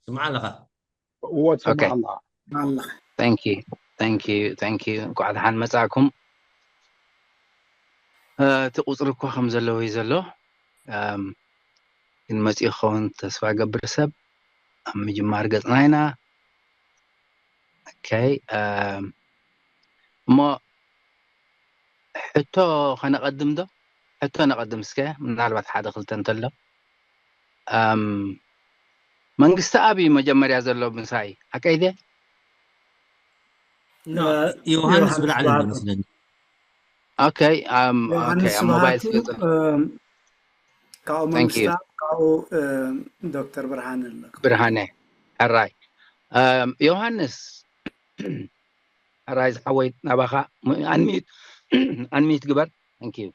ስምዓ ኣለኻ? እዎ ትሰምዕ ኣለኻ። Thank you, thank you, thank you. እንኳዕ ደሓን መጻእኩም። እቲ ቁፅሪ እኳ ከም ዘለዎ እዩ ዘሎ፣ ግን መፂኡ ክኸውን ተስፋ ገብር። ሰብ ኣብ ምጅማር ገፅና ኢና። ኦኬ፣ እሞ ሕቶ ከነቐድም ዶ? ሕቶ ነቐድም እስከ፣ ምናልባት ሓደ ክልተ እንተሎ። መንግስቲ ኣብ እዩ መጀመርያ ዘሎ ምሳይ፣ ሓቀይ ድየ? ዮሃንስ ብላዕሊ ኣሎ መስለኒ። ኦኬ፣ ኣብ ሞባይል ካብኡ መንግስታ፣ ካብኡ ዶክተር ብርሃነ ኣሎ። ብርሃነ፣ ሕራይ። ዮሃንስ፣ ሕራይ ዝሓወይ፣ ናባኻ። ኣንሚት ግበር። ንኪዩ።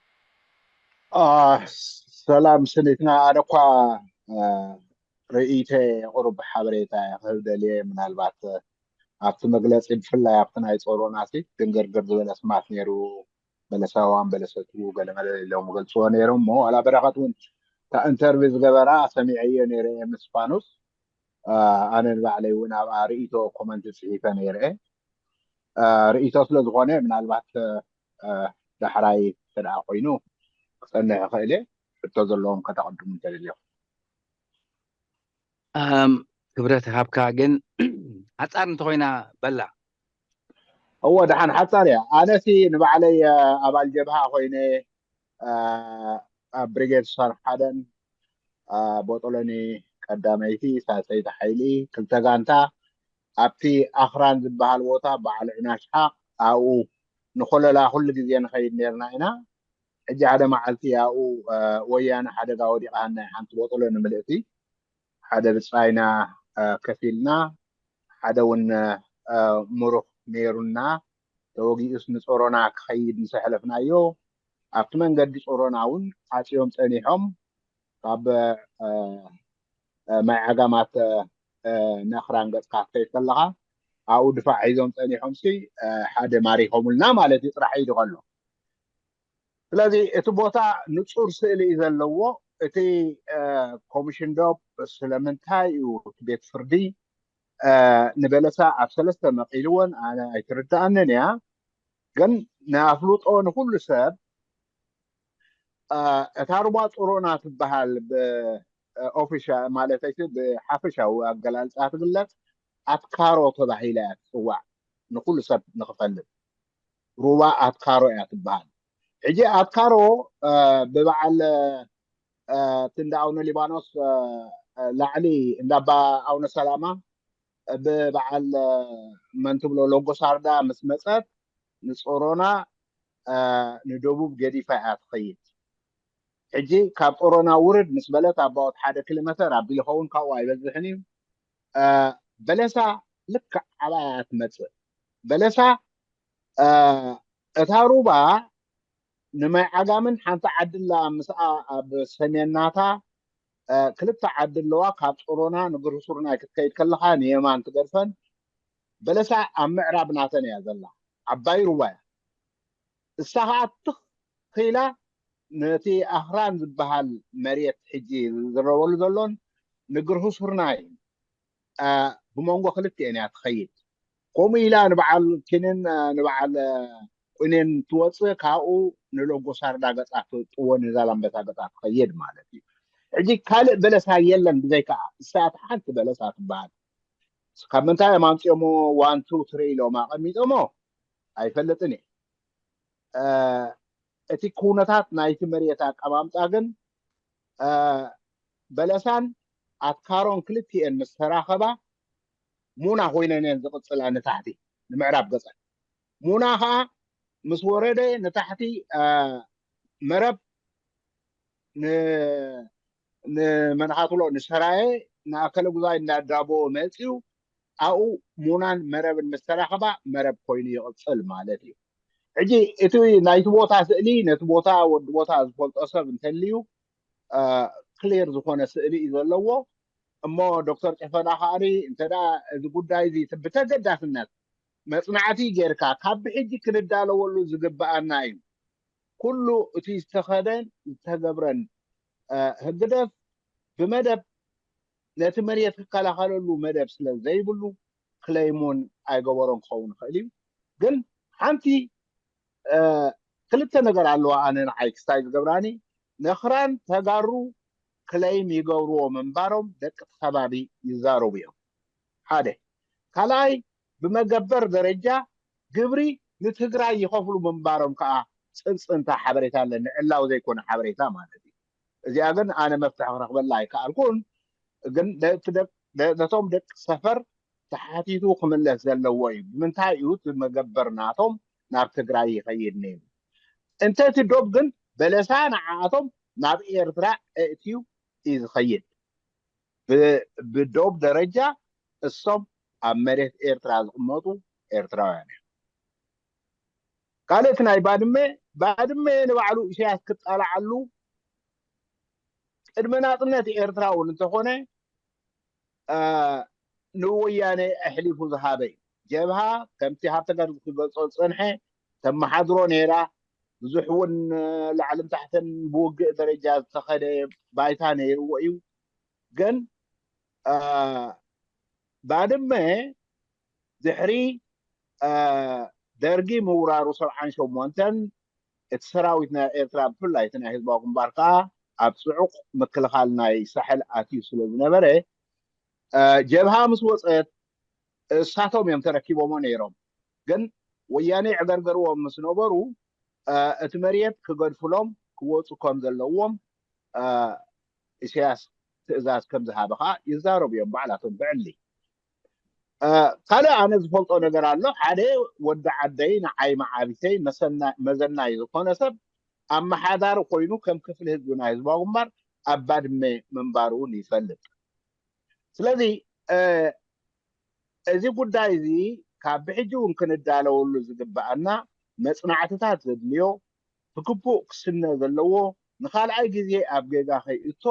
ሰላም ስኒትና። ኣነ እኳ ርእይተ ቁሩብ ሓበሬታ ክህብ ደልየ። ምናልባት ኣብቲ መግለፂ፣ ብፍላይ ኣብቲ ናይ ጾሮና ሲ ድንግርግር ዝበለ ስማት ነይሩ። በለሳዋን በለሰቱ ገለመለ ኢሎም ገልፅዎ ነይሮም። እሞ ዋላ በረኸት እውን እታ ኢንተርቪው ዝገበራ ሰሚዐዮ ነይረ ምስ ፋኑስ። ኣነ ንባዕለይ እውን ኣብኣ ርእይቶ ኮመንት ፅሒፈ ነይረ። ርእይቶ ስለ ዝኾነ ምናልባት ዳሕራይ ተደኣ ኮይኑ ክፀንሕ ይኽእል እየ። ሕቶ ዘለዎም ከተቐድሙ እንተደልዮም። ክብረት ሃብካ፣ ግን ሓፃር እንተኮይና በላ። እወ፣ ደሓን ሓፃር እያ። ኣነሲ ንባዕለይ ኣባል ጀብሃ ኮይነ ኣብ ብሪጌድ ሶሳር ሓደን ቦጦሎኒ ቀዳመይቲ ሳልሰይቲ ሓይሊ ክልተ ጋንታ ኣብቲ ኣኽራን ዝበሃል ቦታ በዓል ዑናሽሓ ኣብኡ ንኮለላ ኩሉ ግዜ ንኸይድ ነርና ኢና። ሕጂ ሓደ መዓልቲ ኣብኡ ወያነ ሓደጋ ወዲቓ ናይ ሓንቲ ቦጦሎኒ ምልእቲ ሓደ ብጻይና ከፊልና ሓደ እውን ምሩኽ ነይሩና። ተወጊኡስ ንጾሮና ክኸይድ ምስ ኣሕለፍናዮ ኣብቲ መንገዲ ጾሮና እውን ዓጽዮም ጸኒሖም። ካብ ማይ ዓጋማት ንኣኽራን ገጽካ ክትከይድ ከለኻ ኣብኡ ድፋዕ ሒዞም ጸኒሖም ሲ ሓደ ማሪኾምልና ማለት እዩ። ጥራሕ ኢዱ ከሎ ስለዚ እቲ ቦታ ንጹር ስእሊ እዩ ዘለዎ። እቲ ኮሚሽን ዶብ ስለምንታይ እዩ እቲ ቤት ፍርዲ ንበለሳ ኣብ ሰለስተ መቒልዎን ኣነ ኣይትርድኣንን እያ። ግን ንኣፍልጦ ንኩሉ ሰብ እታ ሩባ ጾሮና ትበሃል ብኦፊሻ ማለተይ ብሓፈሻዊ ኣገላልጻ ትግለጽ ኣትካሮ ተባሂላ እያ ትጽዋዕ። ንኩሉ ሰብ ንክፈልጥ ሩባ ኣትካሮ እያ ትበሃል። ሕጂ ኣትካሮ ብበዓል እቲ እንዳ ኣቡነ ሊባኖስ ላዕሊ እንዳ ኣባ ኣቡነ ሰላማ ብበዓል መን ትብሎ ሎጎሳርዳ ምስ መጸት ንጾሮና ንደቡብ ገዲፋ እያ ትኸይድ። ሕጂ ካብ ጾሮና ውርድ ምስ በለት ኣባኦት ሓደ ኪሎ ሜተር ኣቢሉ ይኸውን፣ ካብኡ ኣይበዝሕን እዩ። በለሳ ልክዕ ኣብኣ እያ ትመጽእ። በለሳ እታ ሩባ ንማይ ዓጋምን ሓንቲ ዓዲ ኣላ ምስኣ ኣብ ሰሜን ናታ ክልተ ዓዲ ኣለዋ። ካብ ጾሮና ንግርሱርናይ ክትከይድ ከለኻ ንየማን ትገድፈን። በለሳ ኣብ ምዕራብ ናተን እያ ዘላ። ዓባይ ሩባ እያ። እሳ ኸዓ ትኽ ኢላ ነቲ ኣኽራን ዝበሃል መሬት ሕጂ ዝዝረበሉ ዘሎን ንግርሁሱርናይ ብመንጎ ክልቲኤን እያ ትኸይድ። ከምኡ ኢላ ንበዓል ኪንን ንበዓል ቁኔን ትወፅእ፣ ካብኡ ንሎጎሳርዳ ገፃ ትጥወ ንዛላምበሳ ገፃ ትኸይድ ማለት እዩ። ሕጂ ካልእ በለሳ የለን ብዘይከዓ እሳት ሓንቲ በለሳ ትበሃል። ካብ ምንታይ እዮም ኣምፅኦሞ ዋን ቱ ትሪ ኢሎም ኣቐሚጦሞ ኣይፈልጥን እየ። እቲ ኩነታት ናይቲ መሬት ኣቀማምጣ ግን በለሳን ኣትካሮን ክልቲኤን ምስ ተራኸባ ሙና ኮይነን እየን ዝቕፅላ ንታሕቲ ንምዕራብ ገፀን። ሙና ከዓ ምስ ወረደ ንታሕቲ መረብ ንመንሃትሎ ንሰራየ ንኣከለ ጉዛይ እንዳዳቦ መፅዩ ኣብኡ ሙናን መረብን ምስ ተራኸባ መረብ ኮይኑ ይቕፅል ማለት እዩ። ሕጂ እቲ ናይቲ ቦታ ስእሊ ነቲ ቦታ ወዲ ቦታ ዝፈልጦ ሰብ እንተልዩ ክሊር ዝኾነ ስእሊ እዩ ዘለዎ። እሞ ዶክተር ጨፈና ከዓኒ እንተ እዚ ጉዳይ እዚ ብተገዳስነት መፅናዕቲ ጌርካ ካብ ብሕጂ ክንዳለወሉ ዝግብኣና እዩ። ኩሉ እቲ ዝተኸደን ዝተገብረን ህግደፍ ብመደብ ነቲ መሬት ክከላኸለሉ መደብ ስለ ዘይብሉ ክለይም እውን ኣይገበሮን ክኸውን ይኽእል እዩ። ግን ሓንቲ ክልተ ነገር ኣለዋ ኣነ ንዓይ ክስታይ ዝገብራኒ። ነኽራን ተጋሩ ክለይም ይገብርዎ ምንባሮም ደቂ እቲ ከባቢ ይዛረቡ እዮም። ሓደ ካልኣይ ብመገበር ደረጃ ግብሪ ንትግራይ ይኸፍሉ ምንባሮም ከዓ ፅንፅንታ ሓበሬታ ኣለኒ፣ ዕላዊ ዘይኮነ ሓበሬታ ማለት እዩ። እዚኣ ግን ኣነ መፍትሒ ክረኽበላ ኣይከኣልኩን። ግን ነቶም ደቂ ሰፈር ተሓቲቱ ክምለስ ዘለዎ እዩ። ብምንታይ እዩ እቲ መገበር ናቶም ናብ ትግራይ ይኸይድ ነይሩ? እንተ እቲ ዶብ ግን በለሳ ንዓኣቶም ናብ ኤርትራ እእትዩ እዩ ዝኸይድ። ብዶብ ደረጃ እሶም ኣብ መሬት ኤርትራ ዝቕመጡ ኤርትራውያን እዮም። ካልእ እቲ ናይ ባድመ፣ ባድመ ንባዕሉ ኢሳያስ ክጣላዓሉ ቅድሚ ናጽነት ኤርትራ እውን እንተኾነ ንወያነ ኣሕሊፉ ዝሃበ እዩ። ጀብሃ ከምቲ ሃብተ ገርጊስ ክገልጾ ዝጸንሐ ተመሓድሮ ነይራ። ብዙሕ እውን ላዕልን ታሕትን ብውግእ ደረጃ ዝተኸደ ባይታ ነይርዎ እዩ። ግን ባድመ ድሕሪ ደርጊ ምውራሩ ሰብዓን ሸሞንተን እቲ ሰራዊት ናይ ኤርትራ ብፍላይ እቲ ናይ ህዝባዊ ግንባር ከዓ ኣብ ፅዑቕ ምክልኻል ናይ ሳሕል ኣትዩ ስለ ዝነበረ ጀብሃ ምስ ወፀት እሳቶም እዮም ተረኪቦሞ ነይሮም። ግን ወያነ ይዕገርገርዎም ምስ ነበሩ እቲ መሬት ክገድፍሎም ክወፁ ከም ዘለዎም ኢሳያስ ትእዛዝ ከም ዝሃበ ከዓ ይዛረቡ እዮም ባዕላቶም ብዕሊ። ካልእ ኣነ ዝፈልጦ ነገር ኣሎ። ሓደ ወዲ ዓደይ ንዓይ መዓቢተይ መዘናይ ዝኾነ ሰብ ኣመሓዳሪ ኮይኑ ከም ክፍሊ ህዝቢ ናይ ህዝባዊ ግንባር ኣብ ባድመ ምንባሩ እውን ይፈልጥ። ስለዚ እዚ ጉዳይ እዚ ካብ ብሕጂ እውን ክንዳለወሉ ዝግበኣና መፅናዕትታት ዘድልዮ ብግቡእ ክስነ ዘለዎ ንካልኣይ ግዜ ኣብ ጌጋ ከይእቶ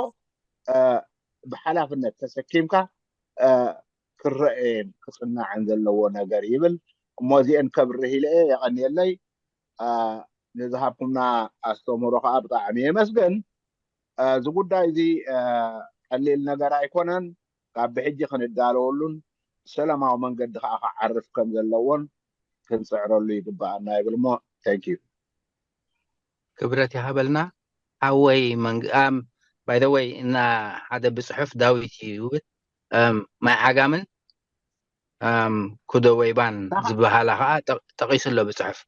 ብሓላፍነት ተሰኪምካ ክረአየን ክፅናዕን ዘለዎ ነገር ይብል እሞ እዚአን ከብርህ ኢለ እየ። የቐንየለይ። ንዝሃብኩምና ኣስተምህሮ ከዓ ብጣዕሚ የመስግን። እዚ ጉዳይ እዚ ቀሊል ነገር ኣይኮነን። ካብ ብሕጂ ክንዳለወሉን ብሰላማዊ መንገዲ ከዓ ክዓርፍ ከም ዘለዎን ክንፅዕረሉ ይግበኣና ይብል እሞ thank you። ክብረት ይሃበልና ሓወይ መንግኣም። By the way እና ሓደ ብፅሑፍ ዳዊት እዩ ይብል ማይ ዓጋምን ኩዶ ወይባን ዝበሃላ ከዓ ጠቂሱ ኣሎ ብፅሑፍ።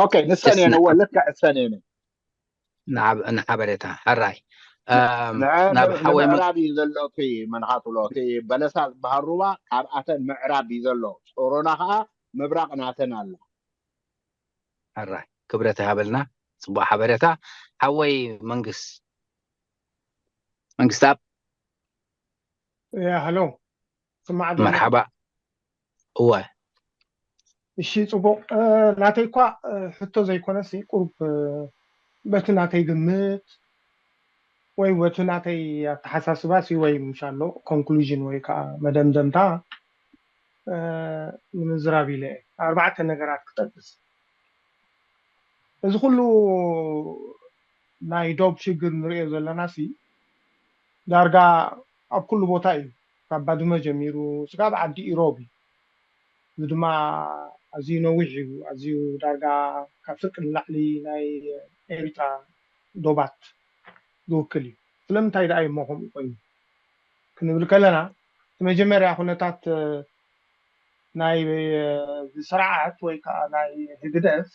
ኦኬ ንሰን እየን እወ ልክዕ እሰን እየን። ንሓበሬታ ሕራይ ናብ ሓወይ ምዕራብ እዩ ዘሎ እቲ መንኻ ትብሎ እቲ በለሳ ዝበሃል ሩባ ካብኣተን ምዕራብ እዩ ዘሎ። ጾሮና ከዓ ምብራቕ ናተን ኣሎ። ሕራይ ክብረት ይሃበልና። ፅቡቅ ሓበሬታ ሓወይ መንግስ መንግስታብ። ያ ሃሎ ስማዕ ዘሎ መርሓባ። እወ እሺ ጽቡቕ። ናተይ እኳ ሕቶ ዘይኮነሲ ቁሩብ በቲ ናተይ ግምት ወይ በቲ ናተይ ኣተሓሳስባሲ ወይ ምሻሎ ኮንክሉዥን ወይ ከዓ መደምደምታ ንምዝራብ ኢለ እየ ኣርባዕተ ነገራት ክጠቅስ። እዚ ኩሉ ናይ ዶብ ሽግር ንሪኦ ዘለና ሲ ዳርጋ ኣብ ኩሉ ቦታ እዩ። ካብ ባድመ ጀሚሩ ስጋብ ዓዲ ኢሮብ እዩ። እዚ ድማ ኣዝዩ ነዊሕ እዩ። ኣዝዩ ዳርጋ ካብ ፍርቂ ንላዕሊ ናይ ኤሪትራ ዶባት ዝውክል እዩ። ስለምንታይ ደኣ እሞ ከምኡ ኮይኑ ክንብል ከለና እቲ መጀመርያ ኩነታት ናይ ስርዓት ወይ ከዓ ናይ ህግደፍ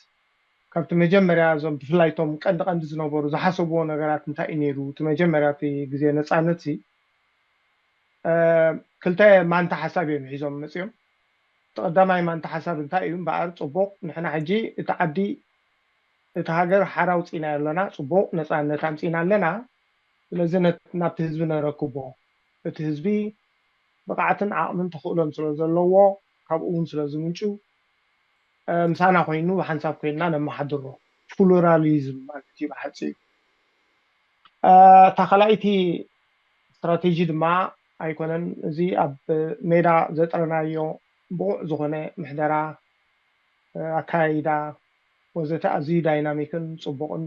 ካብቲ መጀመርያ እዞም ብፍላይ እቶም ቀንዲ ቀንዲ ዝነበሩ ዝሓሰብዎ ነገራት እንታይ እዩ ነይሩ? እቲ መጀመርያ እቲ ግዜ ነፃነት ሲ ክልተ ማንታ ሓሳብ እዮም ሒዞም መፅኦም። እቲ ቀዳማይ ማንታ ሓሳብ እንታይ እዩ እምበኣር? ፅቡቕ ንሕና ሕጂ እቲ ዓዲ እቲ ሃገር ሓራ ኣውፂእናዮ ኣለና፣ ፅቡቕ ነፃነት ኣምፂእና ኣለና። ስለዚ ናብቲ ህዝቢ ነረክቦ። እቲ ህዝቢ ብቕዓትን ዓቕምን ተኽእሎን ስለ ዘለዎ ካብኡ እውን ስለ ዝምንጩ ምሳና ኮይኑ ብሓንሳብ ኮይንና ነመሓድሮ። ፕሉራሊዝም ማለት እዩ ብሓፂሩ። እታ ካልኣይቲ ስትራቴጂ ድማ ኣይኮነን። እዚ ኣብ ሜዳ ዘጥረናዮ ብቑዕ ዝኾነ ምሕደራ ኣካያይዳ ወዘተ ኣዝዩ ዳይናሚክን ፅቡቕን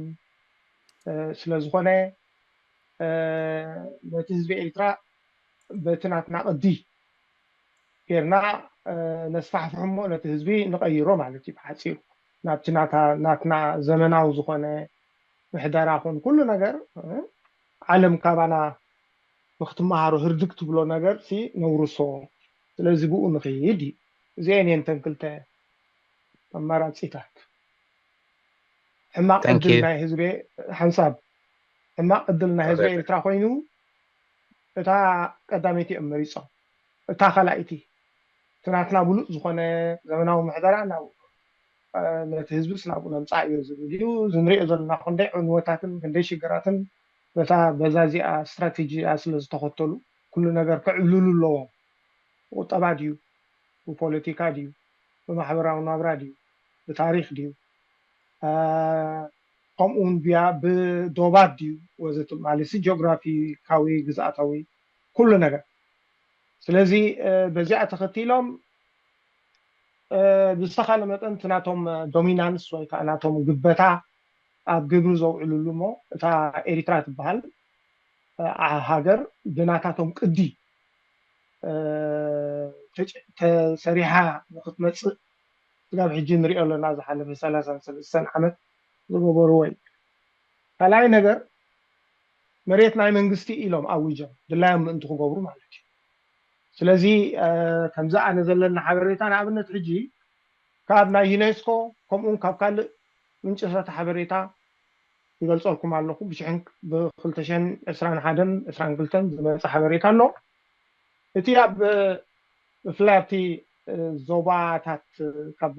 ስለ ዝኾነ ነቲ ህዝቢ ኤርትራ በቲ ናትና ቅዲ ጌርና ነስፋሕፍሕ እሞ ነቲ ህዝቢ ንቐይሮ ማለት እዩ። ብሓፂሩ ናብቲ ናትና ዘመናዊ ዝኾነ ምሕደራ ኾን ኩሉ ነገር ዓለም ካባና ንክትመሃሮ ህርድግ ትብሎ ነገር ሲ ነውርሶ። ስለዚ ብኡ ንኽይድ እዩ። እዚአን እየን ተን ክልተ ኣማራፂታት። ሕማቕ ዕድል ናይ ህዝቢ ሓንሳብ ሕማቕ ዕድል ናይ ህዝቢ ኤርትራ ኮይኑ እታ ቀዳመይቲ እዮም መሪፆም። እታ ካልኣይቲ እቲ ናትና ብሉፅ ዝኾነ ዘመናዊ ምሕደራ ናብ ነቲ ህዝብስ ናብኡ ነምፃእ እዩ ዝብል እዩ። ዝንሪኦ ዘለና ክንደይ ዕንወታትን ክንደይ ሽግራትን በታ በዛ እዚኣ ስትራቴጂ እዚኣ ስለ ዝተኸተሉ ኩሉ ነገር ክዕብልሉ ኣለዎም። ቁጠባ ድዩ፣ ብፖለቲካ ድዩ፣ ብማሕበራዊ ናብራ ድዩ፣ ብታሪክ ድዩ፣ ከምኡ እውን ብያ ብዶባት ድዩ ወዘተ ማለት ጂኦግራፊካዊ ግዝኣታዊ ኩሉ ነገር። ስለዚ በዚኣ ተኸቲሎም ብዝተኻለ መጠን እቲ ናቶም ዶሚናንስ ወይ ከዓ ናቶም ግበታ ኣብ ግብሪ ዘውዕልሉ እሞ እታ ኤሪትራ ትበሃል ሃገር ብናታቶም ቅዲ ተሰሪሓ ንክትመፅእ ስጋብ ሕጂ ንሪኦ ኣለና። ዝሓለፈ ሰላሳን ሰለስተን ዓመት ዝገበርዎ እዩ። ካልኣይ ነገር መሬት ናይ መንግስቲ ኢሎም ኣዊጆም ድላዮም ምእንቲ ክገብሩ ማለት እዩ። ስለዚ ከምዚ ኣነ ዘለና ሓበሬታ ንኣብነት ሕጂ ካብ ናይ ዩኔስኮ ከምኡውን ካብ ካልእ ምንጭታት ሓበሬታ ይገልፀልኩም ኣለኹ። ብሽሕን ብ2021 22 ዝመፀ ሓበሬታ ኣሎ። እቲ ኣብ ብፍላይ ኣብቲ ዞባታት ካብ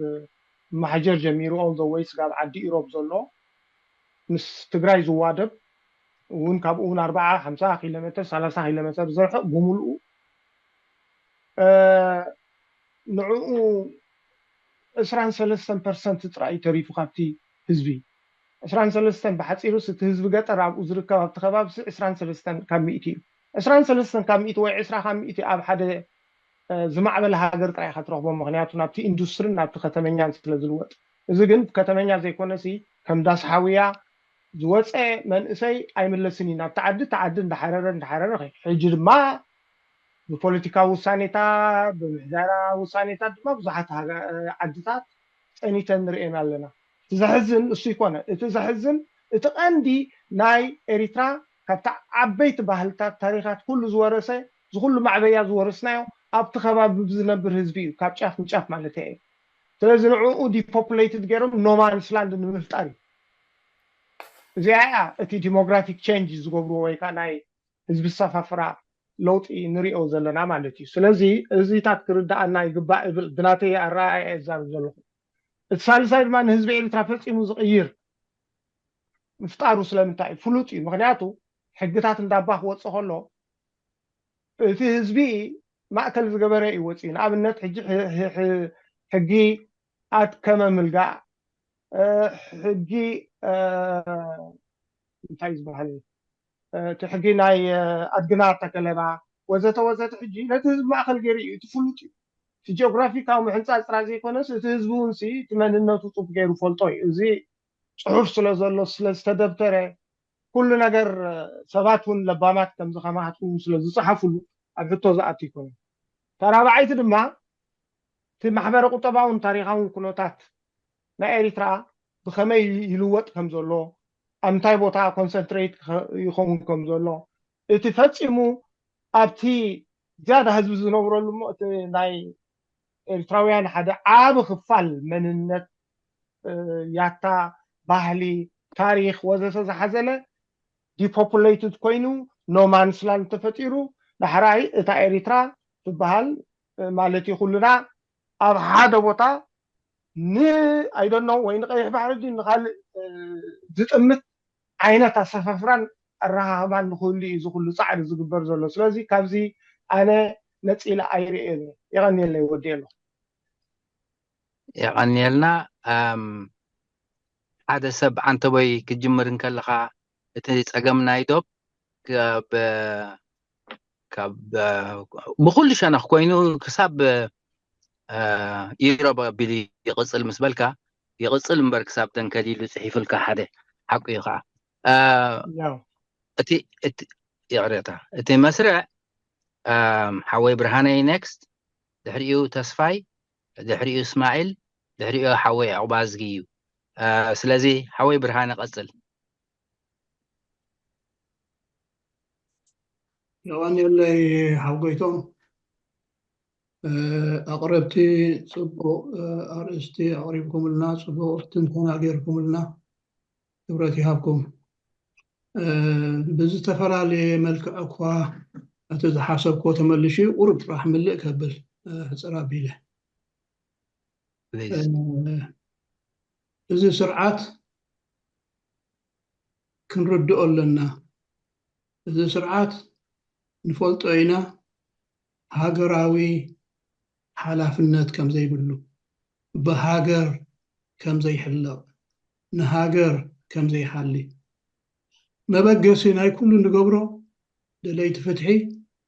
ማሓጀር ጀሚሩ ኦል ዘ ወይ ስጋብ ዓዲ ኢሮብ ዘሎ ምስ ትግራይ ዝዋደብ እውን ካብኡ እውን ኣርባዓ ሓምሳ ኪሎ ሜትር ሰላሳ ኪሎ ሜትር ዝርሕቕ ብምልኡ ንዕኡ ዕስራን ሰለስተን ፐርሰንት ጥራይ እዩ ተሪፉ ካብቲ ህዝቢ። ዕስራን ሰለስተን ብሓፂሩስ እቲ ህዝቢ ገጠር ኣብኡ ዝርከብ ኣብቲ ከባቢ ዕስራን ሰለስተን ካብ ሚእቲ እዩ። ዕስራን ሰለስተን ካብ ሚእቲ ወይ ዕስራ ካብ ሚእቲ ኣብ ሓደ ዝማዕበለ ሃገር ጥራይ ኢኻ ትረኽቦ። ምክንያቱ ናብቲ ኢንዱስትሪን ናብቲ ከተመኛን ስለ ዝልወጥ፣ እዚ ግን ከተመኛ ዘይኮነሲ ከም ዳስ ሓውያ ዝወፀ መንእሰይ ኣይምለስን እዩ ናብቲ ዓዲ። እቲ ዓዲ እንዳሓረረ እንዳሓረረ ከይዱ ሕጂ ድማ ብፖለቲካዊ ውሳኔታት ብምሕደራ ውሳኔታት ድማ ብዙሓት ዓድታት ፀኒተን ንርእየን ኣለና። እቲ ዘሕዝን እሱ ይኮነ። እቲ ዘሕዝን እቲ ቀንዲ ናይ ኤሪትራ ካብታ ዓበይቲ ባህልታት ታሪኻት ኩሉ ዝወረሰ ዝኩሉ ማዕበያ ዝወረስናዮ ኣብቲ ከባቢ ብዝነብር ህዝቢ እዩ፣ ካብ ጫፍ ንጫፍ ማለት እዩ። ስለዚ ንዕኡ ዲፖፕሌትድ ገይሮም ኖማንስ ላንድ ንምፍጣር እዩ። እዚኣ እያ እቲ ዲሞግራፊክ ቼንጅ ዝገብርዎ ወይ ከዓ ናይ ህዝቢ ዝሰፋፍራ ለውጢ ንሪኦ ዘለና ማለት እዩ። ስለዚ እዚታት ክርዳኣና ይግባእ እብል ብናተይ ኣረኣእያ እዛረብ ዘለኹ። እቲ ሳልሳይ ድማ ንህዝቢ ኤርትራ ፈፂሙ ዝቕይር ምፍጣሩ ስለምንታይ እዩ? ፍሉጥ እዩ። ምክንያቱ ሕግታት እንዳባ ክወፅእ ከሎ እቲ ህዝቢ ማእከል ዝገበረ እዩ ወፂኡ። ንኣብነት ሕጂ ሕጊ ኣትከመ ምልጋእ ሕጊ እንታይ ዝበሃል እቲ ሕጊ ናይ ኣድግና ተከለባ ወዘተ ወዘተ ሕጂ ነቲ ህዝቢ ማእከል ገይሩ እዩ። እቲ ፍሉጥ እዩ። እቲ ጂኦግራፊካዊ ምሕንፃፅ ጥራይ ዘይኮነስ እቲ ህዝቢ እውን እቲ መንነቱ ፅቡቅ ገይሩ ፈልጦ እዩ። እዚ ፅሑፍ ስለ ዘሎ ስለ ዝተደብተረ ኩሉ ነገር ሰባት እውን ለባማት ከምዚ ከማትኩም ስለ ዝፀሓፍሉ ኣብ ሕቶ ዝኣቱ ይኮነ። ተራባዓይቲ ድማ እቲ ማሕበረ ቁጠባውን ታሪካውን ኩነታት ናይ ኤሪትራ ብኸመይ ይልወጥ ከም ዘሎ ኣብ ምንታይ ቦታ ኮንሰንትሬት ይኸውን ከም ዘሎ እቲ ፈፂሙ ኣብቲ ዝያዳ ህዝቢ ዝነብረሉ እሞ እቲ ናይ ኤርትራውያን ሓደ ዓቢ ክፋል መንነት ያታ ባህሊ ታሪክ ወዘተ ዝሓዘለ ዲፖፑሌትድ ኮይኑ ኖማንስላንድ ተፈጢሩ ዳሕራይ እታ ኤሪትራ ትበሃል ማለት እዩ ኩልና ኣብ ሓደ ቦታ ን ኣይደኖ ወይ ንቀይሕ ባሕሪ ድዩ ንካልእ ዝጥምት ዓይነት ኣሰፋፍራን ኣረኻኽባን ንክህሉ እዩ ዝኩሉ ፃዕሪ ዝግበር ዘሎ። ስለዚ ካብዚ ኣነ ነፂለ ኣይርእየን። የቐንየለይ ወዲ ኣለኹ። የቐንየልና። ሓደ ሰብ ዓንተቦይ ክትጅምር እንከለኻ እቲ ፀገም ናይ ዶብ ካብ ብኩሉ ሸነኽ ኮይኑ ክሳብ ኢሮብ ኣቢሉ ይቕፅል ምስ በልካ ይቕፅል እምበር ክሳብ ደንከል ኢሉ ፅሒፉልካ ሓደ ሓቁ እዩ ከዓ እቲ ይቕሬታ እቲ መስርዕ ሓወይ ብርሃነይ ኔክስት፣ ድሕሪኡ ተስፋይ፣ ድሕሪኡ እስማኤል፣ ድሕሪኡ ሓወይ ዕቑባዝጊ እዩ። ስለዚ ሓወይ ብርሃነ ቀጽል። የቐንየለይ ሓው ጎይቶም። ኣቕረብቲ ጽቡቕ ኣርእስቲ ኣቕሪብኩምልና፣ ጽቡቕ ትንተና ጌርኩምልና፣ ክብረት ይሃብኩም። ብዝተፈላለየ መልክዕ እኳ እቲ ዝሓሰብክዎ ተመሊሹ እዩ፣ ቁሩብ ጥራሕ ምልእ ከብል ሕጽር ኣቢለ። እዚ ስርዓት ክንርድኦ ኣለና። እዚ ስርዓት ንፈልጦ ኢና፣ ሃገራዊ ሓላፍነት ከም ዘይብሉ፣ ብሃገር ከም ዘይሕለቕ፣ ንሃገር ከም ዘይሓሊ። መበገሲ ናይ ኩሉ ንገብሮ ደለይቲ ፍትሒ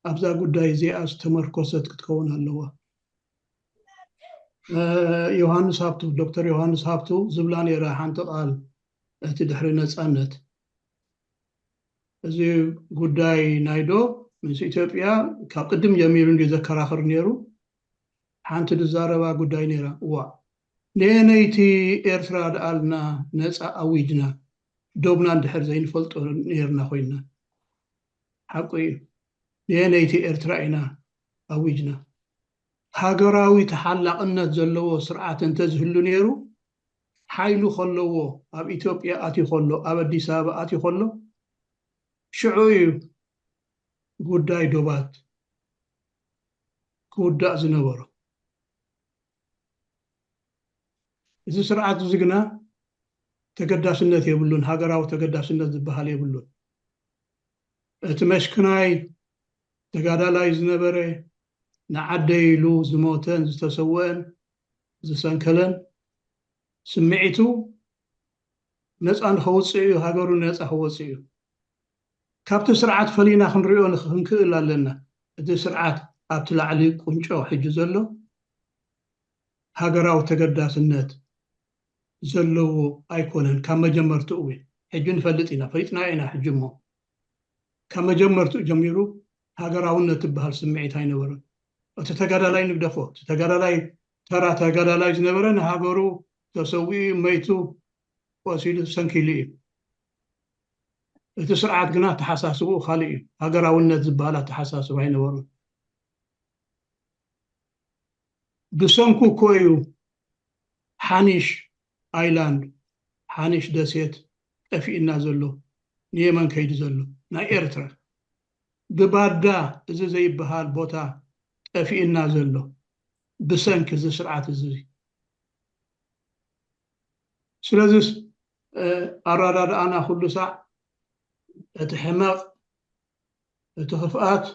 ኣብዛ ጉዳይ እዚኣ ዝተመርኮሰት ክትከውን ኣለዋ። ዮሃንስ ሃብቱ፣ ዶክተር ዮሃንስ ሃብቱ ዝብላ ነይረ ሓንቲ ቃል፣ እቲ ድሕሪ ነጻነት፣ እዚ ጉዳይ ናይ ዶ ምስ ኢትዮጵያ ካብ ቅድም ጀሚሩ እንዲ ዘከራኽር ነይሩ። ሓንቲ ዝዛረባ ጉዳይ ነይራ። እዋ፣ ነየነይቲ ኤርትራ ደኣልና ነጻ ኣዊጅና፣ ዶብና እንድሕር ዘይንፈልጦ ነይርና ኮይንና። ሓቁ እዩ። ነየነይቲ ኤርትራ ኢና ኣዊጅና? ሃገራዊ ተሓላቕነት ዘለዎ ስርዓት እንተዝህሉ ነይሩ፣ ሓይሉ ከለዎ፣ ኣብ ኢትዮጵያ ኣትዩ ከሎ፣ ኣብ ኣዲስ ኣበባ ኣትዩ ከሎ፣ ሽዑ እዩ ጉዳይ ዶባት ክውዳእ ዝነበሮ። እዚ ስርዓት እዚ ግና ተገዳስነት የብሉን፣ ሃገራዊ ተገዳስነት ዝበሃል የብሉን። እቲ መሽክናይ ተጋዳላይ ዝነበረ፣ ንዓደይ ኢሉ ዝሞተን ዝተሰወአን ዝሰንከለን፣ ስምዒቱ ነፃ ንኸውፅእ እዩ፣ ሃገሩ ነፃ ክወፅእ እዩ። ካብቲ ስርዓት ፈሊና ክንሪኦ ንኽ-፣ ክንክእል ኣለና። እቲ ስርዓት ኣብቲ ላዕሊ ቁንጮ ሕጂ ዘሎ ሃገራዊ ተገዳስነት ዘለዎ ኣይኮነን። ካብ መጀመርትኡ እውን ሕጂ ንፈልጥ ኢና፣ ፈሊጥናዮ ኢና። ሕጂ እሞ ካብ መጀመርትኡ ጀሚሩ ሃገራውነት ትበሃል ስምዒት ኣይነበረን። እቲ ተጋዳላይ ንግደፎ፣ እቲ ተጋዳላይ፣ ተራ ተጋዳላይ ዝነበረ ንሃገሩ ተሰዊኡ፣ መይቱ፣ ቆሲሉ፣ ሰንኪሉ እዩ። እቲ ስርዓት ግና ኣተሓሳስብኡ ካልእ እዩ። ሃገራውነት ዝበሃል ኣተሓሳስባ ኣይነበሮን። ብሰንኩ እኮ እዩ ሓኒሽ ኣይላንድ፣ ሓኒሽ ደሴት ጠፊእና ዘሎ፣ ንየመን ከይዱ ዘሎ፣ ናይ ኤርትራ። ብባዳ እዚ ዘይበሃል ቦታ ጠፊእና ዘሎ፣ ብሰንኪ እዚ ስርዓት እዚ። ስለዚስ፣ እ፣ ኣረዳድኣና ኩሉ ሳዕ እቲ ሕመቕ፣ እቲ ክፍኣት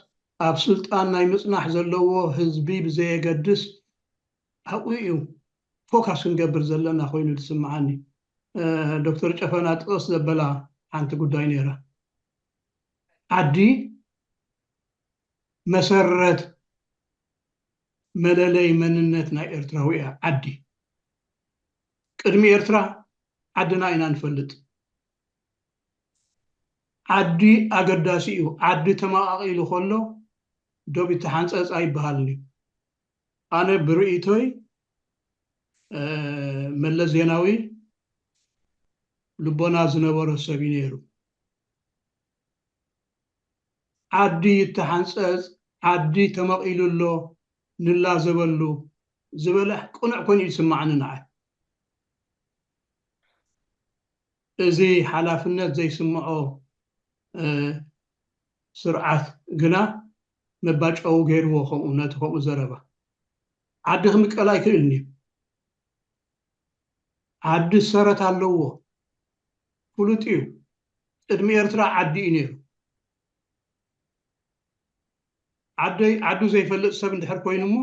ኣብ ስልጣን ናይ ምጽናሕ ዘለዎ ህዝቢ ብዘየገድስ፣ ሓቁ እዩ፣ ፎካስ ክንገብር ዘለና ኮይኑ ዝስምዓኒ። እ፣ ዶክተር ጨፈና ጥቕስ ዘበላ ሓንቲ ጉዳይ ነይራ። ዓዲ መሰረት መለለይ መንነት ናይ ኤርትራዊ እያ። ዓዲ፣ ቅድሚ ኤርትራ ዓድና ኢና ንፈልጥ። ዓዲ ኣገዳሲ እዩ። ዓዲ ተመቓቒሉ ከሎ ዶብ ይተሓንጸጽ ኣይበሃልን እዩ። ኣነ ብርእይቶይ፣ እ፣ መለስ ዜናዊ ልቦና ዝነበሮ ሰብ እዩ ነይሩ። ዓዲ ይተሓንጸጽ፣ ዓዲ ተመቒሉ ኣሎ፣ ንላዘበሉ ዝበለ ቅኑዕ ኮይኑ ይስምዓኒ ንዓይ። እዚ ሓላፍነት ዘይስምዖ፣ እ፣ ስርዓት ግና መባጨዊ ገይርዎ፣ ከምኡ፣ ነቲ ከምኡ ዘረባ። ዓዲ ክምቀል ኣይክእልን እዩ። ዓዲ ሰረት ኣለዎ፣ ፍሉጥ እዩ። ቅድሚ ኤርትራ ዓዲ እዩ ነይሩ። ዓደይ፣ ዓዱ ዘይፈልጥ ሰብ እንድሕር ኮይኑ እሞ፣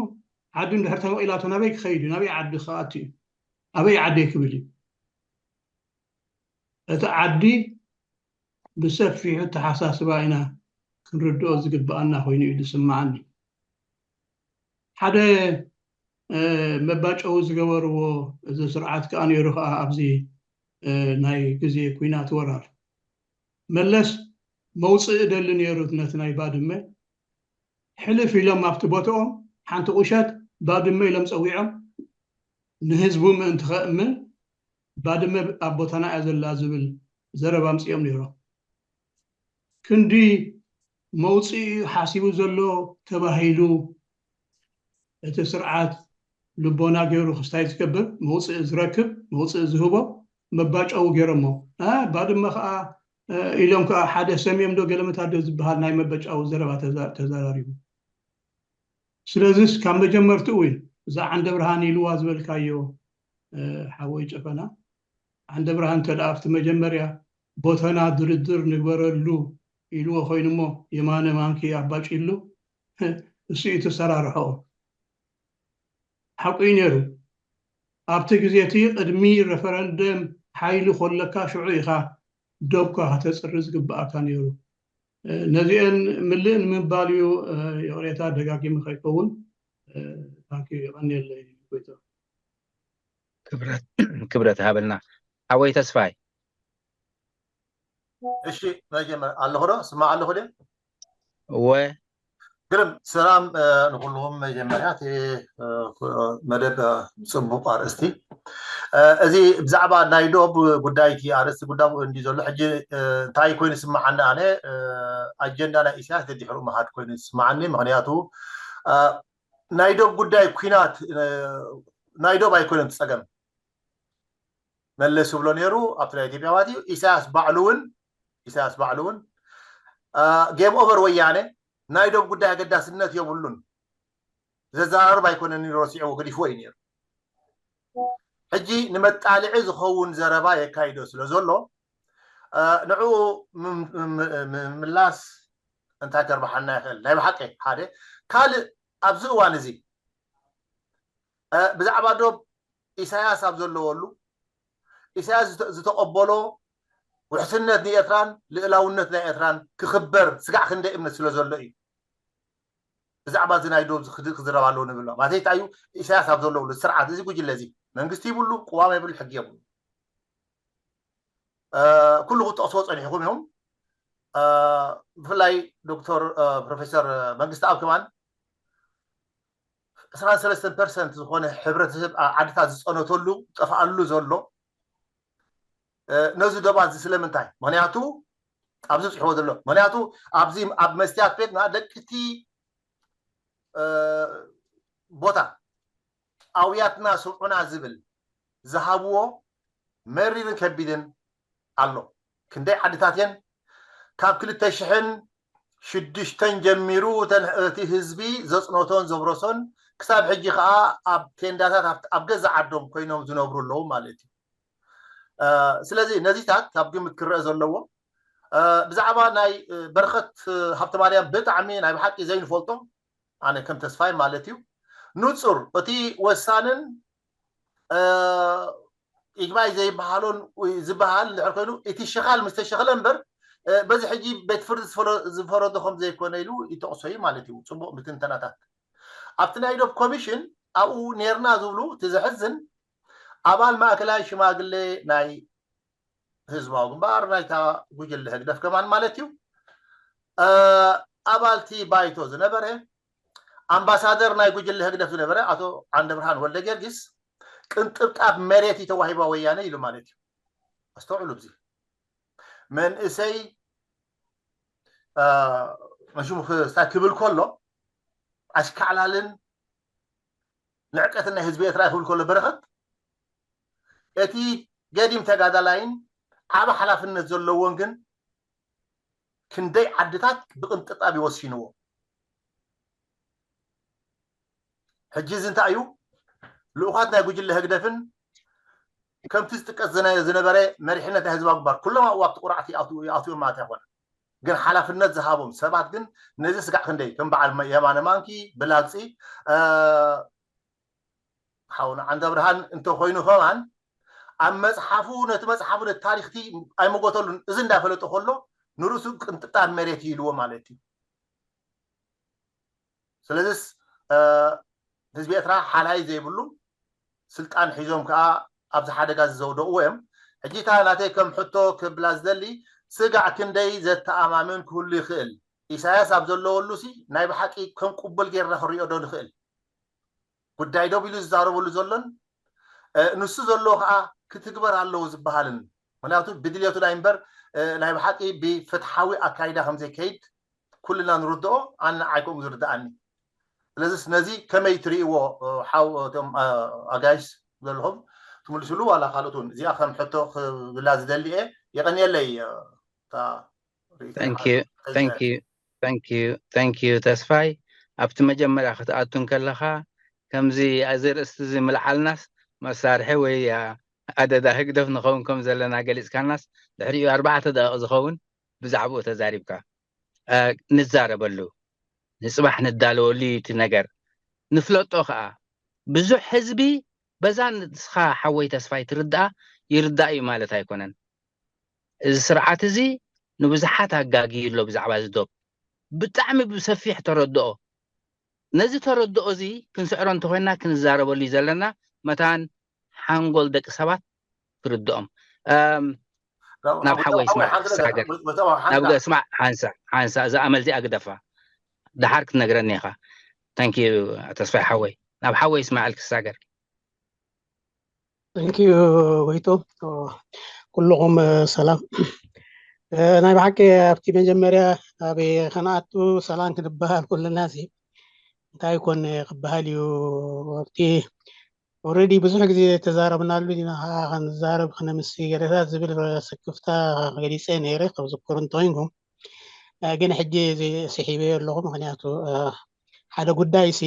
ዓዱ እንድሕር ተመቒላቶ ናበይ ክኸይድ እዩ? ናበይ ዓዲ ክኣቱ እዩ? ኣበይ ዓደይ ክብል እዩ? እቲ ዓዲ ብሰፊሑ ኣተሓሳስባ ኢና ክንርድኦ ዝግብኣና ኮይኑ እዩ ዝስምዓኒ። ሓደ፣ እ፣ መባጨዊ ዝገበርዎ እዚ ስርዓት ከኣ ነይሩ ከኣ ኣብዚ፣ እ፣ ናይ ግዜ ኲናት ወራር። መለስ መውጽኢ ደሊ ነይሩ ነቲ ናይ ባድመ። ሕልፍ ኢሎም ኣብቲ ቦትኦም ሓንቲ ቁሸት ባድመ ኢሎም ፀዊዖም፣ ንህዝቡ ምእንቲ ከእምን ባድመ ኣብ ቦታና እያ ዘላ ዝብል ዘረባ ኣምፂኦም ነይሮም። ክንዲ መውፅኢ ሓሲቡ ዘሎ ተባሂሉ እቲ ስርዓት ልቦና ገይሩ ክስታይ ዝገብር፣ መውፅኢ ዝረክብ፣ መውፅኢ ዝህቦ መባጫዊ ገይሮሞ። ኣ፣ ባድመ ከዓ፣ እ፣ ኢሎም ከዓ ሓደ ሰምዮም ዶ ገለመታ ዶ ዝበሃል ናይ መበጫዊ ዘረባ ተዛ-፣ ተዘራሪቡ። ስለዚስ ካብ መጀመርትኡ እዩ እዛ ዓንደ ብርሃን ኢልዋ ዝበልካዮ፣ እ፣ ሓወይ ጨፈና፣ ዓንደ ብርሃን እንተ ደኣ ኣብቲ መጀመርያ ቦተና ድርድር ንግበረሉ ኢልዎ ኮይኑሞ የማነ ማንኪ ኣባጭሉ እሱ እዩ ተሰራርሖ። ሓቁ እዩ ነይሩ። ኣብቲ ግዜ እቲ ቅድሚ ረፈረንደም ሓይሊ ኮለካ ሽዑ ኢኻ ዶብካ ከተፅሪ ዝግብኣካ ነይሩ። እ፣ ነዚአን ምልእ ንምባል እዩ። እ፣ ይቕሬታ ደጋጊመ ከይከውን። እ፣ ታንኪ፣ የቐንየለይ ጎይታ። ክብረት ክብረት ሃበልና ሓወይ ተስፋይ። እሺ፣ መጀመር ኣለኹ ዶ? ስማዕ ኣለኹ ዶ? እወ። ግርም ሰላም፣ እ፣ ንኩልኹም። መጀመርያ እቲ፣ እ፣ መደብ፣ እ፣ ጽቡቕ ኣርእስቲ። እ፣ እዚ ብዛዕባ ናይ ዶብ ጉዳይ እቲ ኣርእስቲ ጉዳይ እንዲ ዘሎ ሕጂ፣ እ፣ እንታይ ኮይኑ ስምዓኒ ኣነ፣ እ፣ ኣጀንዳ ናይ ኢሳያስ ደድሕሩ ምሃድ ኮይኑ ስምዓኒ። ምኽንያቱ፣ እ፣ ናይ ዶብ ጉዳይ ኩናት፣ እ፣ ናይ ዶብ ኣይኮነን እቲ ጸገም። መለስ ይብሎ ነይሩ ኣብቲ ናይ ኢትዮጵያ ማለት እዩ። ኢሳያስ ባዕሉ እውን፣ ኢሳያስ ባዕሉ እውን፣ እ፣ ጌም ኦቨር ወያነ፣ ናይ ዶብ ጉዳይ ኣገዳስነት የብሉን፣ ዘዘራርብ ኣይኮነን ኢሉ ረሲዕዎ ገዲፍዎ እዩ ነይሩ። ሕጂ ንመጣልዒ ዝኸውን ዘረባ የካይዶ ስለ ዘሎ፣ እ፣ ንዕኡ ምም-፣ ምም-፣ ምምላስ እንታይ ከርብሓና ይኽእል? ናይ ብሓቂ ሓደ። ካልእ ኣብዚ እዋን እዚ፣ እ፣ ብዛዕባ ዶብ ኢሳያስ ኣብ ዘለወሉ፣ ኢሳያስ ዝተ-፣ ዝተቐበሎ ውሕስነት ንኤርትራን ልእላውነት ናይ ኤርትራን ክኽበር ስጋዕ ክንደይ እምነት ስለ ዘሎ እዩ። ብዛዕባ እዚ ናይ ዶብ እዚ ክድ-፣ ክዝረብ ኣለዎ ንብል ኣለና። ማለት እንታይ እዩ? ኢሳያስ ኣብ ዘለወሉ ስርዓት፣ እዚ ጉጅለ እዚ መንግስቲ ይብሉ፣ ቅዋም የብሉ፣ ሕጊ የብሉ። እ፣ ኩሉ ክትጠቕስዎ ጸኒሕኩም ኢኹም። እ፣ ብፍላይ ዶክተር፣ እ፣ ፕሮፌሰር መንግስተኣብ ከማን ዕስራን ሰለስተን ፐርሰንት ዝኾነ ሕብረተሰብ ዓ-፣ ዓድታት ዝጸነተሉ፣ ጠፍኣሉ ዘሎ፣ እ፣ ነዚ ዶባት እዚ ስለምንታይ? ምኽንያቱ ኣብዚ ጽሕዎ ዘሎ፣ ምኽንያቱ ኣብዚ ኣብ መስትያት ቤትና ደቅቲ፣ እ፣ ቦታ ኣውያትና ስምዑና ዝብል ዝሃብዎ መሪርን ከቢድን ኣሎ። ክንደይ ዓድታት እየን ካብ ክልተ ሽሕን ሽዱሽተን ጀሚሩ እተን፣ እቲ ህዝቢ ዘጽነቶን ዘብረሶን፣ ክሳብ ሕጂ ከኣ ኣብ ቴንዳታት ኣብ፣ ኣብ ገዛ ዓዶም ኮይኖም ዝነብሩ ኣለዉ ማለት እዩ። እ፣ ስለዚ ነዚታት ካብ ግምት ክረአ ዘለዎ። እ፣ ብዛዕባ ናይ፣ እ፣ በረኸት፣ እ፣ ሃብተማርያም ብጣዕሚ ናይ ብሓቂ ዘይንፈልጦ፣ ኣነ ከም ተስፋይ ማለት እዩ፣ ንጹር እቲ ወሳንን፣ እ፣ ይግባይ ዘይበሃሎን ወይ ዝበሃል እንድሕር ኮይኑ፣ እቲ ሸኻል ምስ ተሸኽለ እምበር፣ እ፣ በዚ ሕጂ ቤት ፍርዲ ዝፈረ-፣ ዝፈረዶ ከም ዘይኮነ ኢሉ ይጠቕሶ እዩ ማለት እዩ። ጽቡቕ ምትንተናታት። ኣብቲ ናይ ዶብ ኮሚሽን ኣብኡ ኔርና ዝብሉ፣ እቲ ዘሕዝን፣ ኣባል ማእከላይ ሽማግሌ ናይ ህዝባዊ ግንባር ናይታ ጉጅለ ህግደፍ ከማን ማለት እዩ፣ እ፣ ኣባልቲ ባይቶ ዝነበረ፣ ኣምባሳደር ናይ ጉጅለ ህግደፍ ዝነበረ ኣቶ ዓንደብርሃን ወልደ ጊዮርጊስ ቅንጥብጣብ መሬት እዩ ተዋሂባ ወያነ ኢሉ ማለት እዩ። ኣስተውዕሉ፣ ኣብዚ መንእሰይ፣ እ፣ መሽሙ ክስታይ ክብል ከሎ ኣሽካዕላልን ንዕቀትን ናይ ህዝቢ ኤርትራ ክብል ከሎ በረኸት፣ እቲ ገዲም ተጋዳላይን ዓቢ ሓላፍነት ዘለዎን ግን ክንደይ ዓድታት ብቕንጥጣብ ይወሲንዎ። ሕጂ እዚ እንታይ እዩ? ልኡኻት ናይ ጉጅለ ህግደፍን ከምቲ ዝጥቀስ ዝነ-፣ ዝነበረ መሪሕነት ናይ ህዝባዊ ግንባር ኩሎም ኣብኡ ኣብቲ ቁራዕቲ ይኣትዉ፣ ይኣትዉ ማለት ኣይኮነን። ግን ሓላፍነት ዝሃቦም ሰባት ግን ነዚ ስጋዕ ክንደይ ከም በዓል የማነ ማንኪ ብላግፂ፣ እ፣ ሓውና ዓንደ ብርሃን እንተኮይኑ ከማን ኣብ መፅሓፉ ነቲ መፅሓፉ ነቲ ታሪኽቲ ኣይመጎተሉን። እዚ እንዳፈለጠ ከሎ ንርእሱ ቅንጥጣብ መሬት እዩ ኢልዎ ማለት እዩ። ስለዚስ፣ እ፣ ህዝቢ ኤርትራ ሓላይ ዘይብሉ ስልጣን ሒዞም ከኣ ኣብዚ ሓደጋ እዚ ዘውደቕዎ እዮም። ሕጂ እታ ናተይ ከም ሕቶ ክብላ ዝደሊ፣ ስጋዕ ክንደይ ዘተኣማምን ክህሉ ይኽእል? ኢሳያስ ኣብ ዘለወሉ ሲ ናይ ብሓቂ ከም ቅቡል ጌርና ክንሪኦ ዶ ንኽእል? ጉዳይ ደው ኢሉ ዝዛረበሉ ዘሎን ንሱ ዘለዎ ከዓ ክትግበር ኣለዎ ዝበሃልን፣ ምክንያቱ ብድልየቱ ናይ እምበር ናይ ብሓቂ ብፍትሓዊ ኣካይዳ ከምዘይከይድ ኩልና ንርድኦ። ኣነ ዓይኮም ዝርድኣኒ። ስለዚስ ነዚ ከመይ ትርእይዎ? ሓው እቶም ኣጋይሽ ዘለኹም ትምልስሉ ዋላ ካልኦት እውን እዚኣ ከም ሕቶ ክብላ ዝደሊ እየ። የቐንየለይ። Thank you ተስፋይ። ኣብቲ መጀመርያ ክትኣቱ እንከለኻ ከምዚ እዚ ርእስቲ እዚ ምልዓልናስ መሳርሒ ወይ ኣደዳ ህግደፍ ንኸውን ከም ዘለና ገሊፅካናስ ድሕሪኡ ኣርባዕተ ደቂቕ ዝኸውን ብዛዕባኡ ተዛሪብካ። ንዛረበሉ፣ ንፅባሕ ንዳለወሉ እዩ እቲ ነገር፣ ንፍለጦ ከዓ። ብዙሕ ህዝቢ በዛ ንስኻ ሓወይ ተስፋይ ትርዳኣ ይርዳእ እዩ ማለት ኣይኮነን። እዚ ስርዓት እዚ ንብዙሓት ኣጋግዩ ኣሎ ብዛዕባ እዚ ዶብ ብጣዕሚ ብሰፊሕ ተረድኦ። ነዚ ተረድኦ እዚ ክንስዕሮ እንተኮይና ክንዛረበሉ እዩ ዘለና። መታን ሓንጎል ደቂ ሰባት ክርድኦም። ናብ ሓወይ ስማዕ ክሳገር ናብ ስማዕ ሓንሳ ሓንሳ እዛ ኣመል እዚኣ ግደፋ። ደሓር ክትነግረኒ ኢኻ። Thank you ተስፋይ ሓወይ። ናብ ሓወይ ስማዕል ክሳገር። Thank you ጎይቶ። ኩልኹም ሰላም። ናይ ብሓቂ ኣብቲ መጀመርያ ኣብ ከነኣቱ ሰላም ክንበሃል ኩልና ሲ እንታይ ኮን ክበሃል እዩ። ኣብቲ already ብዙሕ ግዜ ተዛረብናሉ ኢና። ከዓ ክንዛረብ ክነምሲ ገለታት ዝብል ስክፍታ ገሊፀ ነይረ ክዝክሩ እንተኮይንኩም። ግን ሕጂ እዚ ስሒበዮ ኣለኹ። ምክንያቱ ሓደ ጉዳይ ሲ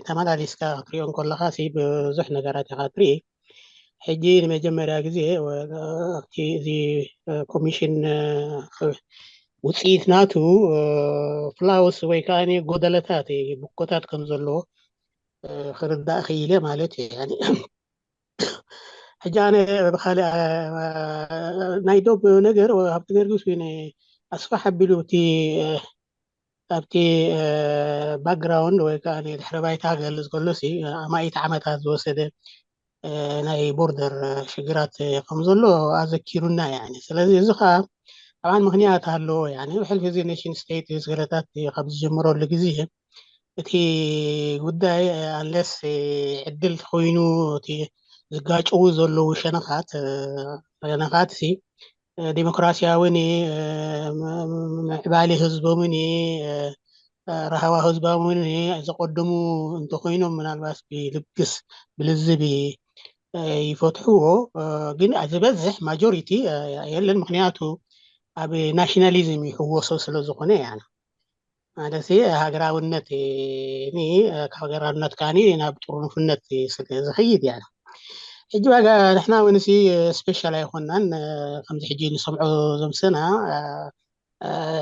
ተመላሊስካ ክትሪኦ እንከለካ ሲ ብዙሕ ነገራት ኢካ ትርኢ። ሕጂ ንመጀመርያ ግዜ ኣብቲ እዚ ኮሚሽን ውፅኢት ናቱ ፍላውስ ወይ ከዓ ጎደለታት ብኮታት ከም ዘለዎ ክርዳእ ክኢለ ማለት እዩ። ሕጂ ኣነ ብካልእ ናይ ዶብ ነገር ኣብቲ ገርግስ ኣስፋሕ ኣቢሉ እቲ ኣብቲ ባክግራውንድ ወይ ከዓ ድሕሪ ባይታ ክገልፅ ከሎ ኣማኢት ዓመታት ዝወሰደ ናይ ቦርደር ሽግራት ከም ዘሎ ኣዘኪሩና። ስለዚ እዚ ከዓ ኣብዓን ምክንያት ኣለዎ። ብሕልፊ እዚ ኔሽን ስቴት ስግረታት ካብ ዝጀምረሉ ግዜ እቲ ጉዳይ ኣንለስ ዕድል ኮይኑ እቲ ዝጋጭዉ ዘለዉ ሸነኻት ሸነኻት ሲ ዲሞክራሲያውን ምዕባሊ ህዝቦምን ራህዋ ህዝቦምን ዘቆድሙ እንተኮይኖም ምናልባት ብልግስ ብልዝብ ይፈትሕዎ። ግን ዝበዝሕ ማጆሪቲ የለን። ምክንያቱ ኣብ ናሽናሊዝም ይሕወሶ ስለዝኮነ እያ። ማለት ሃገራውነት ካብ ሃገራውነት ካኒ ናብ ጥርኑፍነት ዝኸይድ እያ። ሕጂ ዋጋ ንሕና እውን ሲ ስፔሻል ኣይኮናን። ከምዚ ሕጂ ንሰምዖ ዘምሰና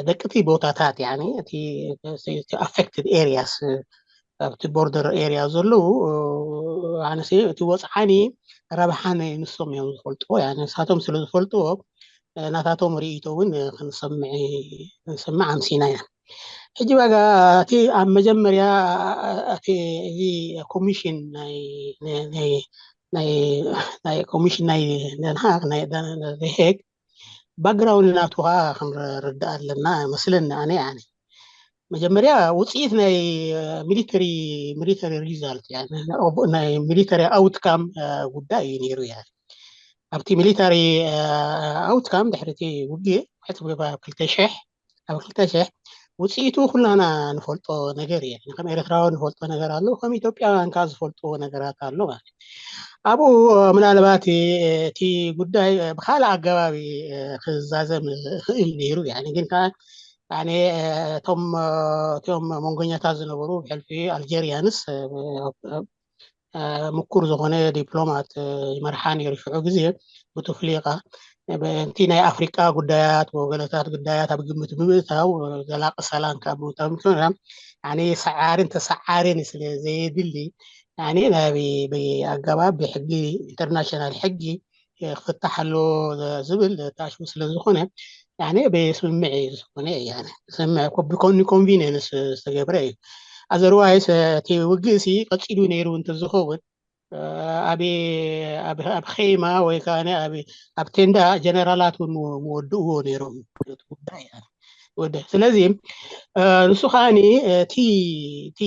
ደቅቲ ቦታታት እቲ ኣፌክትድ ኤሪያስ ኣብቲ ቦርደር ኤሪያ ዘለዉ ኣነሲ እቲ ወፅዓኒ ረብሓን ንሶም እዮም ዝፈልጥዎ። ንሳቶም ስለ ዝፈልጥዎ ናታቶም ርእይቶ እውን ክንሰምዕ ኣምሲና ኢና። ሕጂ ዋጋ እቲ ኣብ መጀመርያ እቲ እዚ ኮሚሽን ናይ ኮሚሽን ናይ ደንሃግ ናይ ሄግ ባክግራውንድ ናቱ ከዓ ክንርዳእ ኣለና መስለኒ። ኣነ ኣነ መጀመርያ ውፅኢት ናይ ሚሊተሪ ሚሊተሪ ሪዛልት ናይ ሚሊተሪ ኣውትካም ጉዳይ እዩ ነይሩ። ያ ኣብቲ ሚሊተሪ ኣውትካም ድሕሪ እቲ ውግእ ሕት ኣብ ክልተ ሽሕ ኣብ ክልተ ሽሕ ውፅኢቱ ኩላና ንፈልጦ ነገር እየ። ከም ኤርትራዊ ንፈልጦ ነገር ኣሎ፣ ከም ኢትዮጵያውያን ከዓ ዝፈልጥዎ ነገራት ኣሎ ማለት። ኣብኡ ምናልባት እቲ ጉዳይ ብካልእ ኣገባቢ ክዛዘም ይኽእል ነይሩ። ግን ከዓ እቶም እቶም መንጎኛታት ዝነበሩ ብሕልፊ ኣልጀሪያንስ ምኩር ዝኾነ ዲፕሎማት ይመርሓ ነይሩ ሽዑ ግዜ ብቱፍሊቃ። እቲ ናይ ኣፍሪቃ ጉዳያት ወገለታት ጉዳያት ኣብ ግምት ብምእታው ዘላቂ ሰላም ካብ ምእታው ምክንያት ኣነ ሰዓርን ተሰዓርን ስለ ዘየድሊ ኣነ ናብ ኣገባብ ብሕጊ ኢንተርናሽናል ሕጊ ክፍታሕ ኣለዎ ዝብል ተኣሽሙ ስለ ዝኾነ ብስምምዕ እዩ ዝኾነ። ስምምዕ ኮንቪኒየንስ ዝተገብረ እዩ። ኣዘርዋይስ እቲ ውግእ ሲ ቀፂሉ ነይሩ እንተዝኸውን ኣብ ኸይማ ወይ ከዓ ኣብ ቴንዳ ጀነራላት እውን ምወድእዎ ነይሮም። ጉዳይ ወደ ስለዚ ንሱ ከዓኒ እቲ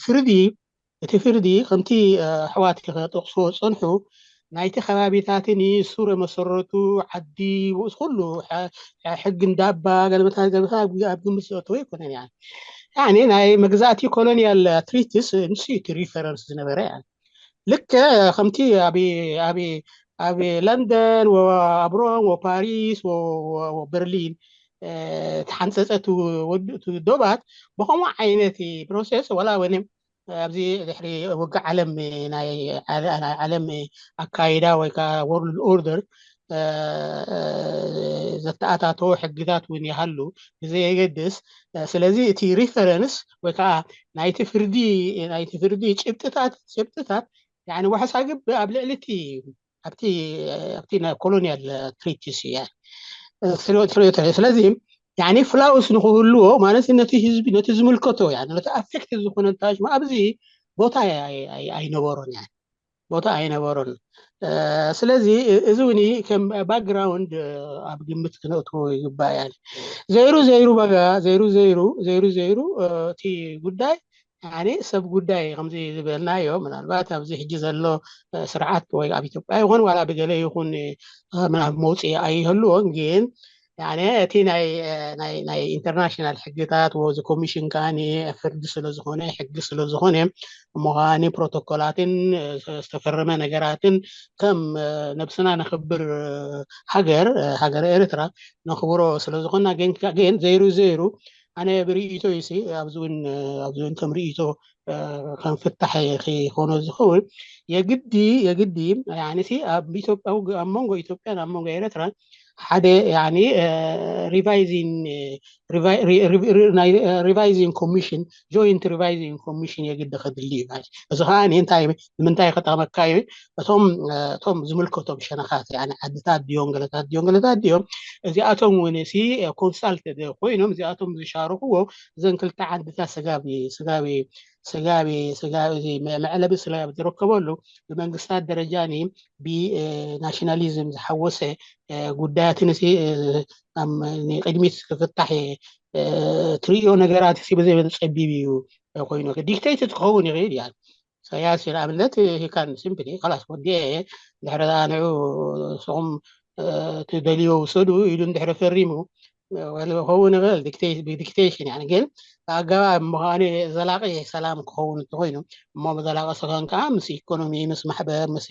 ፍርዲ እቲ ፍርዲ ከምቲ ኣሕዋት ክጠቕስዎ ዝፀንሑ ናይቲ ከባቢታትን ስረ መሰረቱ ዓዲ ኩሉ ሕጊ እንዳባ ገለመታት ገለመታት ኣብ ግምት ዘእተወ ኣይኮነን። ያ ናይ መግዛእቲ ኮሎኒያል ትሪትስ ንሱ እቲ ሪፈረንስ ዝነበረ። ልክ ከምቲ ኣብ ለንደን፣ ኣብ ሮም፣ ኣብ ፓሪስ፣ በርሊን ተሓንፀፀት ዶባት ብከምኡ ዓይነት ፕሮሴስ ዋላ ወነ ኣብዚ ድሕሪ ውግእ ዓለም ናይ ዓለም ኣካይዳ ወይ ከዓ ወርልድ ኦርደር ዘተኣታተወ ሕግታት እውን ይሃሉ ብዘየገድስ፣ ስለዚ እቲ ሪፈረንስ ወይ ከዓ ናይቲ ፍርዲ ናይቲ ፍርዲ ጭብጥታት ጭብጥታት ዋሕስ ኣግብእ ኣብ ልዕሊ እቲ ኣብቲ ኣብቲ ናይ ኮሎኒያል ትሪቲስ እያ። ስለዚ ፍላውስ ንክህልዎ ማለት ነቲ ህዝቢ ነቲ ዝምልከቶ ነቲ ኣፌክት ዝኾነ ታሽማ ኣብዚ ቦታ ኣይነበሮን ቦታ ኣይነበሮን። ስለዚ እዚ እውን ከም ባክግራውንድ ኣብ ግምት ክነእትዎ ይግባእ። ዘይሩ ዘይሩ በጋ ዘይሩ ዘይሩ ዘይሩ ዘይሩ እቲ ጉዳይ ሰብ ጉዳይ ከምዚ ዝበልናዮ ምናልባት ኣብዚ ሕጂ ዘሎ ስርዓት ወይ ኣብ ኢትዮጵያ ይኹን ዋላ ብገለ ይኹን ምናብ መውፅኢ ኣይህልዎን ግን እቲ ናይ ኢንተርናሽናል ሕግታት ወዚ ኮሚሽን ከዓኒ ፍርዲ ስለዝኾነ ሕጊ ስለዝኾነ እሞ ከዓኒ ፕሮቶኮላትን ዝተፈረመ ነገራትን ከም ነብስና ነኽብር ሃገር ሃገር ኤርትራ ነኽብሮ ስለዝኾና ግን ዘይሩ ዘይሩ ኣነ ብርእይቶ ይሲ ኣብዚ እውን ከም ርእይቶ ከም ፍታሕ ክኾኖ ዝኸውን የግዲ የግዲ ሲ ኣብ ኢትዮጵያ ኣብ መንጎ ኢትዮጵያን ኣብ መንጎ ኤርትራን ሓደ ሪቫይዚን ሪቫይዚን ኮሚሽን ጆይንት ሪቫይዚን ኮሚሽን የግዲ ከድሊ እዩ ማለት እዚ ከዓ እንታይ ንምንታይ ከጠቅመካ እዩ እቶም እቶም ዝምልከቶም ሸነኻት ዓድታት ድዮም ገለታት ድዮም ገለታት ድዮም እዚኣቶም እውን ሲ ኮንሳልት ኮይኖም እዚኣቶም ዝሻርክዎ እዘን ክልተ ዓድታት ስጋብ ስጋብ ስጋብ ስጋብ መዕለቢ ስጋብ ዝርከበሉ ብመንግስታት ደረጃ ብናሽናሊዝም ዝሓወሰ ጉዳያትን ንቅድሚት ክፍታሕ ትሪኦ ነገራት ብዘይ ጸቢብ እዩ ኮይኑ ዲክቴት ክኸውን ይኽእል እያ ኢሳያስ ንኣብነት ሂካን ሲምፕሊ ካላስ ወዲኤ ድሕሪ ንዑ ንስኹም ትደልዮ ውሰዱ ኢሉ እንድሕሪ ፈሪሙ ክኸውን ይኽእል ብዲክቴሽን ግን ኣገባብ ምዃኑ ዘላቂ ሰላም ክኸውን እንተኮይኑ እሞ ብዘላቂ ሰላም ከዓ ምስ ኢኮኖሚ ምስ ማሕበር ምስ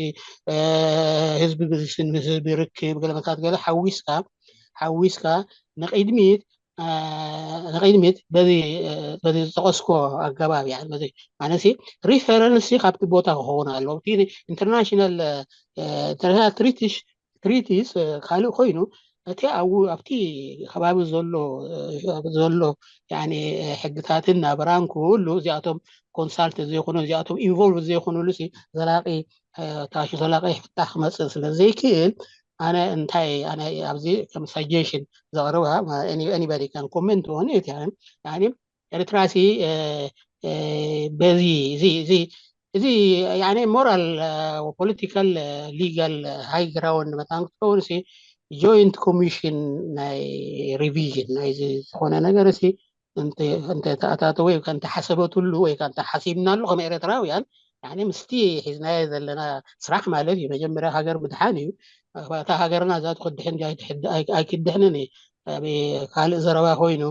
ህዝቢ ብዝስን ምስ ህዝቢ ርክብ ገለመታት ገለ ሓዊስካ ሓዊስካ ንቅድሚት ንቅድሚት በዚ ዝጠቀስኮ ኣገባብ ያ ማለትሲ ሪፈረንስ ካብቲ ቦታ ክኸውን ኣለዎ ኢንተርናሽናል ትሪቲስ ትሪቲስ ካልእ ኮይኑ እቲ ኣብቲ ከባቢ ዘሎ ዘሎ ሕግታትን ናበራን ኩሉ እዚኣቶም ኮንሳልት ዘይኮኑ እዚኣቶም ኢንቮልቭ ዘይኮኑሉ ዘላቂ ታሽ ዘላቂ ፍታሕ ክመፅእ ስለ ዘይክእል ኣነ እንታይ ኣነ ኣብዚ ከም ሳጀሽን ዘቕርባ ኤኒባዲ ካን ኮሜንት ሆነ ኤርትራሲ በዚ እዚ እዚ እዚ ሞራል ፖለቲካል ሊጋል ሃይ ግራውንድ መታን ክትከውን ሲ ጆይንት ኮሚሽን ናይ ሪቪዥን ናይ ዝኾነ ነገር ሲ እንተተኣታተወ ወይ እንተሓሰበትሉ ወይ እንተሓሲብናሉ ከም ኤርትራውያን ምስቲ ሒዝናዮ ዘለና ስራሕ ማለት እዩ መጀመርያ ሃገር ምድሓን እዩ እታ ሃገርና እዛ ትክድሕን ኣይክድሕንን እዩ ካልእ ዘረባ ኮይኑ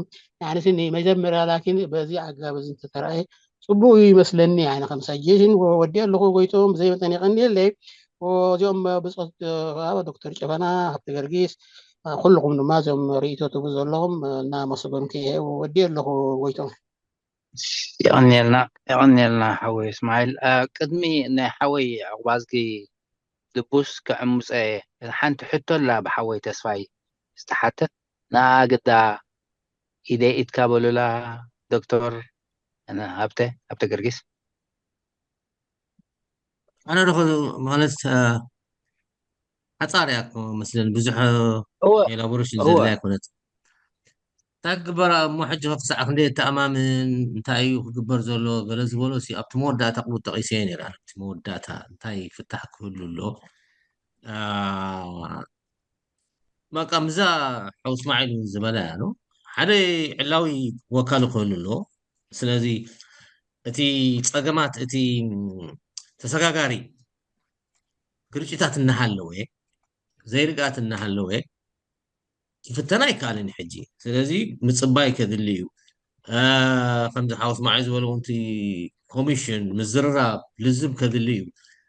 ንስኒ መጀመርያ ላኪን በዚ ኣጋብ እዚ እንተተረኣየ ፅቡቅ እዩ ይመስለኒ ኣነ ከም ሳጀሽን ወዲ ኣለኹ ጎይቶም ብዘይመጠን የቀንየለይ እዚኦም ብፆት ዶክተር ጨፈና ሃብተ ገርጊስ ኩልኹም ድማ እዞም ርእይቶ ትቡ ዘለኹም እናመሰገንኩ እየ ወዲ ኣለኹ ጎይቶም የቐንየልና የቐንየልና ሓወይ እስማዒል ቅድሚ ናይ ሓወይ ዕቑባዝጊ ልቡስ ክዕምፀ ሓንቲ ሕቶ ኣላ ብሓወይ ተስፋይ ዝተሓተት ንኣ ግዳ ኢደይ ኢድካ በሉላ ዶክተር ሃብተ ሃብተ ገርጊስ ኣነ ዶ ማለት ሓፃር እያ መስለን ብዙሕ ኤላቦሬሽን ዘድልያ ኣይኮነት እንታይ ክግበር እሞ ሕጂ ክሳዕ ክንደይ ተኣማምን እንታይ እዩ ክግበር ዘሎ ገለ ዝበሎ ኣብቲ መወዳእታ ቅቡል ጠቂሰ ነራ ኣብቲ መወዳእታ እንታይ ፍታሕ ክህሉ ኣሎ በቃ ምዛ ሓው እስማዒል ዝበላ እያ ሓደ ዕላዊ ወካል ክህሉ ኣለዎ። ስለዚ እቲ ጸገማት፣ እቲ ተሰጋጋሪ ግርጭታት እናሃለወ፣ ዘይርግኣት እናሃለወ ክፍተን ኣይከኣልን ሕጂ። ስለዚ ምጽባይ ከድሊ እዩ። ከምዚ ሓወስ ማዓይ ዝበሎ እውን እቲ ኮሚሽን ምዝርራብ ልዝብ ከድሊ እዩ።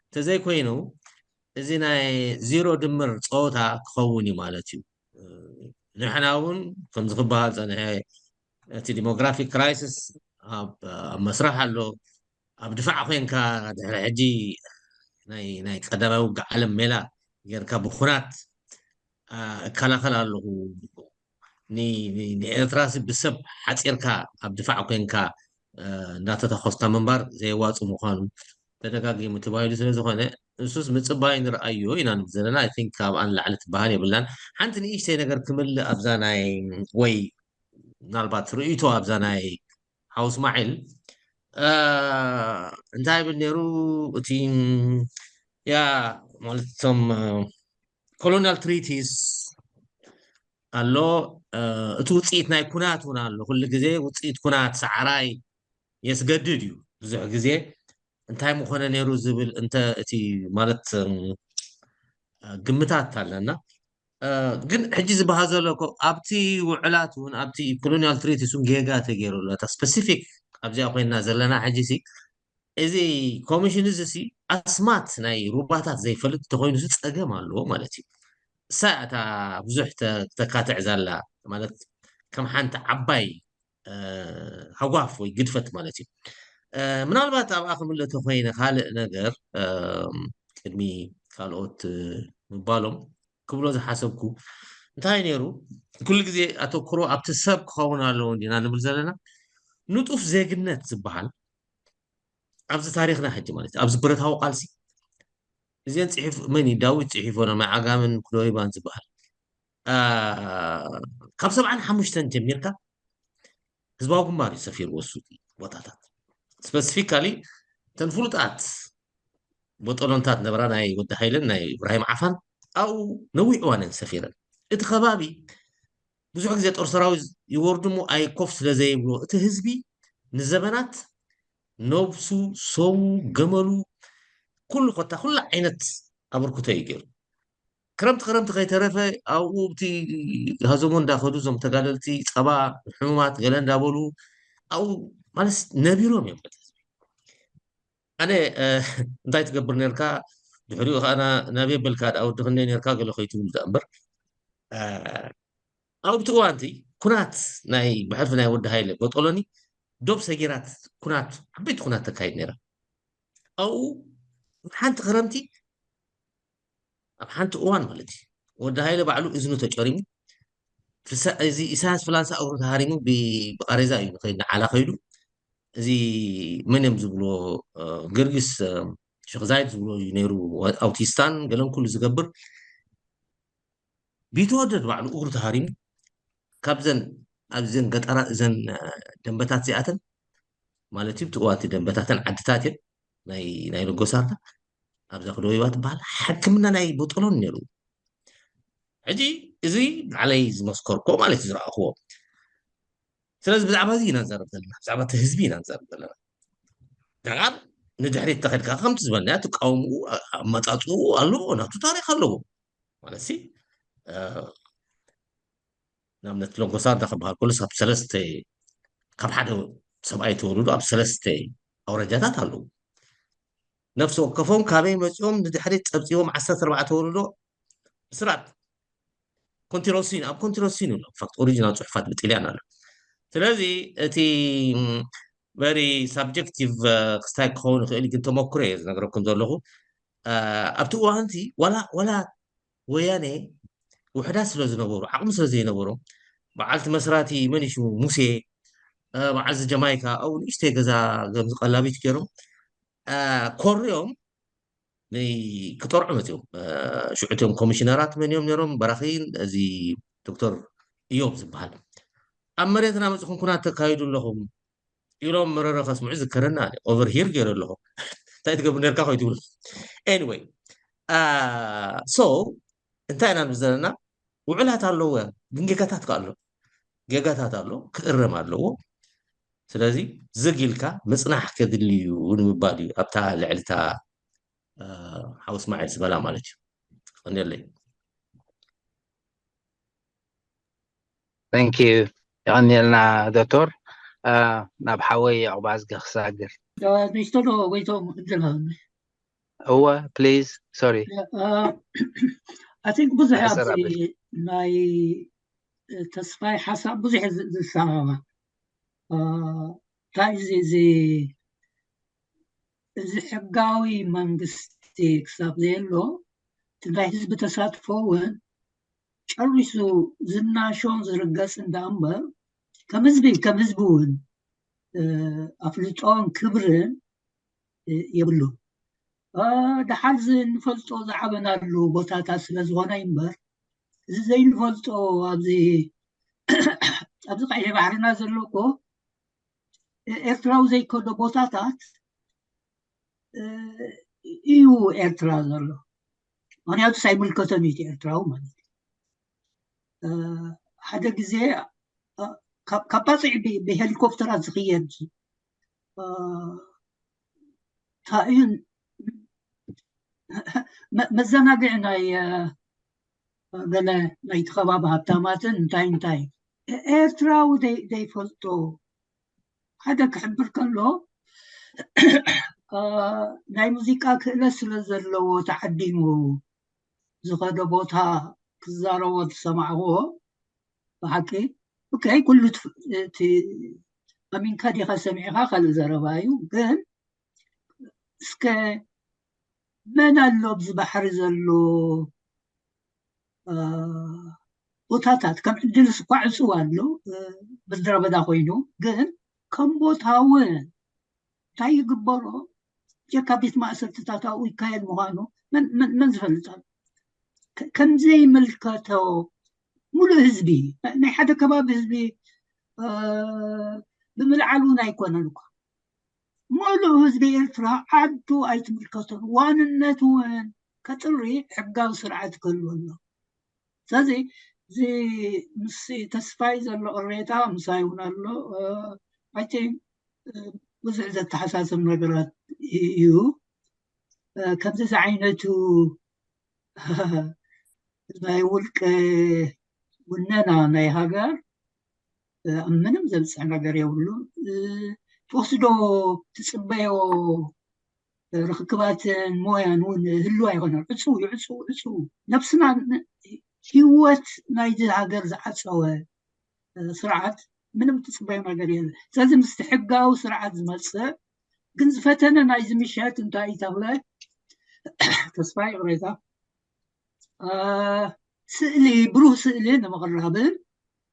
እንተዘይኮይኑ እዚ ናይ ዜሮ ድምር ፀወታ ክኸውን እዩ ማለት እዩ። ንሕና እውን ከምዚ ክበሃል ፀንሐ፣ እቲ ዲሞግራፊክ ክራይሲስ ኣብ መስራሕ ኣሎ። ኣብ ድፋዕ ኮንካ ድሕሪ ሕጂ ናይ ቀዳማይ ውግእ ዓለም ሜላ ጌርካ ብኩናት እከላኸል ኣለኹ፣ ንኤርትራሲ ብሰብ ሓፂርካ ኣብ ድፋዕ ኮንካ እንዳተተኮስካ ምንባር ዘየዋፅ ምኳኑ ተደጋጊሙ ተባሂሉ ስለዝኾነ፣ ንሱስ ምፅባይ ንርኣዮ ኢና ንብል ዘለና። I think ካብኣ ንላዕሊ ትበሃል የብላን። ሓንቲ ንእሽተይ ነገር ክምልእ ኣብዛ ናይ ወይ ምናልባት ርእይቶ ኣብዛ ናይ ሓው እስማዒል እንታይ ይብል ነይሩ? እቲ ያ ማለት እቶም ኮሎኒያል ትሪቲስ ኣሎ፣ እቲ ውፅኢት ናይ ኩናት እውን ኣሎ። ኩሉ ግዜ ውፅኢት ኩናት ሰዓራይ የስገድድ እዩ። ብዙሕ ግዜ እንታይ ምኾነ ነይሩ ዝብል እንተ እቲ ማለት ግምታት ኣለና። ግን ሕጂ ዝበሃል ዘሎ ኣብቲ ውዕላት እውን ኣብቲ ኮሎኒያል ትሪቲስ እውን ጌጋ ተገይሩ ኣሎ። እታ ስፐሲፊክ ኣብዚኣ ኮይንና ዘለና ሕጂ ሲ እዚ ኮሚሽን እዚ ሲ ኣስማት ናይ ሩባታት ዘይፈልጥ ተኮይኑ ሲ ጸገም ኣለዎ ማለት እዩ። እሳ እታ ብዙሕ ተካትዕ ዘላ ማለት ከም ሓንቲ ዓባይ ሃጓፍ ወይ ግድፈት ማለት እዩ። ምናልባት ኣብኣ ክምልእ ተኮይነ ካልእ ነገር ቅድሚ ካልኦት ምባሎም ክብሎ ዝሓሰብኩ እንታይ ነይሩ፣ ኩሉ ግዜ ኣተኩሮ ኣብቲ ሰብ ክኸውን ኣለዎ እንዲና ንብል ዘለና። ንጡፍ ዜግነት ዝበሃል ኣብዚ ታሪኽና ሕጂ ማለት ኣብዚ ብረታዊ ቃልሲ እዚአን ፅሒፍ መን እዩ? ዳዊት ፅሒፎ ናይ ዓጋምን ክሎይባን ዝበሃል ካብ ሰብዓን ሓሙሽተን ጀሚርካ ህዝባዊ ግንባር እዩ ሰፊርዎ እሱ ቦታታት። ስፐሲፊካሊ እተን ፍሉጣት ቦጠሎንታት ነበራ ናይ ወዲ ሃይለን ናይ ኢብራሂም ዓፋን ኣብኡ ነዊሕ እዋን እየን ሰፊረን። እቲ ከባቢ ብዙሕ ግዜ ጦር ሰራዊት ይወርዱ እሞ ኣይኮፍ ስለ ዘይብሎ እቲ ህዝቢ ንዘበናት ነብሱ፣ ሰሙ፣ ገመሉ፣ ኩሉ ኮታ ኩሉ ዓይነት ኣበርክቶ እዩ ገይሩ። ክረምቲ ክረምቲ ከይተረፈ ኣብኡ ብቲ ሃዘሞ እንዳኸዱ እዞም ተጋደልቲ ጸባ ሕሙማት ገለ እንዳበሉ ኣብኡ ማለት ነቢሮም እዮም። ኣነ እንታይ ትገብር ነርካ ድሕሪኡ ከዓ ናብ የበልካ ደኣ ወዲ ክንደይ ነርካ ገለ ከይትብል ደኣ እምበር ኣብቲ እዋንቲ ኩናት ናይ ብሕልፊ ናይ ወዲ ሃይለ በጦሎኒ ዶብ ሰጊራት ኩናት ዓበይቲ ኩናት ተካይድ ነይራ። ኣብኡ ሓንቲ ክረምቲ ኣብ ሓንቲ እዋን ማለት እዩ ወዲ ሃይለ ባዕሉ እዝኑ ተጨሪሙ እዚ ኢሳያስ ፍላንሳ እግሩ ተሃሪሙ ብቃሬዛ እዩ ንኸይድ ንዓላ ከይዱ እዚ መን እዮም ዝብሎ ገርጊስ ሽክዛይድ ዝብሎ እዩ ነይሩ። ኣውቲስታን ገለን ኩሉ ዝገብር ቢተወደድ ባዕሉ እግሩ ተሃሪሙ ካብዘን ኣብዘን ገጠራት እዘን ደንበታት እዚኣተን ማለት እዩ ብትእዋንቲ ደንበታተን ዓድታት እየን ናይ ናይ ለጎሳርታ ኣብዛ ክደወይባ ትበሃል ሕክምና ናይ ቦጠሎን ነይሩ። ሕጂ እዚ ባዕለይ ዝመስከርኮ ማለት እዩ ዝረኣኽዎ። ስለዚ ብዛዕባ እዚ ኢና ንዛረብ ዘለና፣ ብዛዕባ እቲ ህዝቢ ኢና ንዛረብ ዘለና። ደቃር ንድሕሪት ተኸድካ ከምቲ ዝበልናዮ ትቃወምኡ ኣመፃፅኡ ኣለዎ፣ ናቱ ታሪክ ኣለዎ ማለት ሲ ንኣብነት ለጎሳርዳ ክበሃል ከሎ ካብ ሰለስተ ካብ ሓደ ሰብኣይ ተወልዶ ኣብ ሰለስተ ኣውረጃታት ኣለዉ። ነፍሲ ወከፎም ካበይ መፂኦም ንድሕሪት ፀብፂቦም ዓሰርተ ኣርባዕተ ወለዶ ብስራት ኮንቲሮሲን ኣብ ኮንቲሮሲን ኣሎ። ኢንፋክት ኦሪጂናል ፅሑፋት ብጥልያን ኣሎ። ስለዚ እቲ ቨሪ ሳብጀክቲቭ ክስታይ ክኸውን ይኽእል ግን ተመክሮ እየ ዝነግረኩም ዘለኹ። ኣብቲ እዋንቲ ዋላ ዋላ ወያነ ውሕዳት ስለ ዝነበሩ ዓቕሚ ስለ ዘይነበሮም በዓልቲ መስራቲ መን እዩ ሽሙ ሙሴ በዓል እዚ ጀማይካ ኣብኡ ንእሽተይ ገዛ ከምዚ ቀላቢት ገይሮም ኮርዮም ክጠርዑ መፅኦም። ሽዑ እቲኦም ኮሚሽነራት መን እዮም ነይሮም? በራኺን እዚ ዶክተር እዮብ ዝበሃል ኣብ መሬትና መፅኹም ኩናት ተካይዱ ኣለኹም ኢሎም መረረ ከስምዑ ዝከረና ኦቨርሂር ገይረ ኣለኹ እንታይ ትገብር ነርካ ኮይ ትብሉ anyway so እንታይ ኢና ንብል ዘለና ውዕላት ኣለዎ ግን ጌጋታት ከ ኣሎ ጌጋታት ኣሎ፣ ክእረም ኣለዎ። ስለዚ ዝግ ኢልካ ምጽናሕ ከድሊ እዩ ንምባል እዩ ኣብታ ልዕልታ ሓው እስማዒል ዝበላ ማለት እዩ። ቀንደለይ። Thank you። የቐንየልና ዶክተር። ናብ ሓወይ ዕቑባዝጊ ክሳግር። ንሽቶ ዶ ጎይቶም ዕድል ሃብኒ። እወ please። Sorry። I think ብዙሕ ሕሰር ኣብዚ ኣብል። ናይ ተስፋይ ሓሳብ ብዙሕ ዝ- ዝሰማማ እንታይ እዚ እዚ እዚ ሕጋዊ መንግስቲ ክሳብ ዘየሎ እቲ ናይ ህዝቢ ተሳትፎ እውን ጨሪሱ ዝናሾን ዝርገጽ እንዳ እምበር ከም ህዝቢ ከም ህዝቢ እውን ኣፍልጦን ክብርን የብሉን። ደሓር ንፈልጦ ዝዓበናሉ ቦታታት ስለ ዝኾነ እምበር እዚ ዘይንፈልጦ ኣብዚ ኣብዚ ቀይሕ ባሕርና ዘሎ እኮ ኤርትራዊ ዘይከዶ ቦታታት እዩ ኤርትራ ዘሎ። ምክንያቱ ኣይምልከቶን እዩ ኤርትራዊ ማለት እዩ። ሓደ ግዜ ካብ ባፅዕ ብሄሊኮፕተራት ዝኽየድ ታእዩን መዘናግዒ ናይ ገለ ናይቲ ከባቢ ሃብታማትን እንታይ እንታይ ኤርትራዊ ዘይፈልጦ ሓደ ክሕብር ከሎ ናይ ሙዚቃ ክእለት ስለ ዘለዎ ተዓዲሙ ዝኸዶ ቦታ ክዛረቦ ዝሰማዕዎ ብሓቂ ኦኬ ኩሉ እቲ ኣሚንካ ዲኻ ሰሚዕኻ ካልእ ዘረባ እዩ። ግን እስከ መን ኣሎ ኣብዚ ባሕሪ ዘሎ ቦታታት ከም ዕድልስ እኳ ዕፁው ኣሎ ምድረ በዳ ኮይኑ ግን ከም ቦታ እውን እንታይ ይግበሮ ጀካ ቤት ማእሰርትታት ኣብኡ ይካየድ ምዃኑ መን ዝፈልጥ ኣሎ? ከምዘይምልከቶ ሙሉእ ህዝቢ ናይ ሓደ ከባቢ ህዝቢ ብምልዓል እውን ኣይኮነን እኳ ሙሉእ ህዝቢ ኤርትራ ዓዱ ኣይትምልከቶን ዋንነት እውን ከጥሪ ሕጋዊ ስርዓት ክህልዎ ኣሎ። ስለዚ እዚ ምስ ተስፋይ ዘሎ ቅሬታ ምሳይ እውን ኣሎ። ኣይ ቲንክ ብዙሕ ዘተሓሳስብ ነገራት እዩ። ከምዚ ዝዓይነቱ ናይ ውልቀ ውነና ናይ ሃገር ኣብ ምንም ዘብፅሕ ነገር የብሉን። ትወስዶ ትፅበዮ ርክክባትን ሞያን እውን ህልው ኣይኮነን። ዕፁው እዩ፣ ዕፁው፣ ዕፁው። ነብስና ህይወት ናይዚ ሃገር ዝዓፀወ ስርዓት ምንም ትፅበዮ ነገር የለን። ስለዚ ምስቲ ሕጋዊ ስርዓት ዝመፅእ ግን ዝፈተነ ናይዚ ምሸት እንታይ እዩ ተብለ ተስፋ ይቕሬታ ስእሊ ብሩህ ስእሊ ንምቕራብን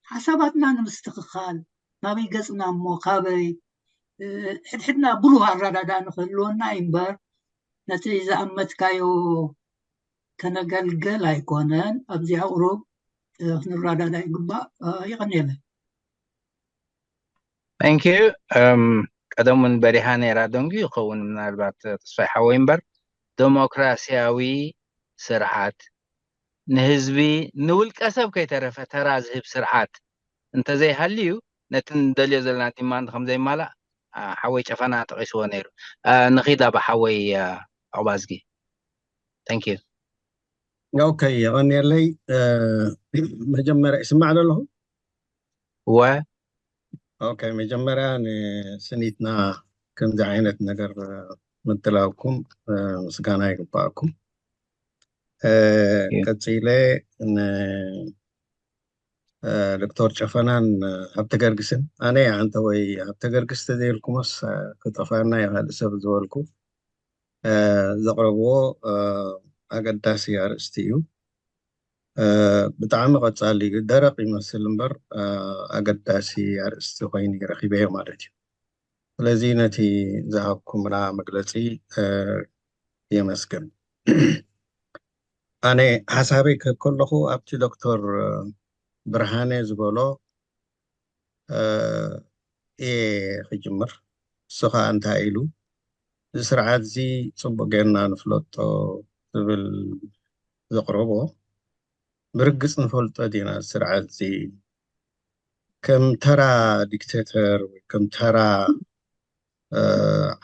ሓሳባትና ንምስትኽኻል ናበይ ገፅና እሞ ካበይ ሕድሕድና ብሩህ ኣረዳዳ ንክህልወና እዩ እምበር ነቲ ዝኣመትካዮ ከነገልግል ኣይኮነን። ኣብዚኣ ቁሩብ ክንረዳዳ ይግባእ። ይቐንየለይ። Thank you። ቀደም እውን በሪሃ ነይራ ደንጉ ይኸውን ምናልባት ተስፋይ ሓወይ እምበር ዴሞክራሲያዊ ስርዓት ንህዝቢ ንውልቀ ሰብ ከይተረፈ ተራ ዝህብ ስርዓት እንተዘይሃልዩ ነቲ ንደልዮ ዘለና ዲማንድ ከምዘይማላእ ሓወይ ጨፈና ጠቒስዎ ነይሩ። ንኺድ ኣብ ሓወይ ዕቑባዝጊ። Thank you። ኦኬ የቐንየለይ። መጀመርያ ይስማዕ ዶ ኣለኹ? እወ። ኦኬ መጀመርያ ንስኒትና ከምዚ ዓይነት ነገር ምድላውኩም ምስጋና ይግባኣኩም። ቀፂለ ዶክተር ጨፈናን ሃብተ ገርግስን ኣነ ኣንተ ወይ ሃብተ ገርግስ ተዘይልኩሞስ ክጠፋና እዩ ካልእ ሰብ ዝበልኩ ዘቕረብዎ ኣገዳሲ ኣርእስቲ እዩ። ብጣዕሚ ቀፃሊ እዩ። ደረቕ ይመስል እምበር ኣገዳሲ ኣርእስቲ ኮይኑ ረኪበዮ ማለት እዩ። ስለዚ ነቲ ዝሃብኩምና መግለፂ የመስግን። ኣነ ሓሳበይ ክህብ ከለኹ ኣብቲ ዶክተር ብርሃነ ዝበሎ እየ ክጅምር። እሱ ከዓ እንታይ ኢሉ እዚ ስርዓት እዚ ፅቡቅ ጌርና ንፍለጦ ዝብል ዘቕረቦ ብርግፅ ንፈልጦ ዲና እዚ ስርዓት እዚ ከም ተራ ዲክቴተር ወይ ከም ተራ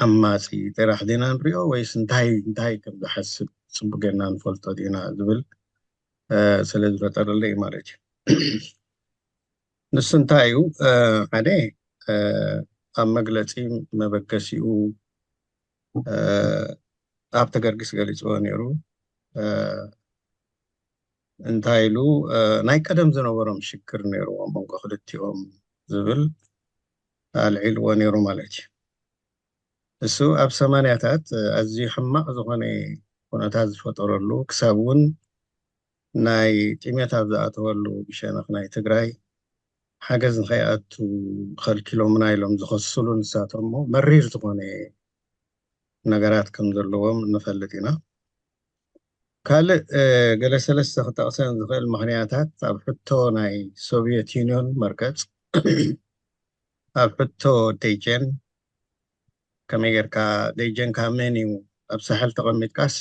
ዓማፂ ጥራሕ ዲና ንሪኦ ወይስ እንታይ እንታይ ከም ዝሓስብ ፅቡቅ ጌርና ንፈልጦ ዲና ዝብል ስለ ዝፈጠረለይ ማለት እዩ። ንሱ እንታይ እዩ? ሓደ ኣብ መግለፂ መበገሲኡ ኣብቲ ገርግስ ገሊፅዎ ነይሩ። እንታይ ኢሉ? ናይ ቀደም ዝነበሮም ሽግር ነይርዎም መንጎ ክልቲኦም ዝብል ኣልዒልዎ ነይሩ ማለት እዩ። እሱ ኣብ ሰማንያታት ኣዝዩ ሕማቕ ዝኾነ ኩነታት ዝፈጠረሉ ክሳብ እውን ናይ ጥሜት ኣብ ዝኣተወሉ ብሸነኽ ናይ ትግራይ ሓገዝ ንኸይኣቱ ከልኪሎምና ኢሎም ዝኸስሉ ንሳቶም እሞ መሪር ዝኾነ ነገራት ከም ዘለዎም ንፈልጥ ኢና። ካልእ ገለ ሰለስተ ክጠቕሰን ዝኽእል ምኽንያታት ኣብ ሕቶ ናይ ሶቪየት ዩኒዮን መርገጽ፣ ኣብ ሕቶ ደጀን ከመይ ጌርካ ደጀንካ መን እዩ ኣብ ሳሕል ተቐሚጥካስ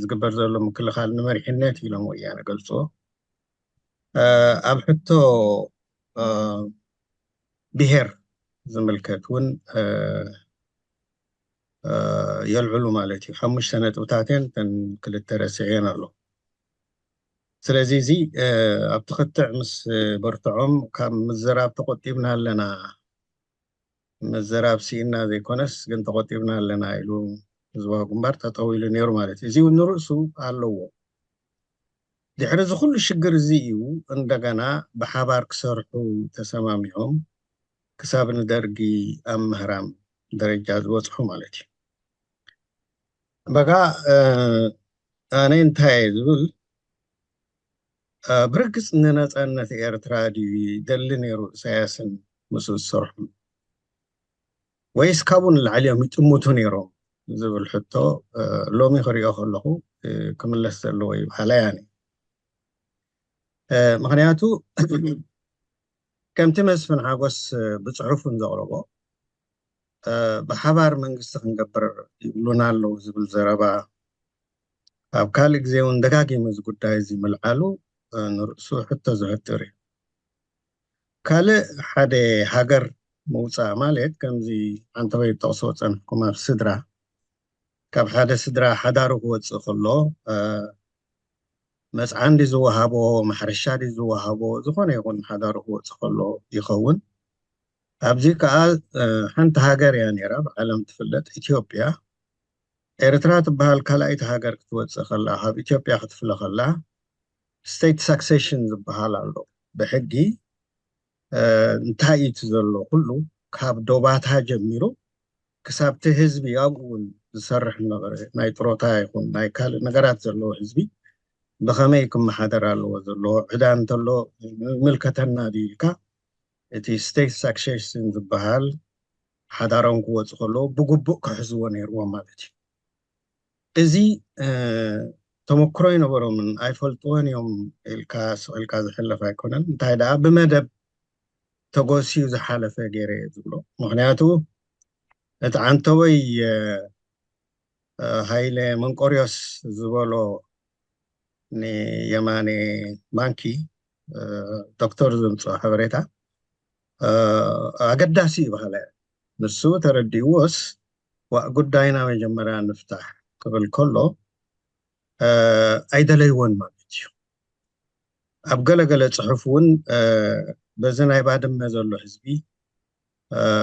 ዝግበር ዘሎ ምክልኻል ንመሪሕነት ኢሎም ወያነ ገልፅዎ። ኣብ ሕቶ ብሄር ዝምልከት እውን የልዕሉ ማለት እዩ። ሓሙሽተ ነጥብታት እየን፣ እተን ክልተ ረሲዐን ኣሎ። ስለዚ እዚ ኣብቲ ክትዕ ምስ በርትዖም ካብ ምዝራብ ተቆጢብና ኣለና፣ ምዝራብ ስኢና ዘይኮነስ ግን ተቆጢብና ኣለና ኢሉ ህዝባዊ ግንባር ጠጠው ኢሉ ነይሩ ማለት እዩ። እዚ እውን ንርእሱ ኣለዎ። ድሕሪ እዚ ኩሉ ሽግር እዚ እዩ እንደገና ብሓባር ክሰርሑ ተሰማሚዖም ክሳብ ንደርጊ ኣብ ምህራም ደረጃ ዝበፅሑ ማለት እዩ። በጋ ኣነ እንታይ እየ ዝብል፣ ብርግፅ ንነፃነት ኤርትራ ድዩ ይደሊ ነይሩ ኢሳያስን ምስኡ ዝሰርሑ፣ ወይስ ካብኡ ንላዕሊ እዮም ይጥምቱ ነይሮም ዝብል ሕቶ ሎሚ ክሪኦ ከለኹ ክምለስ ዘለዎ እዩ በሃላይ ኣነ። ምኽንያቱ ከምቲ መስፍን ሓጎስ ብፅሑፉን ዘቕረቦ ብሓባር መንግስቲ ክንገብር ይብሉና ኣለዉ ዝብል ዘረባ ኣብ ካልእ ግዜ እውን ደጋጊሙ እዚ ጉዳይ እዚ ምልዓሉ ንርእሱ ሕቶ ዘሕጥር እዩ። ካልእ ሓደ ሃገር ምውፃእ ማለት ከምዚ ዓንተበይ ጠቕሶ ፀንሕኩም ኣብ ስድራ ካብ ሓደ ስድራ ሓዳሩ ክወፅእ ከሎ መፅዓን ድዩ ዝወሃቦ፣ ማሕረሻ ድዩ ዝወሃቦ፣ ዝኾነ ይኹን ሓዳሩ ክወፅእ ከሎ ይኸውን። ኣብዚ ከዓ ሓንቲ ሃገር እያ ነይራ ብዓለም ትፍለጥ ኢትዮጵያ። ኤርትራ ትበሃል ካልኣይቲ ሃገር ክትወፅእ ከላ ካብ ኢትዮጵያ ክትፍለ ከላ ስቴት ሳክሴሽን ዝበሃል ኣሎ ብሕጊ። እንታይ እዩ እቲ ዘሎ ኩሉ ካብ ዶባታ ጀሚሩ ክሳብቲ ህዝቢ ኣብኡ እውን ዝሰርሕ ነገር ናይ ጥሮታ ይኹን ናይ ካልእ ነገራት ዘለዎ ህዝቢ ብኸመይ ክመሓደር ኣለዎ፣ ዘለዎ ዕዳ እንተሎ ምልከተና ድዩ ኢልካ እቲ ስቴት ሳክሴሽን ዝበሃል ሓዳሮም ክወፁ ከለዉ ብግቡእ ክሕዝዎ ነይርዎም ማለት እዩ። እዚ ተመክሮ ኣይነበሮምን ኣይፈልጥዎን እዮም ኢልካ ስቕ ኢልካ ዝሕለፍ ኣይኮነን። እንታይ ደኣ ብመደብ ተጎስዩ ዝሓለፈ ገይረ እየ ዝብሎ። ምኽንያቱ እቲ ዓንተወይ ሃይለ መንቆርዮስ ዝበሎ ንየማነ ማንኪ ዶክተር ዘምፅኦ ሓበሬታ ኣገዳሲ እዩ በሃላይ። ንሱ ተረዲእዎስ ዋእ ጉዳይና መጀመርያ ንፍታሕ ክብል ከሎ ኣይደለይዎን ማለት እዩ። ኣብ ገለገለ ፅሑፍ እውን በዚ ናይ ባድመ ዘሎ ህዝቢ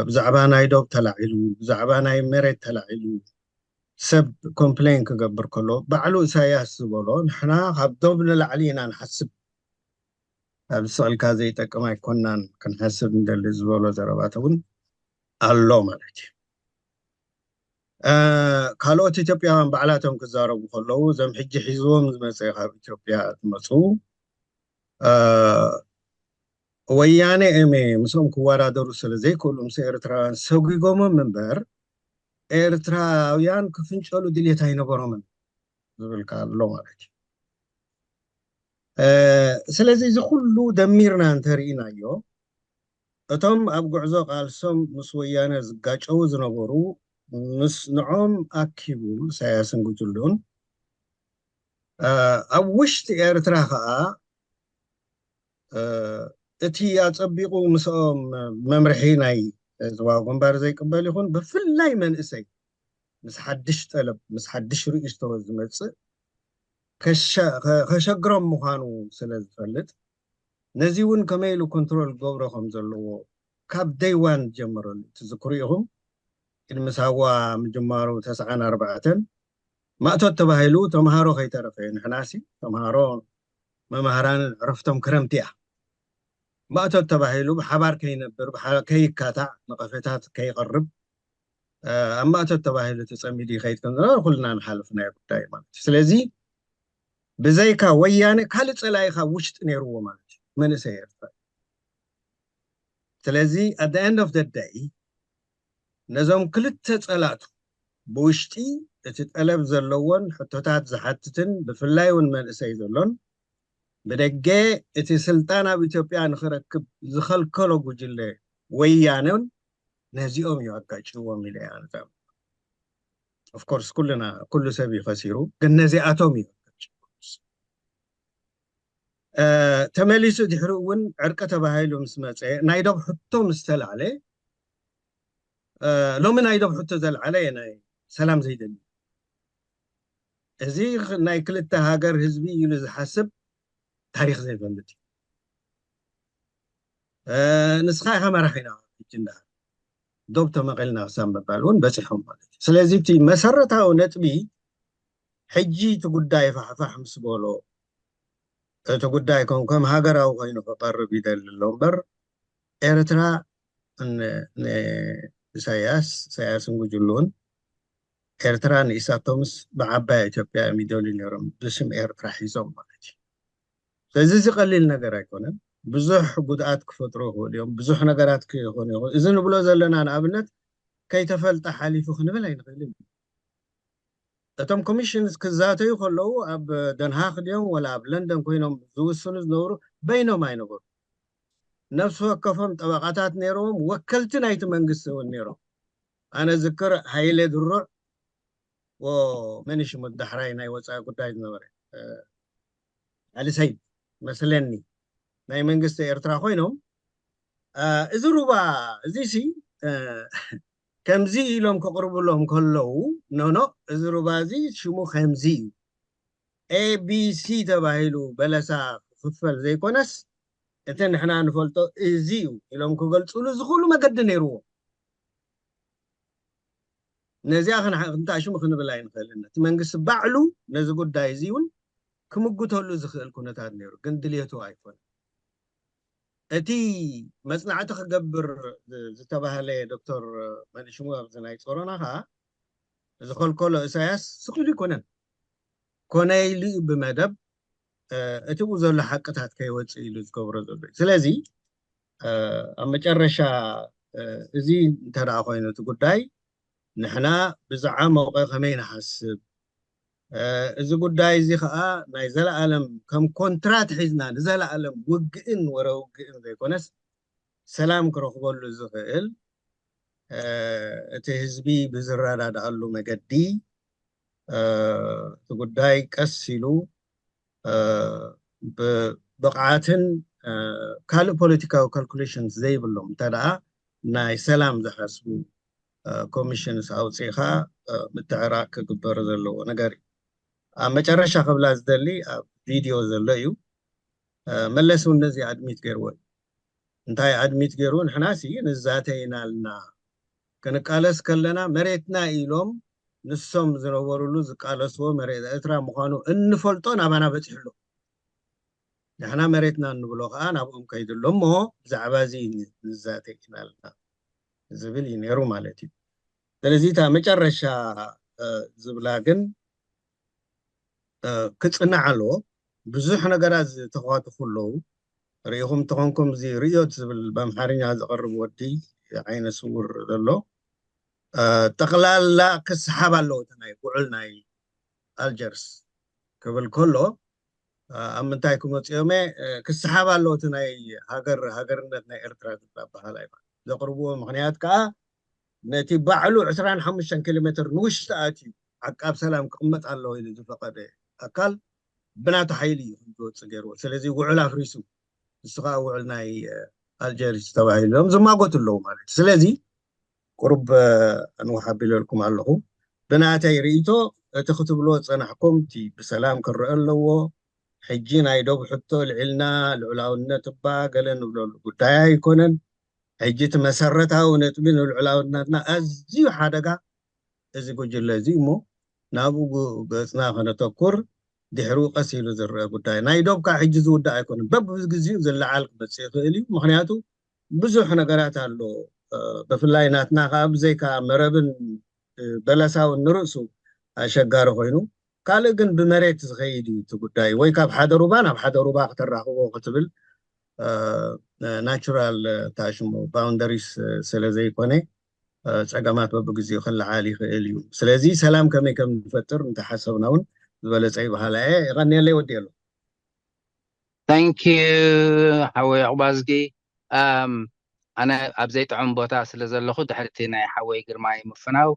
ብዛዕባ ናይ ዶብ ተላዒሉ፣ ብዛዕባ ናይ መሬት ተላዒሉ ሰብ ኮምፕሌን ክገብር ከሎ ባዕሉ ኢሳያስ ዝበሎ ንሕና ካብ ዶብ ንላዕሊ ኢና ንሓስብ፣ ኣብ ስቕልካ ዘይጠቅም ኣይኮናን ክንሓስብ እንደሊ ዝበሎ ዘረባት እውን ኣሎ ማለት እዩ። ካልኦት ኢትዮጵያውያን ባዕላቶም ክዛረቡ ከለዉ እዞም ሕጂ ሒዝዎም ዝመፀ ካብ ኢትዮጵያ ዝመፁ ወያነ እሜ ምስኦም ክወዳደሩ ስለ ዘይክእሉ ምስ ኤርትራውያን ሰጒጎሞም እምበር ኤርትራውያን ክፍንጨሉ ድልየት ኣይነበሮምን ዝብልካ ኣሎ ማለት እዩ። ስለዚ እዚ ኩሉ ደሚርና እንተርኢናዮ እቶም ኣብ ጉዕዞ ቃልሶም ምስ ወያነ ዝጋጨዉ ዝነበሩ ምስ ንዖም ኣኪቡ ኢሳያስን ጉጅሉን ኣብ ውሽጢ ኤርትራ ከዓ እቲ ኣጸቢቑ ምስኦም መምርሒ ናይ ዞባዊ ግንባር ዘይቅበል ይኹን፣ ብፍላይ መንእሰይ ምስ ሓድሽ ጠለብ፣ ምስ ሓድሽ ርእይቶ ዝመጽእ ከሸ-፣ ከ-፣ ከሸግሮም ምዃኑ ስለ ዝፈልጥ፣ ነዚ እውን ከመይ ኢሉ ኮንትሮል ገብሮ ከም ዘለዎ ካብ ደይ ዋን ጀምረሉ ትዝክሩ ኢኹም። ቅድሚ ሳዋ ምጅማሩ ተስዓን ኣርባዕተን ማእቶት ተባሂሉ ተምሃሮ ከይተረፈ፣ ንሕናሲ ተምሃሮ መማህራንን ዕረፍቶም ክረምቲ እያ። ማእቶት ተባሂሉ ብሓባር ከይነብር፣ ብሓ-፣ ከይካታዕ፣ ነቐፌታት ከይቐርብ፣ እ፣ ኣብ ማእቶት ተባሂሉ ተጸሚዱ ይኸይድ ከም ዝነበረ ኩልና ንሓልፍ ናይ ጉዳይ ማለት እዩ። ስለዚ ብዘይካ ወያነ ካልእ ጸላኢ ካብ ውሽጢ ነይርዎ ማለት እዩ መንእሰይ ኤርትራ። ስለዚ at the end of the day ነዞም ክልተ ጸላእቱ ብውሽጢ እቲ ጠለብ ዘለዎን ሕቶታት ዝሓትትን ብፍላይ እውን መንእሰይ ዘሎን ብደገ እቲ ስልጣን ኣብ ኢትዮጵያ ንኽረክብ ዝኸልከሎ ጉጅለ ወያነን ነዚኦም እዩ ኣጋጭዎም ኢለ እየ ኣነ ዝኣምን። Of course ኩልና ኩሉ ሰብ እዩ ከሲሩ፣ ግን ነዚኣቶም እዩ ኣጋጭዎም። እ፣ ተመሊሱ ድሕሪ እውን ዕርቂ ተባሂሉ ምስ መጸ ናይ ዶብ ሕቶ ምስ ተላዕለ፣ እ፣ ሎሚ ናይ ዶብ ሕቶ ዘልዓለ ናይ ሰላም ዘይደሊ፣ እዚ ናይ ክልተ ሃገር ህዝቢ ኢሉ ዝሓስብ ታሪኽ ዘይፈልጥ እዩ። እ፣ ንስኻ ኢኻ መራሒና ሕጂ እንዳ ዶብ ተመቒልና ክሳብ ምባል እውን በፂሖም ማለት እዩ። ስለዚ እቲ መሰረታዊ ነጥቢ ሕጂ እቲ ጉዳይ ፋሕፋሕ ምስ በሎ እቲ ጉዳይ ከም፣ ከም ሃገራዊ ኮይኑ ክቐርብ ይደሊ ኣሎ እምበር ኤርትራ ን-፣ ንኢሳያስ፣ ኢሳያስን ጉጅልኡን ኤርትራ ንኢሳቶምስ ብዓባይ ኢትዮጵያ እዮም ይደልዩ ነይሮም ብስም ኤርትራ ሒዞም ማለት እዩ። ስለዚ እዚ ቀሊል ነገር ኣይኮነን። ብዙሕ ጉድኣት ክፈጥሩ ይኽእሉ እዮም። ብዙሕ ነገራት ክኾኑ ይኽእሉ። እዚ ንብሎ ዘለና ንኣብነት ከይተፈልጠ ሓሊፉ ክንብል ኣይንኽእልን። እቶም ኮሚሽንስ ክዛተዩ ከለዉ ኣብ ደንሃክ ድዮም ወላ ኣብ ለንደን ኮይኖም ዝውስኑ ዝነበሩ በይኖም ኣይነበሩ። ነፍሲ ወከፎም ጠበቓታት ነይሮም፣ ወከልቲ ናይቲ መንግስቲ እውን ነይሮም። ኣነ ዝክር ሃይለ ድሩዕ ወ-፣ መን እዩ ሽሙ ዳሕራይ ናይ ወፃኢ ጉዳይ ዝነበረ፣ እ፣ ኣሊ ሰይድ መስለኒ ናይ መንግስቲ ኤርትራ ኮይኖም፣ እ፣ እዚ ሩባ እዚ ሲ፣ እ፣ ከምዚ ኢሎም ከቕርብሎም ከለዉ፣ ኖኖ፣ እዚ ሩባ እዚ ሽሙ ከምዚ እዩ፣ ኤ ቢ ሲ ተባሂሉ በለሳ ክኽፈል ዘይኮነስ፣ እቲ ንሕና ንፈልጦ እዚ እዩ ኢሎም ክገልጹሉ ዝኽእሉ መገዲ ነይርዎም። ነዚኣ ክንሓ-፣ ክንታሽሙ ክንብል ኣይንኽእልን። እቲ መንግስቲ ባዕሉ ነዚ ጉዳይ እዚ እውን ክምጉተሉ ዝኽእል ኩነታት ነይሩ፣ ግን ድልየቱ ኣይኮነን። እቲ መጽናዕቲ ክገብር ዝ-፣ ዝተባህለ ዶክተር መንሽሙ ኣብዚ ናይ ጾሮና ኸኣ ዝኸልከሎ ኢሳያስ ስቕ ኢሉ ኣይኮነን። ኮነ ኢሉ እዩ ብመደብ፣ እ፣ እቲ ብኡ ዘሎ ሓቅታት ከይወጽእ ኢሉ ዝገብሮ ዘሎ እዩ። ስለዚ፣ እ፣ ኣብ መጨረሻ፣ እ፣ እዚ እንተ ደኣ ኮይኑ እቲ ጉዳይ ንሕና ብዝዓሞቐ ከመይ ንሓስብ፣ እ፣ እዚ ጉዳይ እዚ ኸኣ ናይ ዘለኣለም ከም ኮንትራት ሒዝና ንዘለኣለም ውግእን ወረ ውግእን ዘይኮነስ ሰላም ክረኽበሉ ዝኽእል፣ እ፣ እቲ ህዝቢ ብዝረዳድኣሉ መገዲ፣ እ፣ እቲ ጉዳይ ቀስ ኢሉ፣ እ፣ ብብቕዓትን፣ እ፣ ካልእ ፖለቲካዊ ካልኩሌሽንስ ዘይብሎም እንተ ደኣ ናይ ሰላም ዝሓስቡ፣ እ፣ ኮሚሽንስ ኣውጺእኻ፣ እ፣ ምትዕራቕ ክግበር ዘለዎ ነገር እዩ። ኣብ መጨረሻ ክብላ ዝደሊ ኣብ ቪድዮ ዘሎ እዩ። እ፣ መለስ እውን ነዚ ኣድሚት ገይርዎ እዩ። እንታይ ኣድሚት ገይሩ? ንሕናሲ ንዛተ ኢና ኣልና። ክንቃለስ ከለና መሬትና ኢሎም ንሶም ዝነበሩሉ ዝቃለስዎ መሬት ኤርትራ ምዃኑ እንፈልጦ ናባና በጺሑ ኣሎ። ንሕና መሬትና እንብሎ ኸኣ ናብኦም ከይዱ ኣሎ እሞ ብዛዕባ እዚ ንዛተ ኢና ኣልና ዝብል እዩ ነይሩ ማለት እዩ። ስለዚ እታ መጨረሻ፣ እ፣ ዝብላ ግን፣ እ፣ ክጽናዕ ኣለዎ። ብዙሕ ነገራት ዝተኻትፉ ኣለዉ። ርኢኹም ተኾንኩም እዚ ርእዮት ዝብል ብኣምሓርኛ ዝቐርብ ወዲ ዓይነ ስውር ዘሎ፣ እ፣ ጠቕላላ ክስሓብ ኣለዎ እቲ ናይ ውዕል ናይ ኣልጀርስ ክብል ከሎ፣ እ፣ ኣብ ምንታይ ክመጽኦም'የ፣ እ፣ ክስሓብ ኣለዎ እቲ ናይ ሃገር፣ ሃገርነት ናይ ኤርትራ ዝብል ኣበሃላይ ማለት። ዘቕርብዎ ምኽንያት ከኣ ነቲ ባዕሉ ዕስራን ሓሙሽተን ኪሎ ሜትር ንውሽጢ ኣትዩ ዓቃብ ሰላም ክቕመጥ ኣለዎ ኢሉ ዝፈቐደ ኣካል ብናቱ ሓይሊ እዩ ከም ዝወጽእ ገይርዎ። ስለዚ ውዕል ኣፍሪሱ ንሱ ከዓ ውዕል ናይ ኣልጀርስ ተባሂሎም ዝማጎቱ ኣለዉ ማለት እዩ። ስለዚ ቁሩብ ኣንውሓ ኣቢለልኩም ኣለኹ። ብናተይ ርእይቶ እቲ ክትብልዎ ዝጸናሕኩም እቲ ብሰላም ክረአ ኣለዎ። ሕጂ ናይ ዶብ ሕቶ ልዒልና ልዑላውነት እባ ገለ ንብለሉ ጉዳይ ኣይኮነን። ሕጂ እቲ መሰረታዊ ነጥቢ ንልዑላውነትና ኣዝዩ ሓደጋ እዚ ጉጅለ እዚ እሞ ናብኡ ገጽና ከነተኩር ድሕሪኡ ቀስ ኢሉ ዝረአ ጉዳይ ናይ ዶብ ከዓ ሕጂ ዝውዳእ ኣይኮነን። በብግዜኡ ዝለዓል ክመጽእ ይኽእል እዩ። ምክንያቱ ብዙሕ ነገራት ኣሎ። ብፍላይ ናትና ከዓ ብዘይካ መረብን በለሳውን ንርእሱ ኣሸጋሪ ኮይኑ ካልእ ግን ብመሬት ዝኸይድ እዩ እቲ ጉዳይ። ወይ ካብ ሓደ ሩባ ናብ ሓደ ሩባ ክተራኽቦ ክትብል ናቹራል ታሽሞ ባውንደሪስ ስለ ዘይኮነ ጸገማት በብግዜኡ ክለዓል ይኽእል እዩ። ስለዚ ሰላም ከመይ ከም ንፈጥር እንተሓሰብና እውን ዝበለጸ ይበሃላ እየ። የቐንየለይ ወዲ ኣሎ። ታንኪዩ ሓወይ ዕቑባዝጊ። ኣነ ኣብ ዘይጥዑም ቦታ ስለ ዘለኹ ድሕርቲ ናይ ሓወይ ግርማይ ምፍናው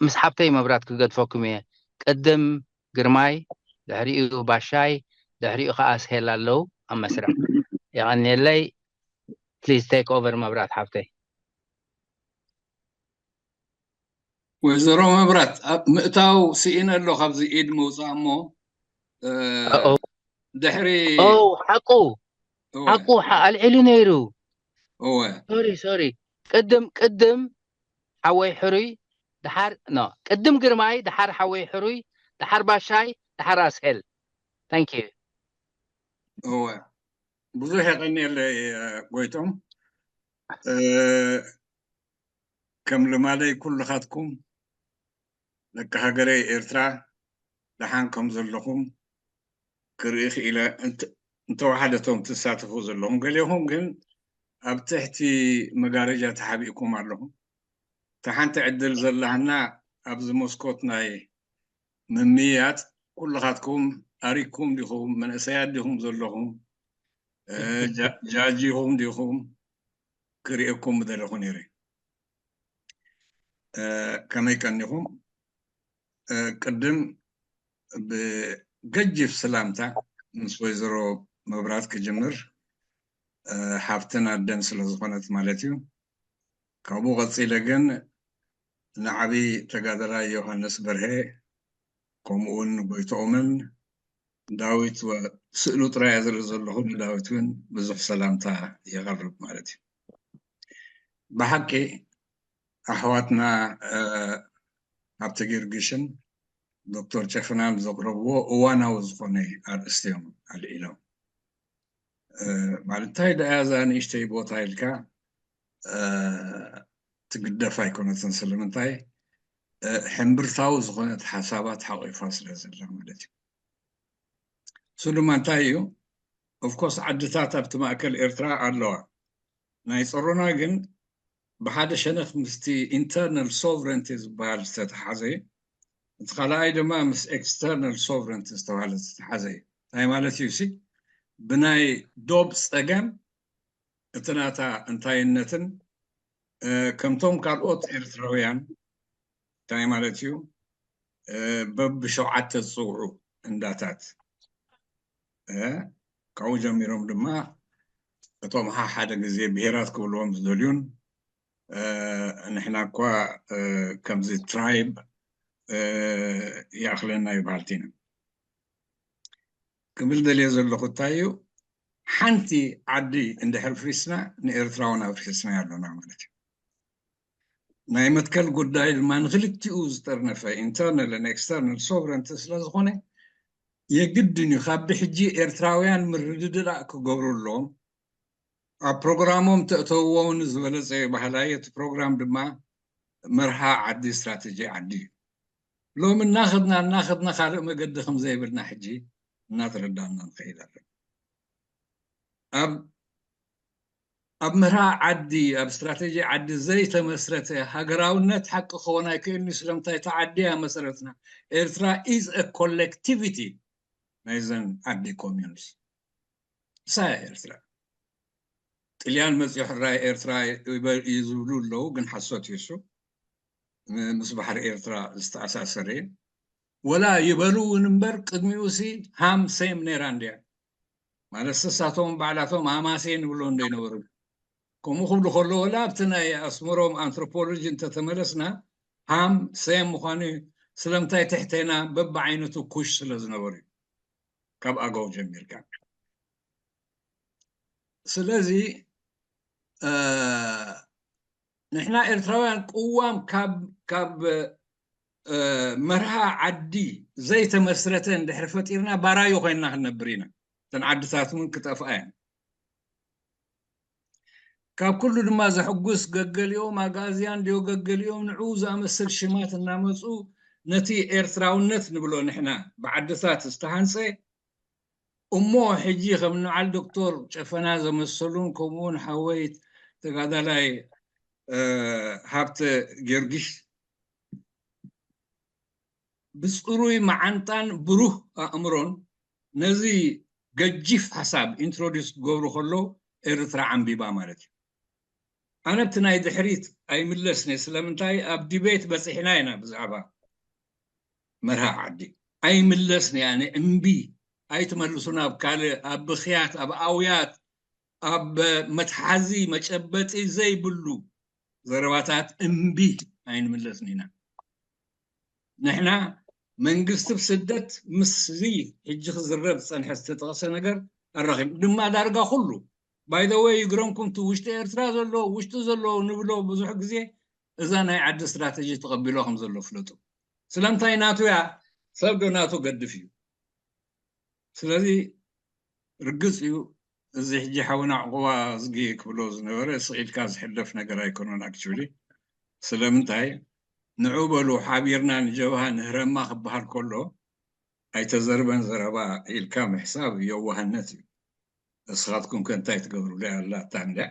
ምስ ሓብተይ መብራት ክገድፈኩም እየ። ቅድም ግርማይ፣ ድሕሪኡ ባሻይ፣ ድሕሪኡ ከዓ ኣስሄል ኣለዉ ኣብ መስርዕ። የቐንየለይ። Please take over መብራት ሓብተይ። ወይዘሮ መብራት ምእታው ስኢነ ኣሎ ካብዚ ኢድ ምውፃእ እሞ ድሕሪ ሓቁ ሓቁ ኣልዒሉ ነይሩ። ሶሪ ሶሪ ቅድም ቅድም ሓወይ ሕሩይ ድሓር ኖ ቅድም ግርማይ ድሓር ሓወይ ሕሩይ ድሓር ባሻይ ድሓር ኣስሄል። Thank you። እወ ብዙሕ የቐንየለይ ጎይቶም። ከም ልማደይ ኩልኻትኩም ደቂ ሃገረይ ኤርትራ ደሓን ከም ዘለኹም ክርኢ ክኢለ። እንተወሓደ እቶም ትሳተፉ ዘለኹም፣ ገሊኹም ግን ኣብ ትሕቲ መጋረጃ ተሓቢእኩም ኣለኹም። እታ ሓንቲ ዕድል ዘላህና ኣብዚ መስኮት ናይ ምምይያጥ ኩልኻትኩም ኣሪኩም ዲኹም? መንእሰያት ዲኹም ዘለኹም? ጃጂኹም ዲኹም? ክርእየኩም ምደለኹ ነይረ። ከመይ ቀኒኹም? ቅድም ብገጅፍ ሰላምታ ምስ ወይዘሮ መብራት ክጅምር፣ ሓፍትን ኣደን ስለ ዝኾነት ማለት እዩ። ካብኡ ቀጺለ ግን ንዓቢ ተጋደላይ ዮሃንስ በርሄ ከምኡ እውን ንጎይትኦምን ዳዊት ስእሉ ጥራይ ዝርኢ ዘለኹ ንዳዊት እውን ብዙሕ ሰላምታ የቐርብ ማለት እዩ። ብሓቂ ኣሕዋትና ሃብተ ጊዮርጊስን ዶክተር ጨፈናን ዘቕረብዎ እዋናዊ ዝኾነ ኣርእስቲ እዮም ኣልዒሎም። ማለት እንታይ ደኣ እዛ ንእሽተይ ቦታ ኢልካ ትግደፍ ኣይኮነትን። ስለምንታይ ሕምብርታዊ ዝኾነት ሓሳባት ሓቂፋ ስለ ዘላ ማለት እዩ። እሱ ድማ እንታይ እዩ? ኦፍኮርስ ዓድታት ኣብቲ ማእከል ኤርትራ ኣለዋ። ናይ ጸሮና ግን ብሓደ ሸነኽ ምስቲ ኢንተርናል ሶቨረንቲ ዝበሃል ዝተተሓዘ እዩ። እቲ ካልኣይ ድማ ምስ ኤክስተርናል ሶቨረንቲ ዝተባሃለ ዝተተሓዘ እዩ። እንታይ ማለት እዩ ሲ ብናይ ዶብ ጸገም እቲ ናታ እንታይነትን ከምቶም ካልኦት ኤርትራውያን እንታይ ማለት እዩ በብሸውዓተ ዝፅውዑ እንዳታት ካብኡ ጀሚሮም ድማ እቶም ሓደ ግዜ ብሄራት ክብልዎም ዝደልዩን ንሕና እኳ ከምዚ ትራይብ ይኣኽለና እዩ በሃልቲ ኢና ክብል ደልየ ዘለኹ እንታይ እዩ ሓንቲ ዓዲ እንድሕር ፍሪስና ንኤርትራውን ኣፍሪስና ኣለና ማለት እዩ ናይ መትከል ጉዳይ ድማ ንክልቲኡ ዝጠርነፈ internal and external sovereignty ስለ ዝኾነ የግድን እዩ ካብ ብሕጂ ኤርትራውያን ምርድዳእ ክገብሩ ኣለዎም ኣብ ፕሮግራሞም ተእተውዎ እውን ዝበለፀ ባህላይ እቲ ፕሮግራም ድማ መርሃ ዓዲ ስትራተጂ ዓዲ እዩ ሎም እናኸድና እናኸድና ካልእ መገዲ ከምዘይብልና ሕጂ እናተረዳእና ንኸይድ ኣለና ኣብ ኣብ መርሃ ዓዲ ኣብ ስትራተጂ ዓዲ ዘይተመስረተ ሃገራውነት ሓቂ ክኸውን ኣይክእልን እዩ ስለምንታይ እቲ ዓዲ እያ መሰረትና ኤርትራ is a collectivity ናይዘን ዓዲ communes እሳ እያ ኤርትራ ጥልያን መፅዮ ሕራይ ኤርትራ እዩ ዝብሉ ኣለዉ ግን ሓሶት እዩ እሱ ምስ ባሕሪ ኤርትራ ዝተኣሳሰረ እዩ ወላ ይበሉ እውን እምበር ቅድሚኡ ሲ ሃም ሴም ነይራ እንድያ ማለት ንሳቶም ባዕላቶም ሃማሴን ንብሎ እንዶ ይነበሩ። ከምኡ ክብሉ ከለዉ ወላ ኣብቲ ናይ ኣስመሮም ኣንትሮፖሎጂ እንተተመለስና ሃም ሴም ምዃኑ እዩ። ስለምንታይ ትሕቴና በብዓይነቱ ኩሽ ስለ ዝነበሩ እዩ። ካብ ኣገው ጀሚርካ ስለዚ ንሕና ኤርትራውያን ቅዋም ካብ መርሃ ዓዲ ዘይተመስረተ እንድሕር ፈጢርና ባራዩ ኮይንና ክንነብር ኢና። እተን ዓድታት እውን ክጠፍኣ እየን። ካብ ኩሉ ድማ ዘሕጉስ ገገሊኦም ኣግኣዝያን ድዮ ገገሊኦም ንዑ ዝኣመሰል ሽማት እናመፁ ነቲ ኤርትራውነት ንብሎ ንሕና ብዓድታት ዝተሃንፀ እሞ ሕጂ ከም ንዓል ዶክተር ጨፈና ዘመሰሉን ከምኡውን ሓወይ ተጋዳላይ ሃብተ ጊዮርጊስ ብፅሩይ መዓንጣን ብሩህ ኣእምሮን ነዚ ገጂፍ ሓሳብ ኢንትሮዲስ ክገብሩ ከሎ ኤርትራ ዓንቢባ ማለት እዩ። ኣነ ኣብቲ ናይ ድሕሪት ኣይምለስን እየ። ስለምንታይ ኣብ ዲቤት በፂሕና ኢና ብዛዕባ መርሃ ዓዲ ኣይምለስን እየ። ኣነ እምቢ ኣይትመልሱና ኣብ ካልእ ኣብ ብኽያት ኣብ ኣውያት ኣብ መትሓዚ መጨበጢ ዘይብሉ ዘረባታት እምቢ ኣይንምለስን ኢና። ንሕና መንግስቲ ብስደት ምስዚ ሕጂ ክዝረብ ዝፀንሐ ዝተጠቕሰ ነገር ኣራኺቡ ድማ ዳርጋ ኩሉ ባይደወይ ይግረምኩም እቲ ውሽጢ ኤርትራ ዘሎ ውሽጢ ዘሎ ንብሎ ብዙሕ ግዜ እዛ ናይ ዓዲ ስትራተጂ ተቐቢሎ ከም ዘሎ ፍለጡ። ስለምንታይ ናቱ እያ ሰብ ዶ ናቱ ገድፍ እዩ። ስለዚ ርግፅ እዩ እዚ ሕጂ ሓውና ዕቑባ ዝጊ ክብሎ ዝነበረ ስቕ ኢልካ ዝሕለፍ ነገር ኣይኮነን። ኣክቹሊ ስለምንታይ ንዑ በሉ ሓቢርና ንጀብሃ ንህረማ ክበሃል ከሎ ኣይተዘርበን ዘረባ ኢልካ ምሕሳብ የዋህነት እዩ። እስኻትኩም ከ እንታይ ትገብሩለይ ኣላ እታ እንድያ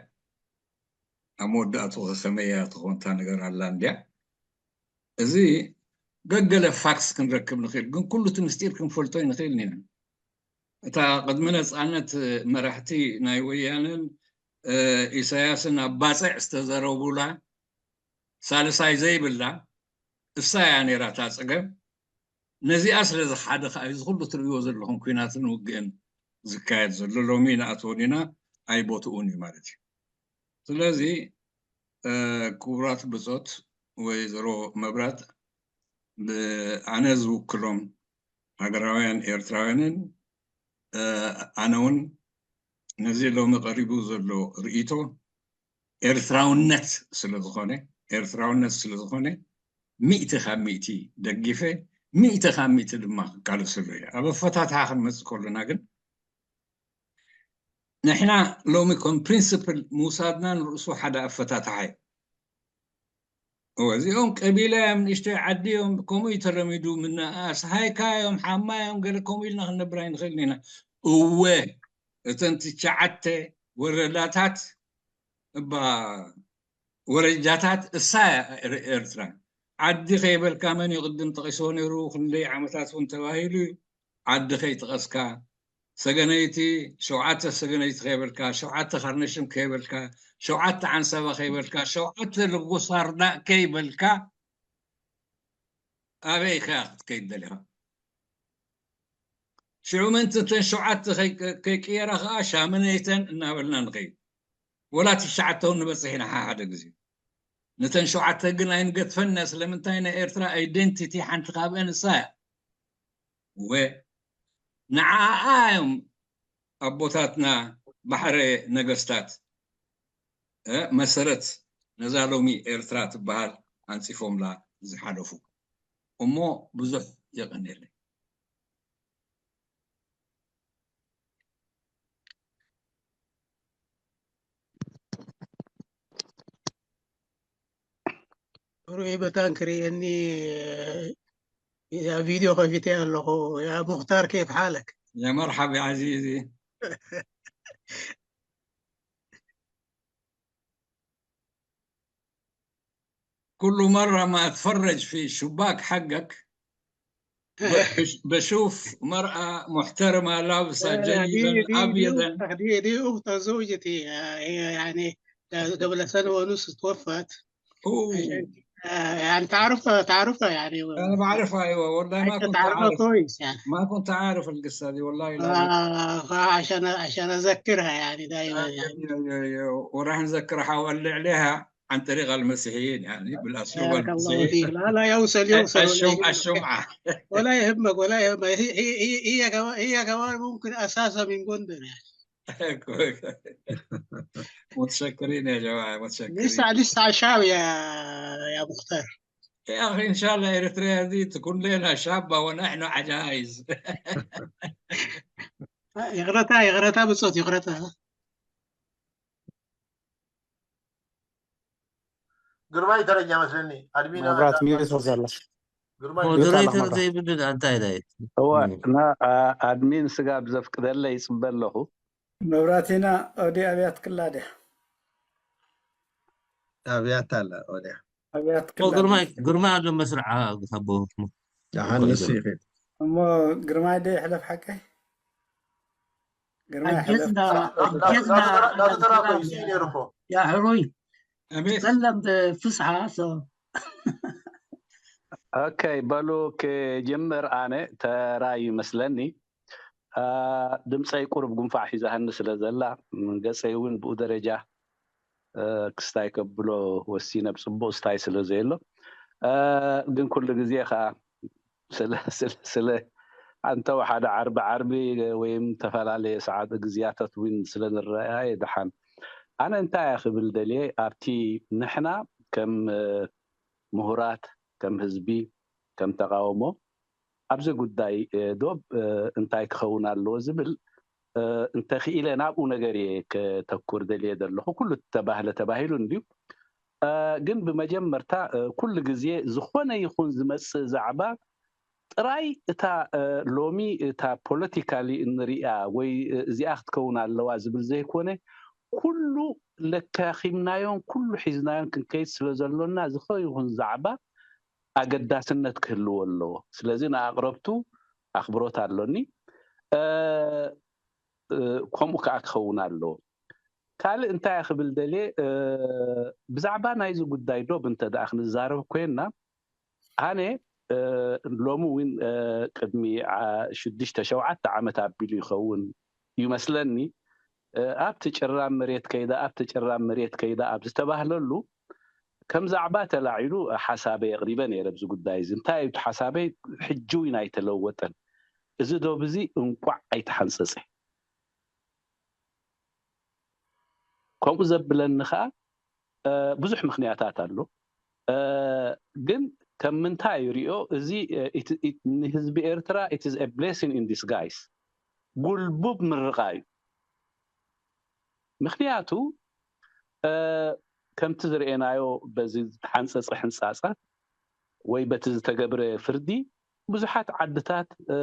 ኣብ መወዳእቱ ከመያ ትኾንታ ነገር ኣላ እንድያ። እዚ ገገለ ፋክስ ክንረክብ ንኽእል ግን ኩሉ እቲ ምስጢር ክንፈልጦ ይንኽእል ኢና። እታ ቅድሚ ነፃነት መራሕቲ ናይ ወያነን ኢሳያስን ኣብ ባፅዕ ዝተዘረቡላ ሳልሳይ ዘይብላ እሳ እያ ነይራ እታ ፀገም። ነዚኣ ስለ ዝሓደ ከዓ እዚ ኩሉ ትርእይዎ ዘለኹም ኩናትን ውግእን ዝካየድ ዘሎ ሎሚ ንኣትዎ ዲና ኣይቦትኡን እዩ ማለት እዩ። ስለዚ ክቡራት ብፆት ወይዘሮ መብራት ኣነ ዝውክሎም ሃገራውያን ኤርትራውያንን ኣነ እውን ነዚ ሎሚ ቀሪቡ ዘሎ ርእይቶ ኤርትራውነት ስለዝኾነ ኤርትራውነት ስለዝኾነ ሚእቲ ካብ ሚእቲ ደጊፈ ሚእቲ ካብ ሚእቲ ድማ ክቃለሰሉ እየ። ኣብ ኣፈታትሓ ክንመፅእ ከለና ግን ንሕና ሎሚ ከም ፕሪንስፕል ምውሳድና ንርእሱ ሓደ ኣፈታትሓ እዩ። እወ እዚኦም ቀቢላ እዮም ንእሽተይ ዓዲ እዮም ከምኡ እዩ ተለሚዱ ምንኣስ ሃይካ እዮም ሓማ እዮም ገለ ከምኡ ኢልና ክንነብር ኣይንኽእልን ኢና። እወ እተን ትሽዓተ ወረዳታት እባ ወረጃታት እሳ እያ ኤርትራ። ዓዲ ከይበልካ መን እዩ ቅድም ጠቒስዎ ነይሩ ክንደይ ዓመታት እውን ተባሂሉ እዩ። ዓዲ ከይጠቐስካ ሰገነይቲ ሸውዓተ ሰገነይቲ ከይበልካ ሸውዓተ ካርነሽም ከይበልካ ሸውዓተ ዓንሰባ ከይበልካ ሸውዓተ ልጉሳርዳ ከይበልካ ኣበይ ኢኻ ክትከይድ ደሊኻ? ሽዑ ምእንቲ እተን ሸውዓተ ከይቅየራ ከዓ ሻምነይተን እናበልና ንኸይድ። ወላ ትሽዓተ እውን ንበፅሕ ኢና ሓደ ግዜ። ነተን ሸውዓተ ግን ኣይንገድፈን ኢና። ስለምንታይ ናይ ኤርትራ ኣይደንቲቲ ሓንቲ ካብአን እሳ እያ። ወ ንዓኣ እዮም ኣቦታትና ባሕረ ነገስታት መሰረት ነዛ ሎሚ ኤርትራ ትበሃል ኣንፂፎምላ ዝሓለፉ እሞ ብዙሕ የቐንየለይ። ሩይ በታን ክርእየኒ ያ ቪድዮ ከፊተ ኣለኹ። ያ ሙክታር ኬፍ ሓለክ? يا مرحبا عزيزي. كل مرة ما أتفرج في شباك حقك بشوف مرأة محترمة لابسة جيدا أبيضا. دي أخت زوجتي، يعني قبل سنة ونص توفت. آه، يعني تعرفها، تعرفها يعني. أنا بعرفها، أيوة، والله ما أنت كنت تعرفها عارف. كويس يعني. ما كنت عارف القصة دي، والله العظيم. آه، عشان عشان اذكرها يعني دائما يعني. أيوة، أيوة، أيوة. وراح نذكرها ونولع عليها عن طريق المسيحيين، يعني بالأسلوب بارك الله المسيحي. فيك. لا، لا، يوصل، يوصل، ولا الشم... يهمك. الشمعة. ولا يهمك، ولا يهمك. هي هي هي هي كمان، هي كمان ممكن اساسها من جندر يعني. متشكرين يا جماعة، متشكرين. لسه لسه شاب يا يا مختار. يا أخي، إن شاء الله إريتريا دي تكون لنا شابة ونحن عجائز. ይቕረታ፣ ይቕረታ፣ ብጾት ይቕረታ። ግርማይ ተረኛ መስለኒ። ኣድሚን መብራት ሚዩት ዘላ ግርማይ ሚዩት ኣላ ሞደሬተር መብራት። ዘይብሉ እንታይ ዳይ እወ፣ ና፣ ኣ-፣ ኣድሚን ስጋብ ዘፍቅደለ ይጽበ ኣለኹ። መብራቲና ኦዲ ኣብያት ክላድያ ኣብያት ኣላ ኦድያ። ኣብያት ኦ ግርማይ ክላድያ ግርማይ ኣሎ መስርዓ ግታቦ ደሓን ንሱ ይኽእል። እሞ ግርማይ ዶ ይሕለፍ ሓቀይ? ግርማይ ኣጀስ ይሕለፍ። እንዳ ናብ- ኣጀስ እንዳ ናብ ተራ ኮይኑ እዩ ነይሩ እኮ። ያ ሕሩይ ኣሜን። ጸለም ፍስሓ ሶ ኦኬ፣ በሉ ክጅምር። ኣነ ተራ ይመስለኒ። ኣ፣ ድምፀይ ቁሩብ ጉንፋዕ ሒዛሃኒ ስለ ዘላ፣ ም፣ ገፀይ እውን ብኡ ደረጃ፣ እ፣ ክስታይ ከብሎ ወሲነ፣ ብፅቡቕ ስታይ ስለ ዘየሎ። እ፣ ግን ኩሉ ግዜ ከዓ ስለ፣ ስለ፣ ስለ ኣንተው ሓደ ዓርቢ፣ ዓርቢ ወይም ዝተፈላለየ ሰዓት ግዜያታት እውን ስለ ንረኣየ ደሓን። ኣነ እንታይ እየ ክብል ደልየ፣ ኣብቲ ንሕና ከም፣ እ፣ ምሁራት፣ ከም ህዝቢ፣ ከም ተቃውሞ፣ ኣብዚ ጉዳይ፣ እ፣ ዶብ፣ እ፣ እንታይ ክኸውን ኣለዎ ዝብል፣ እ፣ እንተኽኢለ ናብኡ ነገር እየ ከተኩር ደልየ ዘለኹ። ኩሉ ተባህለ ተባሂሉ እንድዩ። እ፣ ግን ብመጀመርታ፣ እ፣ ኩሉ ግዜ ዝኾነ ይኹን ዝመጽእ ዛዕባ ጥራይ እታ፣ እ፣ ሎሚ እታ ፖለቲካሊ እንሪኣ ወይ፣ እ፣ እዚኣ ክትከውን ኣለዋ ዝብል ዘይኮነ፣ ኩሉ ለካኺምናዮን ኩሉ ሒዝናዮን ክንከይድ ስለ ዘሎና፣ ዝኾነ ይኹን ዛዕባ ኣገዳስነት ክህልዎ ኣለዎ። ስለዚ ንኣቕረብቱ ኣኽብሮት ኣሎኒ። እ፣ እ፣ ከምኡ ከኣ ክኸውን ኣለዎ። ካልእ እንታይ እየ ክብል ደልየ፣ እ፣ ብዛዕባ ናይዚ ጉዳይ ዶብ እንተ ደኣ ክንዛረብ ኮይንና፣ ኣነ፣ እ፣ ሎሚ እውን፣ እ፣ ቅድሚ፣ ዓ-፣ ሽዱሽተ ሸውዓተ ዓመት ኣቢሉ ይኸውን ይመስለኒ፣ እ፣ ኣብቲ ጭራም መሬት ከይዳ፣ ኣብቲ ጭራም መሬት ከይዳ ኣብ ዝተባህለሉ፣ ከም ዛዕባ ተላዒሉ ሓሳበይ ኣቕሪበ ነይረ ኣብዚ ጉዳይ እዚ። እንታይ እዩ እቲ ሓሳበይ? ሕጂ እውን ኣይተለወጠን። እዚ ዶብ እዚ እንቋዕ ኣይተሓንጸጸ። ከምኡ ዘብለኒ ኸኣ፣ እ፣ ብዙሕ ምኽንያታት ኣሎ። እ፣ ግን ከም ምንታይ ይሪኦ፣ እዚ፣ እ፣ it-፣ it-፣ ንህዝቢ ኤርትራ it is a blessing in disguise፣ ጉልቡብ ምርቓ እዩ። ምኽንያቱ፣ እ፣ ከምቲ ዝረኤናዮ በዚ ዝተሓንጸጸ ሕንጻጻት ወይ በቲ ዝተገብረ ፍርዲ ብዙሓት ዓድታት፣ እ፣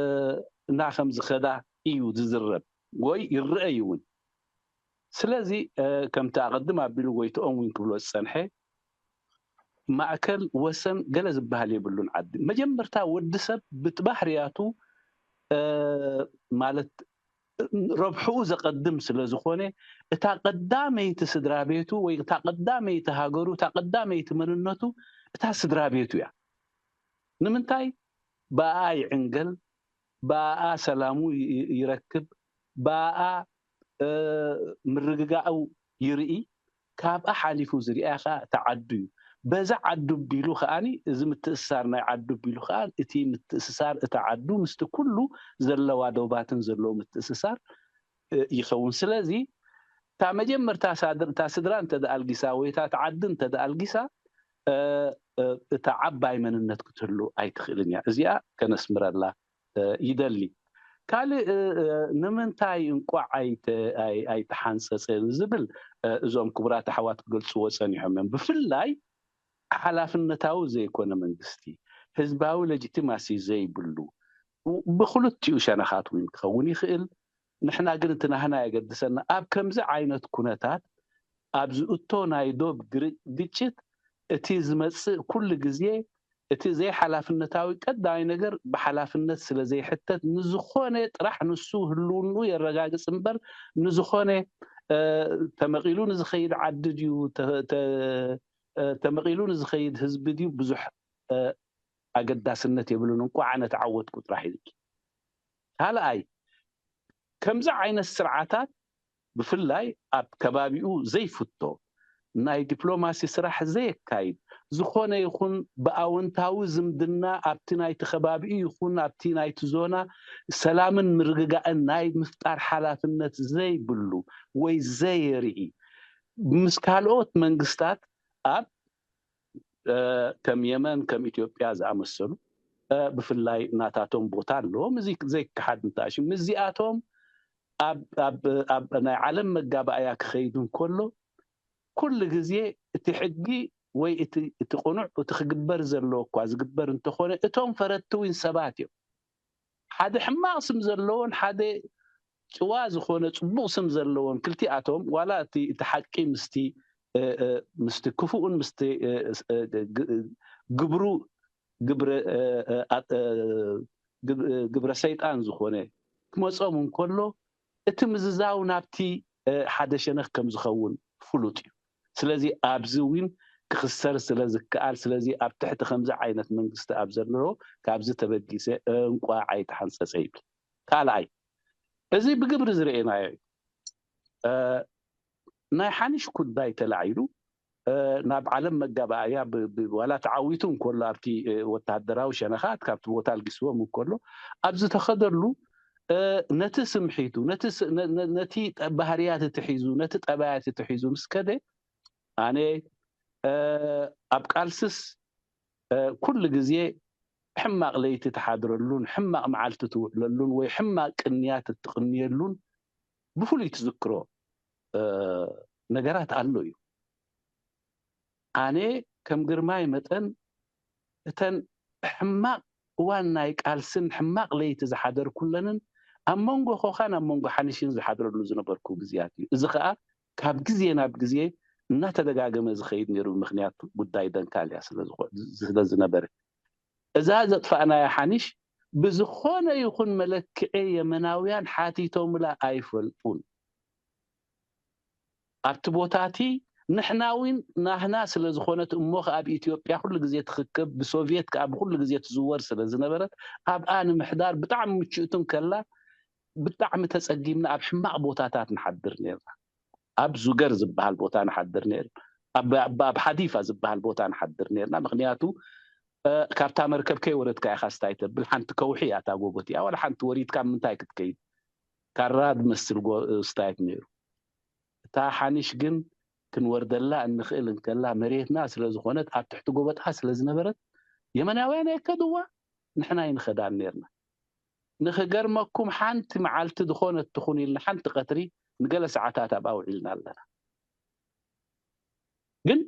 እና ከም ዝኸዳ እዩ ዝዝረብ ወይ ይረኣይ እውን። ስለዚ፣ እ፣ ከምቲ ኣቐድም ኣቢሉ ጎይትኦም እውን ክብሎ ዝጸንሐ፣ ማእከል ወሰን ገለ ዝበሃል የብሉን ዓዲ። መጀመርታ ወዲ ሰብ ብቲ ባህርያቱ፣ እ፣ ማለት ረብሕኡ ዘቐድም ስለ ዝኾነ፣ እታ ቀዳመይቲ ስድራ ቤቱ ወይ እታ ቀዳመይቲ ሃገሩ፣ እታ ቀዳመይቲ መንነቱ እታ ስድራ ቤቱ እያ። ንምንታይ? ብኣኣ ይዕንገል፣ ብኣኣ ሰላሙ ይ-፣ ይ-፣ ይረክብ፣ ብኣኣ፣ እ፣ ምርግጋኡ ይርኢ፣ ካብኣ ሓሊፉ ዝሪኣ ኸኣ እታ ዓዱ እዩ። በዛ ዓዱ ኣቢሉ ከኣኒ፣ እዚ ምትእስሳር ናይ ዓዱ ኣቢሉ ከኣ፣ እቲ ምትእስሳር እታ ዓዱ ምስቲ ኩሉ ዘለዋ ዶባትን ዘለዎ ምትእስሳር፣ እ፣ ይኸውን። ስለዚ፣ እታ መጀመርታ ሳድር-፣ እታ ስድራ እንተ ደኣ ኣልጊሳ ወይ እታ፣ እታ ዓዲ እንተ ደኣ ኣልጊሳ፣ እ፣ እ፣ እታ ዓባይ መንነት ክትህሉ ኣይትኽእልን እያ። እዚኣ ከነስምረላ፣ እ፣ ይደሊ። ካልእ፣ እ፣ እ፣ ንምንታይ እንቋዕ ኣይተ-፣ ኣይ-፣ ኣይተሓንጸጸን ዝብል፣ እ፣ እዞም ክቡራት ኣሕዋት ክገልጽዎ ጸኒሖም እዮም። ብፍላይ ሓላፍነታዊ ዘይኮነ መንግስቲ፣ ህዝባዊ ሌጂቲማሲ ዘይብሉ፣ ብኽልቲኡ ሸነኻት እውን ክኸውን ይኽእል። ንሕና ግን እቲ ናህና የገድሰና። ኣብ ከምዚ ዓይነት ኩነታት፣ ኣብ ዝእቶ ናይ ዶብ ግር-፣ ግጭት፣ እቲ ዝመጽእ ኩሉ ግዜ፣ እቲ ዘይሓላፍነታዊ ቀዳማይ ነገር ብሓላፍነት ስለ ዘይሕተት፣ ንዝኾነ ጥራሕ ንሱ ህልውንኡ የረጋግጽ እምበር፣ ንዝኾነ፣ እ፣ ተመቒሉ ንዝኸይድ ዓዲ ድዩ፣ ተ-፣ ተ-፣ ተመቒሉ ንዝኸይድ ህዝቢ ድዩ ብዙሕ ኣገዳስነት የብሉን። እንቋዕ ኣነ ተዓወትኩ ጥራሕ እዩ። ካልኣይ፣ ከምዚ ዓይነት ስርዓታት ብፍላይ ኣብ ከባቢኡ ዘይፍቶ፣ ናይ ዲፕሎማሲ ስራሕ ዘየካይድ፣ ዝኾነ ይኹን ብኣወንታዊ ዝምድና ኣብቲ ናይቲ ከባቢኡ ይኹን ኣብቲ ናይቲ ዞና ሰላምን ምርግጋእን ናይ ምፍጣር ሓላፍነት ዘይብሉ ወይ ዘየርኢ፣ ምስ ካልኦት መንግስታት ኣብ ከም የመን ከም ኢትዮጵያ ዝኣመሰሉ ብፍላይ ናታቶም ቦታ ኣለዎም። እዚ ዘይከሓድ እንተኣሽም ምስዚኣቶም ኣብ ናይ ዓለም መጋባእያ ክኸይድ እንከሎ ኩሉ ግዜ እቲ ሕጊ ወይ እቲ ቅኑዕ እቲ ክግበር ዘለዎ እኳ ዝግበር እንተኾነ እቶም ፈረድቲ እውን ሰባት እዮም። ሓደ ሕማቕ ስም ዘለዎን ሓደ ጭዋ ዝኾነ ጽቡቕ ስም ዘለዎን ክልቲኣቶም ዋላ እቲ እቲ ሓቂ ምስቲ ምስቲ ክፉኡን ምስቲ ግብሩ ግብረ ሰይጣን ዝኾነ ክመጾም እንከሎ እቲ ምዝዛው ናብቲ ሓደ ሸነኽ ከም ዝኸውን ፍሉጥ እዩ። ስለዚ ኣብዚ እውን ክኽሰር ስለ ዝከኣል ስለዚ ኣብ ትሕቲ ከምዚ ዓይነት መንግስቲ ኣብ ዘለዎ ካብዚ ተበጊሰ እንቋዕ ኣይተሓንፀፀ ይብል። ካልኣይ እዚ ብግብሪ ዝረኤናዮ እዩ። ናይ ሓኒሽ ጉዳይ ተላዒሉ ናብ ዓለም መጋባእያ ዋላ ተዓዊቱ እንከሎ ኣብቲ ወታደራዊ ሸነኻት ካብቲ ቦታ ኣልጊስዎም እንከሎ ኣብ ዝተኸደሉ ነቲ ስምሒቱ ነቲ ባህርያት እቲ ሒዙ ነቲ ጠባያት እቲ ሒዙ ምስ ከደ ኣነ ኣብ ቃልስስ ኩሉ ግዜ ሕማቕ ለይቲ ትሓድረሉን ሕማቕ መዓልቲ ትውዕለሉን ወይ ሕማቕ ቅንያት እትቕንየሉን ብፍሉይ ትዝክሮ ነገራት ኣሎ እዩ። ኣነ ከም ግርማይ መጠን እተን ሕማቕ እዋን ናይ ቃልስን ሕማቕ ለይቲ ዝሓደርኩለንን ኣብ መንጎ ኮኻን ኣብ መንጎ ሓንሽን ዝሓድረሉ ዝነበርኩ ግዜያት እዩ። እዚ ከዓ ካብ ግዜ ናብ ግዜ እናተደጋገመ ዝኸይድ ነይሩ። ምኽንያቱ ጉዳይ ደንካልያ ስለ ዝነበረ እዛ ዘጥፋእናያ ሓኒሽ ብዝኾነ ይኹን መለክዒ የመናውያን ሓቲቶምላ ኣይፈልጡን። ኣብቲ ቦታ እቲ ንሕና እውን ናህና ስለ ዝኾነት እሞ ከኣ ኣብ ኢትዮጵያ ኩሉ ግዜ ትኽከብ ብሶቭየት ከኣ ብኩሉ ግዜ ትዝወር ስለ ዝነበረት ኣብኣ ንምሕዳር ብጣዕሚ ምችእቱ እንከላ ብጣዕሚ ተጸጊምና ኣብ ሕማቕ ቦታታት ንሓድር ነርና። ኣብ ዙገር ዝበሃል ቦታ ንሓድር ነርና። ኣብ ሓዲፋ ዝበሃል ቦታ ንሓድር ነርና። ምኽንያቱ ካብታ መርከብ ከይወረድካ ኢኻ ስታይ ተብል ሓንቲ ከውሒ እያ እታ ጎቦ እቲኣ ዋላ ሓንቲ ወሪድካ ምንታይ ክትከይድ ካራ ዝመስል ስታይት ነይሩ። እታ ሓኒሽ ግን ክንወርደላ እንኽእል እንከላ መሬትና ስለ ዝኾነት ኣብ ትሕቲ ጎበጣ ስለ ዝነበረት የመናውያን ኣይከድዋ ንሕና ኣይንኸዳን ነርና። ንኽገርመኩም ሓንቲ መዓልቲ ዝኾነት ትኹን ኢልና ሓንቲ ቀትሪ ንገለ ሰዓታት ኣብኣ ውዒልና ኣለና። ግን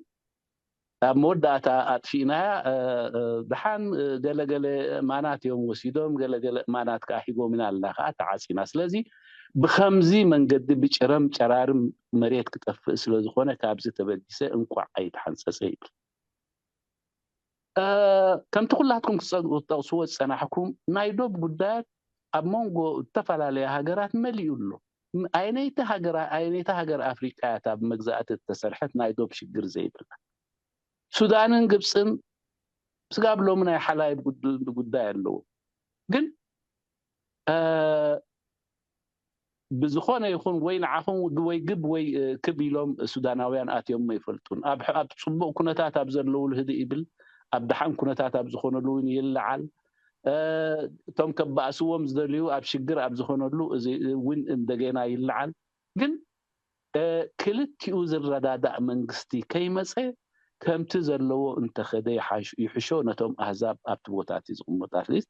ኣብ መወዳእታ ኣጥፊእናያ። ደሓን ገለገለ እማናት እዮም ወሲዶም፣ ገለገለ እማናት ከዓ ሂቦም ኢና ኣልና ከዓ ተዓፂና። ስለዚ ብኸምዚ መንገዲ ብጭረም ጨራርም መሬት ክጠፍእ ስለ ዝኾነ ካብዚ ተበጊሰ እንቋዕ ኣይተሓንፀፀ ይብል። ከምቲ ኩላትኩም ክትጠቕስዎ ዝፀናሕኩም ናይ ዶብ ጉዳያት ኣብ መንጎ ዝተፈላለያ ሃገራት መሊኡ ኣሎ። ኣየነይቲ ሃገር ኣፍሪቃ እያ እታ ብመግዛእቲ እተሰርሐት ናይ ዶብ ሽግር ዘይብላ? ሱዳንን ግብፅን ስጋብ ሎሚ ናይ ሓላይብ ጉዳይ ኣለዎ። ግን ብዝኾነ ይኹን ወይ ንዓኹም ወይ ግብ ወይ ክብ ኢሎም ሱዳናውያን ኣትዮም ኣይፈልጡን። ኣብ ፅቡቕ ኩነታት ኣብ ዘለውሉ ህድእ ይብል፣ ኣብ ደሓን ኩነታት ኣብ ዝኾነሉ እውን ይለዓል። እቶም ከባእስዎም ዝደልዩ ኣብ ሽግር ኣብ ዝኾነሉ እዚ እውን እንደገና ይለዓል። ግን ክልቲኡ ዝረዳዳእ መንግስቲ ከይመፀ ከምቲ ዘለዎ እንተኸደ ይሕሾ ነቶም ኣህዛብ ኣብቲ ቦታ እቲ ዝቕመጡ ኣትሊስት